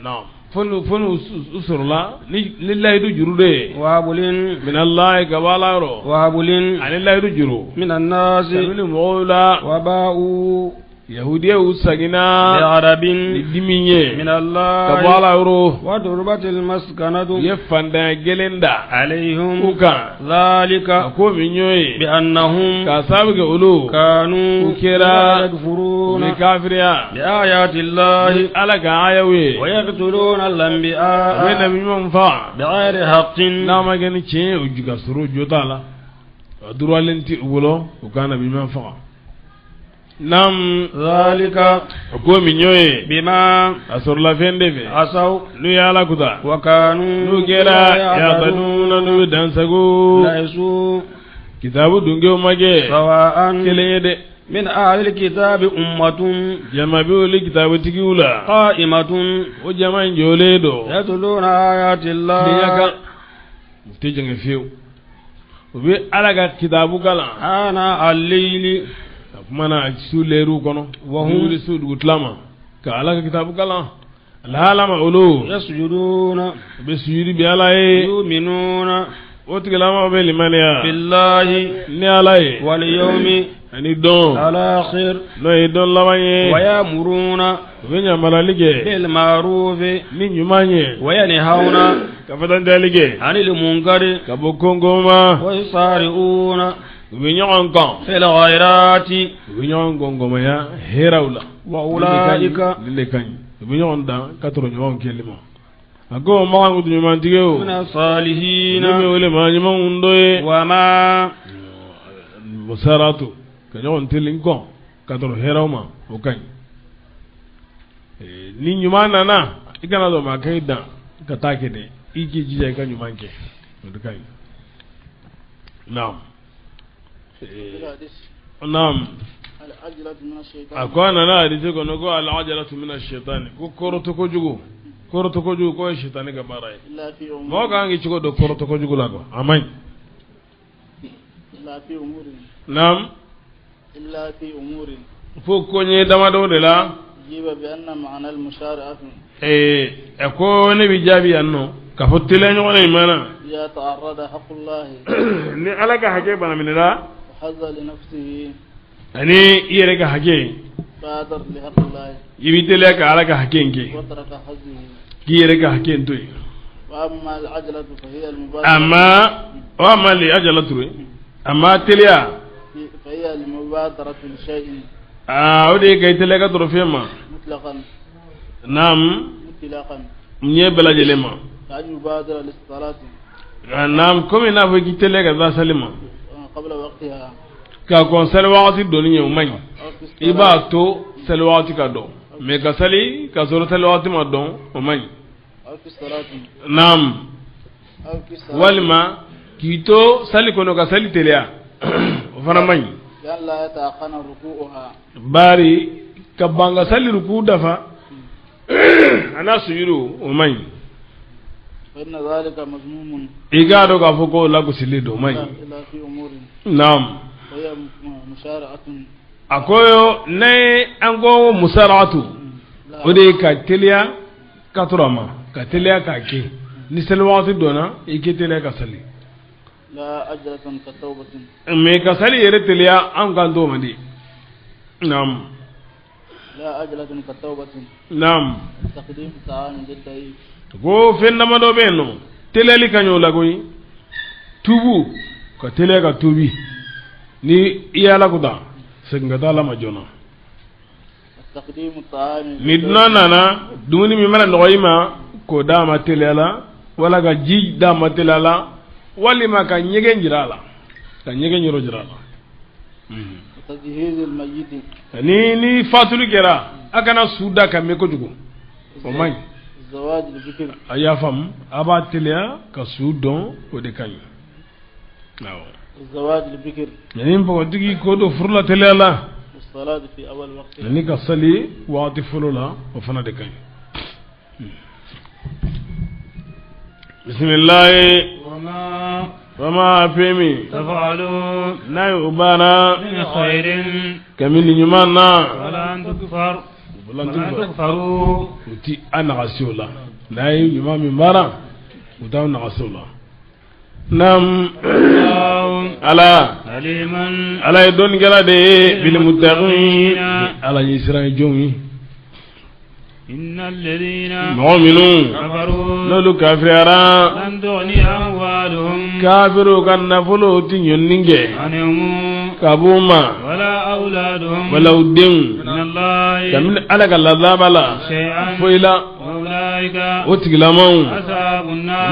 Naam fo n'u sɔrɔla ni layidu juru de ye. Wahabulin min Allahi ka bɔ Ala yɔrɔ. Wahabulin ani layidu juru. Min annasi kabini mɔgɔw la. Waba'u Yahudiyaw seginna bi'arabin ni dimi ye min Allahi ka bɔ Ala yɔrɔ. Wa durbatil maskanatu u ye fantanya gɛlɛn da alayhim u kan. Dhalika a ko min y'o ye bi annahum k'a sababu kɛ olu kanu u kɛra yakfuruna u bɛ kafiriya bi ayati Allahi Ala ka ayaw ye. Wa yaqtuluna al-anbiya u bɛ nabi ɲumanw faga bighayri haqqin n'a ma kɛ ni tiɲɛ ye, u ka sɔrɔ jo t'a la, a duralen tɛ u bolo u ka nabi ɲuman faga. Naam dhalika o ko min y'o ye bima a sɔrɔla fɛn de fɛ asaw n'u ye Ala kuta wa kanu n'u kɛra ya'taduna n'u bɛ dansago. Laysu kitabu dunkew ma kɛ sawa'an kelen ye dɛ. Min ahli kitabi ummatun jama bɛ olu kitabutigiw la qa'imatun o jama in jɔlen don yatluna ayati Allah tilenya kan, u tɛ jɛngɛ fiyewu, u bɛ Ala ka kitabu kalan ana al-layli a kuma na su lɛriw kɔnɔ Wa u hum wuli su dugutila ma ka Ala ka kitabu kalan lahala ma olu yasjuduna u bɛ sujudi bi Ala ye yu'minuna o tigilamaw bɛ limaniya billahi ni Ala ye wal yawmi ani don al-akhir n'o ye don laban ye wa ya'muruna u bɛ ɲamarali kɛ bil ma'rufi ni ɲuman ye wa yanhauna ka fatantiyali kɛ anil munkari ka bɔ kɔnkɔn ma wa yusari'una u bɛ ɲɔgɔn kan fil khayrati u bɛ ɲɔgɔn gɔngɔnmaya hɛrɛw la wa ulaika nin de ka ɲi, u bɛ ɲɔgɔn dan ka tɔrɔ ɲɔgɔn kɛli ma. A ko makan kutu ɲumantigiw min salihina ne bɛ wele maa ɲumanw dɔ ye wa ma musaratu ka ɲɔgɔn teli kɔn ka tɔrɔ hɛrɛw ma, o ka ɲi. Ni ɲuman nana i kana dɔn maa ka i dan ka taa kɛ dɛ, i k'i jija i ka ɲuman kɛ, o de ka ɲi. Naam naam a ko a nana hadisi kɔnɔ ko al-ajalatu mina shaitani ko kɔrɔtɔ kojugu, kɔrɔtɔ kojugu k'o ye shaitani ka baara ye. Mɔgɔ kan k'i cogo dɔn kɔrɔtɔ kojugu la quoi, a man ɲi. Naam Fo koɲɛ damadɔ de la. A ko ne bɛ jaabi yan nɔ k'a fɔ teliya ɲɔgɔn na in mana ni Ala ka hakɛ banaminɛra ani i yɛrɛ ka hakɛ i bɛ teliya ka Ala ka hakɛ in kɛ k'i yɛrɛ ka hakɛ in to yen. Amma wa amma li ajalatu amma teliya o de ye ka i teliya ka dɔrɔn fɛn ma. Naam ɲɛ bɛɛ lajɛlen ma. Naam komi n'a fɔ k'i teliya ka taa sali ma ka kɔn sali wagati donni ɲɛ o man ɲi. I b'a to sali wagati ka dɔn mais ka sali ka sɔrɔ sali wagati ma dɔn o man ɲi. Naam walima k'i to sali kɔnɔ ka sali teliya o fana man ɲi. Bari ka ban ka sali ruku dafa a n'a sujudu o man ɲi. I k'a dɔn k'a fɔ ko lagosili don o man ɲi. Naam a ko ne an ko musaratu o de ye ka teliya ka to a ma ka teliya k'a kɛ ni seli wagati donna i k'i teliya ka sali. Mais ka sali yɛrɛ teliya an kan t'o ma di. Naam naam ko fɛn damadɔ bɛ yen nɔ teliyali ka ɲi o la koyi. Tubu ka teliya ka tubi ni i ye Ala ko ta segin ka taa Ala ma joona. Ni dunan nana dumuni min mana nɔgɔ i ma k'o d'a ma teliya la wala ka ji d'a ma teliya la walima ka ɲɛgɛn jira a la ka ɲɛgɛn yɔrɔ jira a la. Ani ni fatuli kɛra a kana su da ka mɛn kojugu o man ɲi. A y'a faamu a b'a teliya ka su dɔn o de ka ɲi. Awɔ. Ani npogotigi ko don furu la teliya la ani ka sali waati fɔlɔ la o fana de ka ɲi. Bisimilayi. Wama fɛn min n'a ye o baara kabini ɲuman na u ti a nagasi o la n'a ye ɲuman min baara u t'aw nagasi o la. Naam Ala Ala ye dɔnnikɛla de ye bilimutaqin Ala ɲɛsiran ye jɔnw ye. Mɔgɔ minnu n'olu kafiriyara kafiruw ka nafolo ti ɲɔni kɛ ka b'u ma wala u denw kabini Ala ka lazaba la foyi la o tigilamaw olu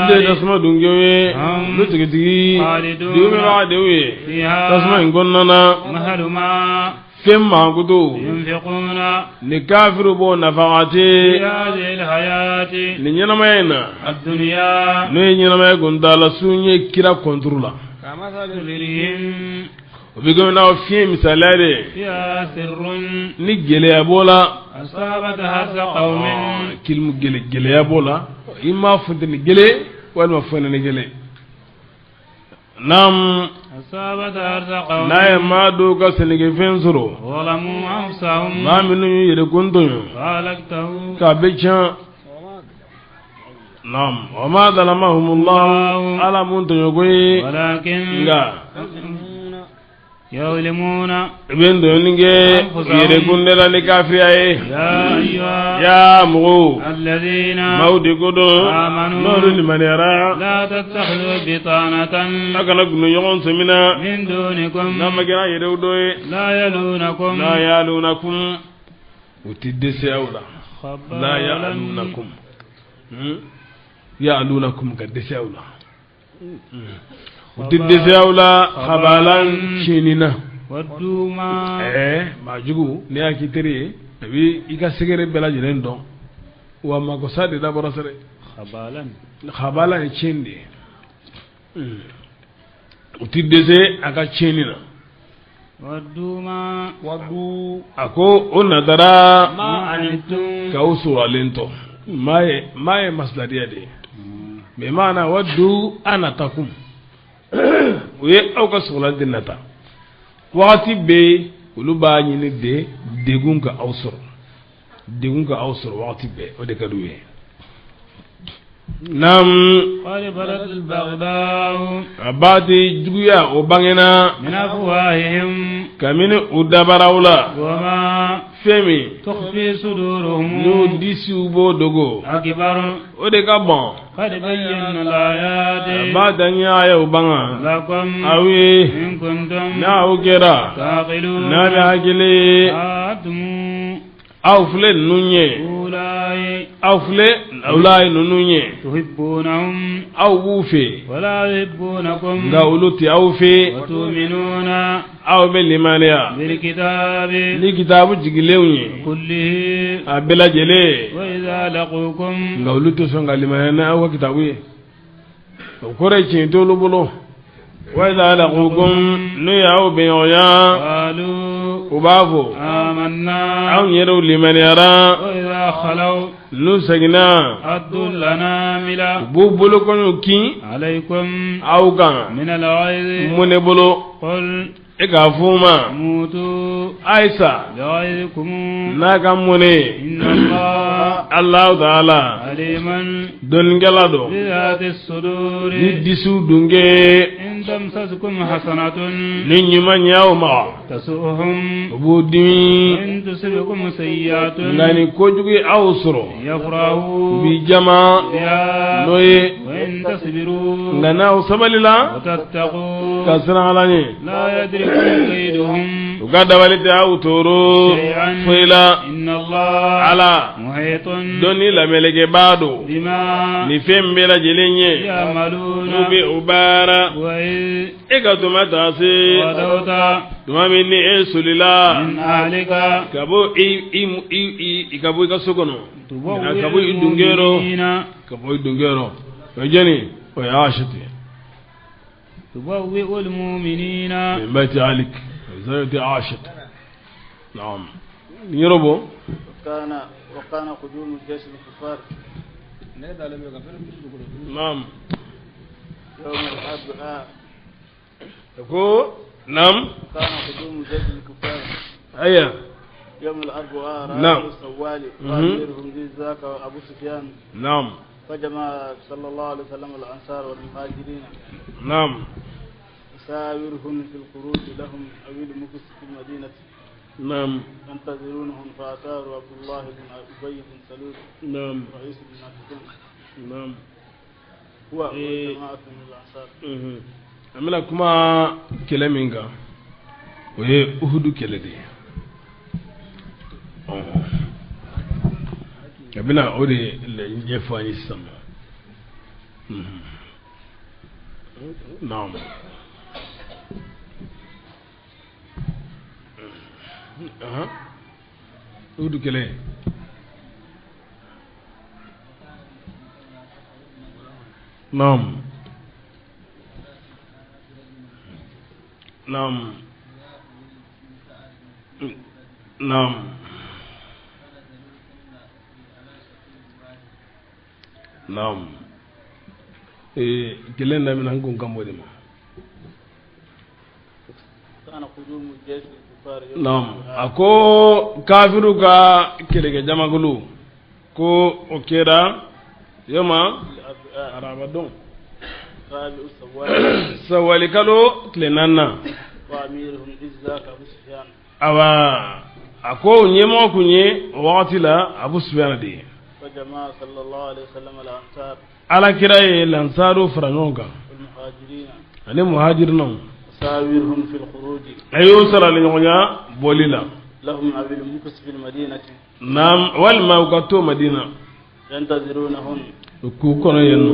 de ye tasuma dunkew ye olu tigitigi duumɛbaga de ye tasuma in kɔnɔna na. Fɛn mankutu ni kafiru b'o nafagati ni ɲɛnamaya in na n'o ye ɲɛnamaya kuntaala sun ye kira kɔnturu la o bɛ komi n'a fiɲɛ misaliya de ni gɛlɛya b'o la kilimu gɛlɛya b'o la i m'a funteni gɛlɛ walima funteni gɛlɛ. Naam n'a ye maa dɔw ka sɛnɛkɛfɛn sɔrɔ maa minnu y'u yɛrɛ kun tɔɲɔ k'a bɛ tiɲɛ. Naam wa ma zalamahumullahu Ala mun tɔɲɔ koyi nka i bɛ tɔɲɔni kɛ yɛrɛkun de la ni kafiriya ye. Yaa mɔgɔw maaw de ko don n'olu limaniyara a kana gundoɲɔgɔn sɔmina n'a ma kɛra yɛrɛw dɔ ye. La ya'lunakum u ti dɛsɛ aw la. La ya'lunakum ya'lunakum ka dɛsɛ aw la. U ti dɛsɛ aw la xabalan tiɲɛni na. Maa jugu n'i y'a k'i teri ye a bɛ i ka secret bɛɛ lajɛlen dɔn wa makosa de dabɔra sɛrɛ. Xabalan ye tiɲɛni de ye. U ti dɛsɛ a ka tiɲɛni na. A ko o natara k'aw sɔrɔlen tɔ maa ye masiladiya de ye. Mais maana waddu anatakum u ye aw ka sɔgɔlan de nata wagati bɛɛ olu b'a ɲini de Degun ka aw sɔrɔ, degun ka aw sɔrɔ wagati bɛɛ, o de ka d'u ye. Naam. قد بدت البغضاء. A b'a di juguya o bangena من أفواههم. Kabini u dabaraw la. وما Fɛn min تخفي صدورهم n'u disiw b'o dogo, أكبر. O de ka bon. قد بينا الآيات A b'a da n y'a ye o banga لكم aw ye إن كنتم n'aw kɛra تعقلون. n'a bɛ hakili ye. أنتم Aw filɛ ninnu ye. أولئك Aw filɛ awlayi ninnu ye. تحبونهم Aw b'u fɛ, ولا يحبونكم nka olu tɛ aw fɛ. وتؤمنون Aw bɛ limaniya بالكتاب ni kitabu jigilenw ye كله a bɛɛ lajɛlen, وإذا لقوكم nka olu tɛ sɔn ka limaniya n'aw ka kitabu ye. O kɔrɔ ye tiɲɛ t'olu bolo. Wa idha laqukum, n'u y'aw bɛnɲɔgɔnya, قالوا u b'a fɔ آمنا anw yɛrɛw limaniyara. وإذا خلوا N'u seginna, عضوا الأنامل u b'u bolokɔniw kin عليكم aw kan. من الغيظ. Mun ne bolo? قل E k'a f'u ma, موتوا ayisa بغيظكم n'a ka mun ne? إن الله Alahu taala عليم dɔnnikɛla don بذات الصدور. ni disiw dunke. إن تمسسكم حسنة Ni ɲuman y'aw ma, تسؤهم u b'u dimi. وإن تصبكم سيئة Nka ni kojugu ye aw sɔrɔ, u يفرحوا b'i jama بها n'o ye. وإن تصبروا Nka n'aw sabalila وتتقوا ka siran Ala ɲɛ, لا يدركم كيدهم u ka dabali tɛ aw tɔɔrɔ شيئا foyi la. إن الله Ala محيط dɔnni lamɛnlikɛbaa don بما ni fɛn bɛɛ lajɛlen ye يعملون. n'u bɛ o baara. وإذ E ka tuma taa se غدوت tuma min ni e solila من أهلك ka bɔ i i i i ka bɔ i ka so kɔnɔ, تبوئ ka bɔ i dunkeyɔrɔ, المؤمنين ka bɔ i dunkeyɔrɔ. O ye jɔnni? O ye Aisatu ye. تبوئ المؤمنين من بيت عليك زوجة عائشة. نعم، يربو. وكان قدوم جيش الكفار نعم. يوم الأربعاء. ko نعم. كان قدوم جيش الكفار أيا يوم الأربعاء نعم. رابع السوال مهم. وأميرهم ذي ذاك أبو سفيان. فجمع صلى الله عليه وسلم الأنصار والمهاجرين يساورهم في الخروج لهم أو المكث في المدينة ينتظرونهم، فأثاروا عبد الله بن أبي بن سلول رئيس المنافقين هو إيه. وجماعة من الأنصار. An bɛna kuma kɛlɛ min kan, o ye Uhudu kɛlɛ de ye. Ɔhɔn. A bɛna o de ɲɛfɔ an ye sisan nɔ. Naam. Ahan. Uhudu kɛlɛ. Naam. Naam. Naam. Naam. Ee, kɛlɛ in daminɛ an kun kan b'o de ma. كان قدوم جيش الكفار يوم Naam. الأربعاء A ko kafiru ka kɛlɛkɛ jamakulu ko o kɛra yoma الأربعاء arabadon رابع السوال sawalikalo tile naaninan. وأميرهم إذ ذاك أبو سفيان. Awa, a ko ɲɛmɔgɔ kun ye o wagati la Abu Sufiyana de ye. فجمع صلى الله عليه وسلم الأنصار Ala kira ye lansaru fara ɲɔgɔn kan والمهاجرين ani muhajirinaw. وساورهم في الخروج A y'o sarali ɲɔgɔnya bɔli la لهم أو المكث في المدينة naam, walima u ka to Madina ينتظرونهم. u k'u kɔnɔ yen nɔ.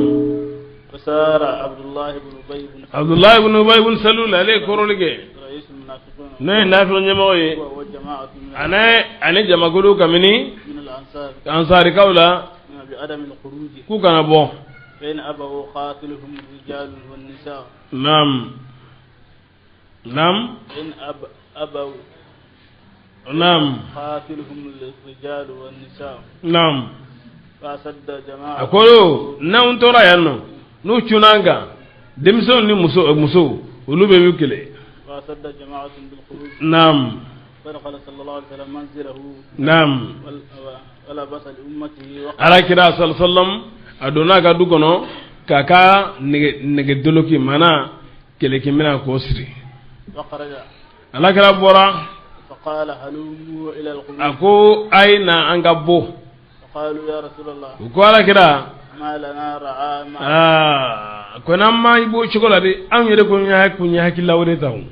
فسار عبد الله بن أبي بن سلول Abdullahi ibn Ubay ibn Salul, ale ye kɔrɔli kɛ رئيس المنافقين n'o ye nafiqi ɲɛmɔgɔ ye, هو وجماعة من ani jamakulu kabini من الأنصار ansarikaw la بعدم الخروج k'u kana bɔ. فإن أبوا قاتلهم الرجال والنساء. Naam. فإن أبوا قاتلهم الرجال والنساء. فأسد جماعة A ko n'anw tora yan nɔ, n'u cunna an kan, denmisɛnw ni muso musow, olu bɛɛ b'u kɛlɛ. فأسد جماعة بالخروج. فدخل صلى الله عليه وسلم منزله. نعم. ولبس لأمته. على كده صلى الله عليه وسلم أدونا كدوكنا كاكا نجدلوكي مانا كلكي منا كوسري. وخرج. على كده برا. فقال هلموا إلى القبور. أكو أين أنقبو؟ فقالوا يا رسول الله. وقال كده. ما لنا رعا ما. كنا ما يبو شغلة دي أم يركون يهكون يهكي لاوري تاون.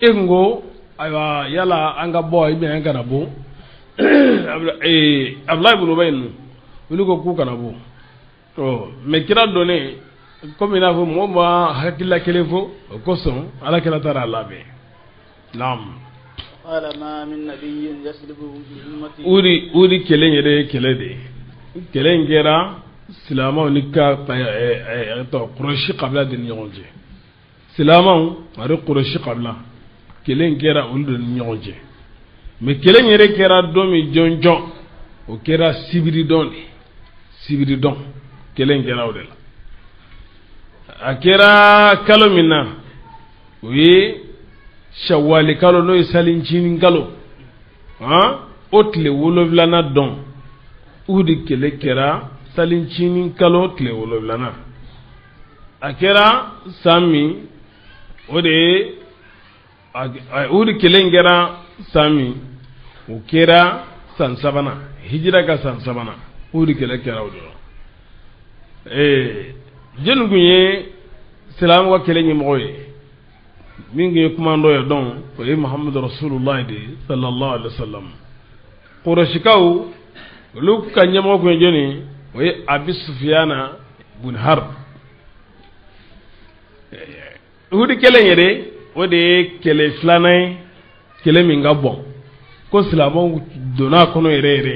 إنغو أيوة يلا أنقبو يبي أنقربو. Abdoulaye ibn Ubay ninnu olu ko k'u kana bɔ ɔ mais kira donnen komi i n'a fɔ mɔgɔ ma hakilila kelen fɔ o kosɔn ala kira taara a labɛn. Naam. Uri kɛlɛ yɛrɛ ye kɛlɛ de ye. Kɛlɛ in kɛra silamɛw ni ka Kurɛsi kabila de ni ɲɔgɔn cɛ. Silamɛw ani Kurɛsi kabila kɛlɛ in kɛra olu de ni ɲɔgɔn cɛ. Mais kɛlɛ in yɛrɛ kɛra don min jɔnjɔn o kɛra sibiri don de sibiri don kɛlɛ in kɛra o de la. A kɛra kalo min na o ye sawali kalo n'o ye salincinin kalo o tile 7nan don Uhudi kɛlɛ kɛra salincinin kalo tile 7nan. A kɛra san min o de ye Uhudi kɛlɛ in kɛra san min o kɛra san 3nan hijira ka san 3nan Uhudi kɛlɛ kɛra o de la. Jɔnni tun ye silamɛw ka kɛlɛ ɲɛmɔgɔ ye min tun ye kumandɔ ye dɔn o ye Muhamadu Rasulullah de ye sallallahu alaihi wa sallam. Kurɛsikaw olu ka ɲɛmɔgɔ tun ye jɔnni o ye Abi Sufiyana bun Harb. Uhudi kɛlɛ in yɛrɛ o de ye kɛlɛ 2nan ye kɛlɛ min ka bon ko silamɛw donna a kɔnɔ yɛrɛ yɛrɛ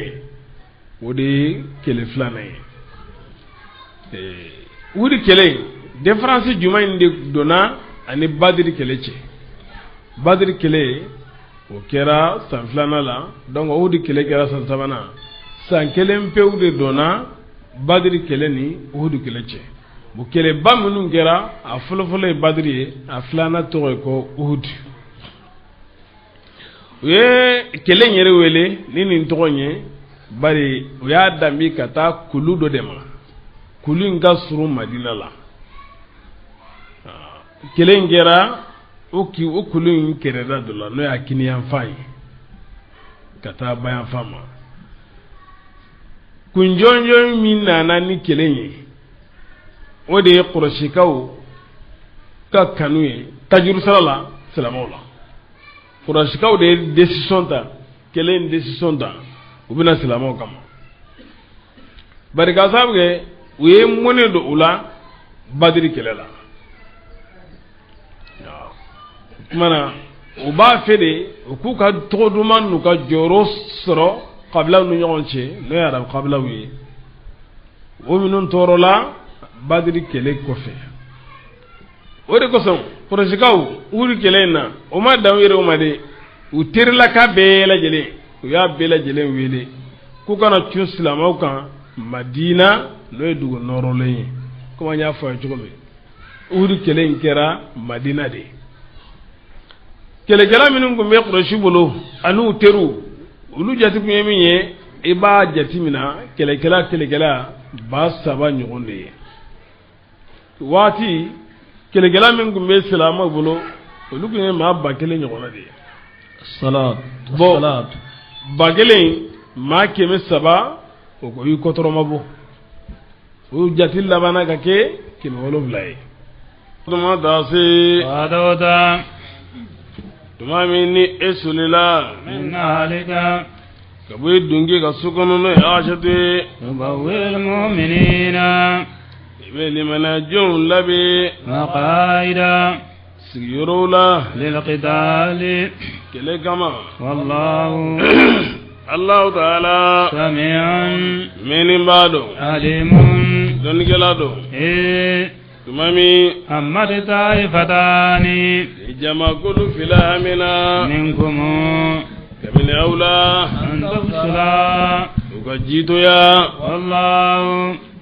o de ye kɛlɛ 2nan ye. Uhudi kɛlɛ différence jumɛn de donna ani Badiri kɛlɛ cɛ? Badiri kɛlɛ o kɛra san 2nan la donc Uhudi kɛlɛ kɛra san 3nan. San kelen pewu de donna Badiri kɛlɛ ni Uhudi kɛlɛ cɛ. O kɛlɛba minnu kɛra a fɔlɔfɔlɔ ye Badiri ye a 2nan tɔgɔ ye ko Uhudi. U ye kɛlɛ in yɛrɛ wele ni nin tɔgɔ in ye bari u y'a danbi ka taa kulu dɔ de ma. Kulu in ka surun Madina la. Kɛlɛ in kɛra o kulu in kɛrɛda dɔ la n'o y'a kiniyanfan ye ka taa bayanfan ma. Kun jɔnjɔn min nana ni kɛlɛ ye o de ye Kurɛsikaw ka kanu ye tajurusara la silamɛw la. Kurɛsikaw de ye décision ta kɛlɛ in décision ta u bɛna silamɛw kama. Bari k'a sababu kɛ u ye mɔnɛ don u la Badiri kɛlɛ la. O tuma na u b'a fɛ de u k'u ka tɔgɔ duman n'u ka jɔyɔrɔ sɔrɔ kabilaw ni ɲɔgɔn cɛ n'o ye arabu kabilaw ye o minnu tɔɔrɔla Badiri kɛlɛ kɔfɛ. O de kosɔn Kurɛsikaw Uhudi kɛlɛ in na o ma dan u yɛrɛ ma dɛ u terilaka bɛɛ lajɛlen u y'a bɛɛ lajɛlen wele k'u kana cun silamɛw kan Madina n'o ye dugu nɔrɔlen ye komi an y'a fɔ a ye cogo min. Uhudi kɛlɛ in kɛra Madina de ye. Kɛlɛkɛla minnu tun bɛ Kurɛsi bolo ani u teriw olu jate tun ye min ye i b'a jate minɛ kɛlɛkɛla 3000 ɲɔgɔn de ye. Waati kɛlɛkɛla min tun bɛ silamɛw bolo olu tun ye maa 1000 ɲɔgɔnna de ye. Bon 1000 maa 300 o y'u kɔtɔrɔma bɔ o jate labanna ka kɛ 700 ye. Tuma taa se tuma min ni e solila ka bɔ i dunke ka so kɔnɔ n'o ye Aisatu ye. I bɛ limanajɔnw labɛn sigiyɔrɔw la kɛlɛ kama. Allahu ta'ala mɛnni b'a dɔn dɔnnikɛla dɔn. Tuma min jamakulu fila hamina kabini aw la u ka jitoya.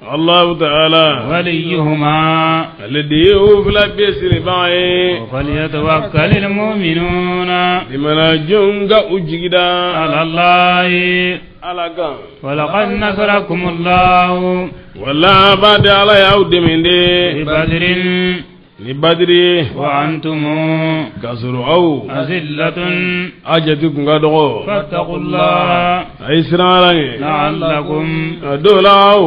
Allahu ta'ala waliyuhuma ale de ye o fila bɛɛ siribaga ye. Falyatawakkalil mu'minuna limana jɔn ka u jigi da ala Allahi ala kan. Walaqad nasarakumullahu wala b'a de ala y'aw dɛmɛ de bi badrin ni badiri ye. Wa antum k'a sɔrɔ aw azillatun a jate kun ka dɔgɔ. Fattaqullaha a ye siran ala ɲɛ. La'allakum a dɔw la aw.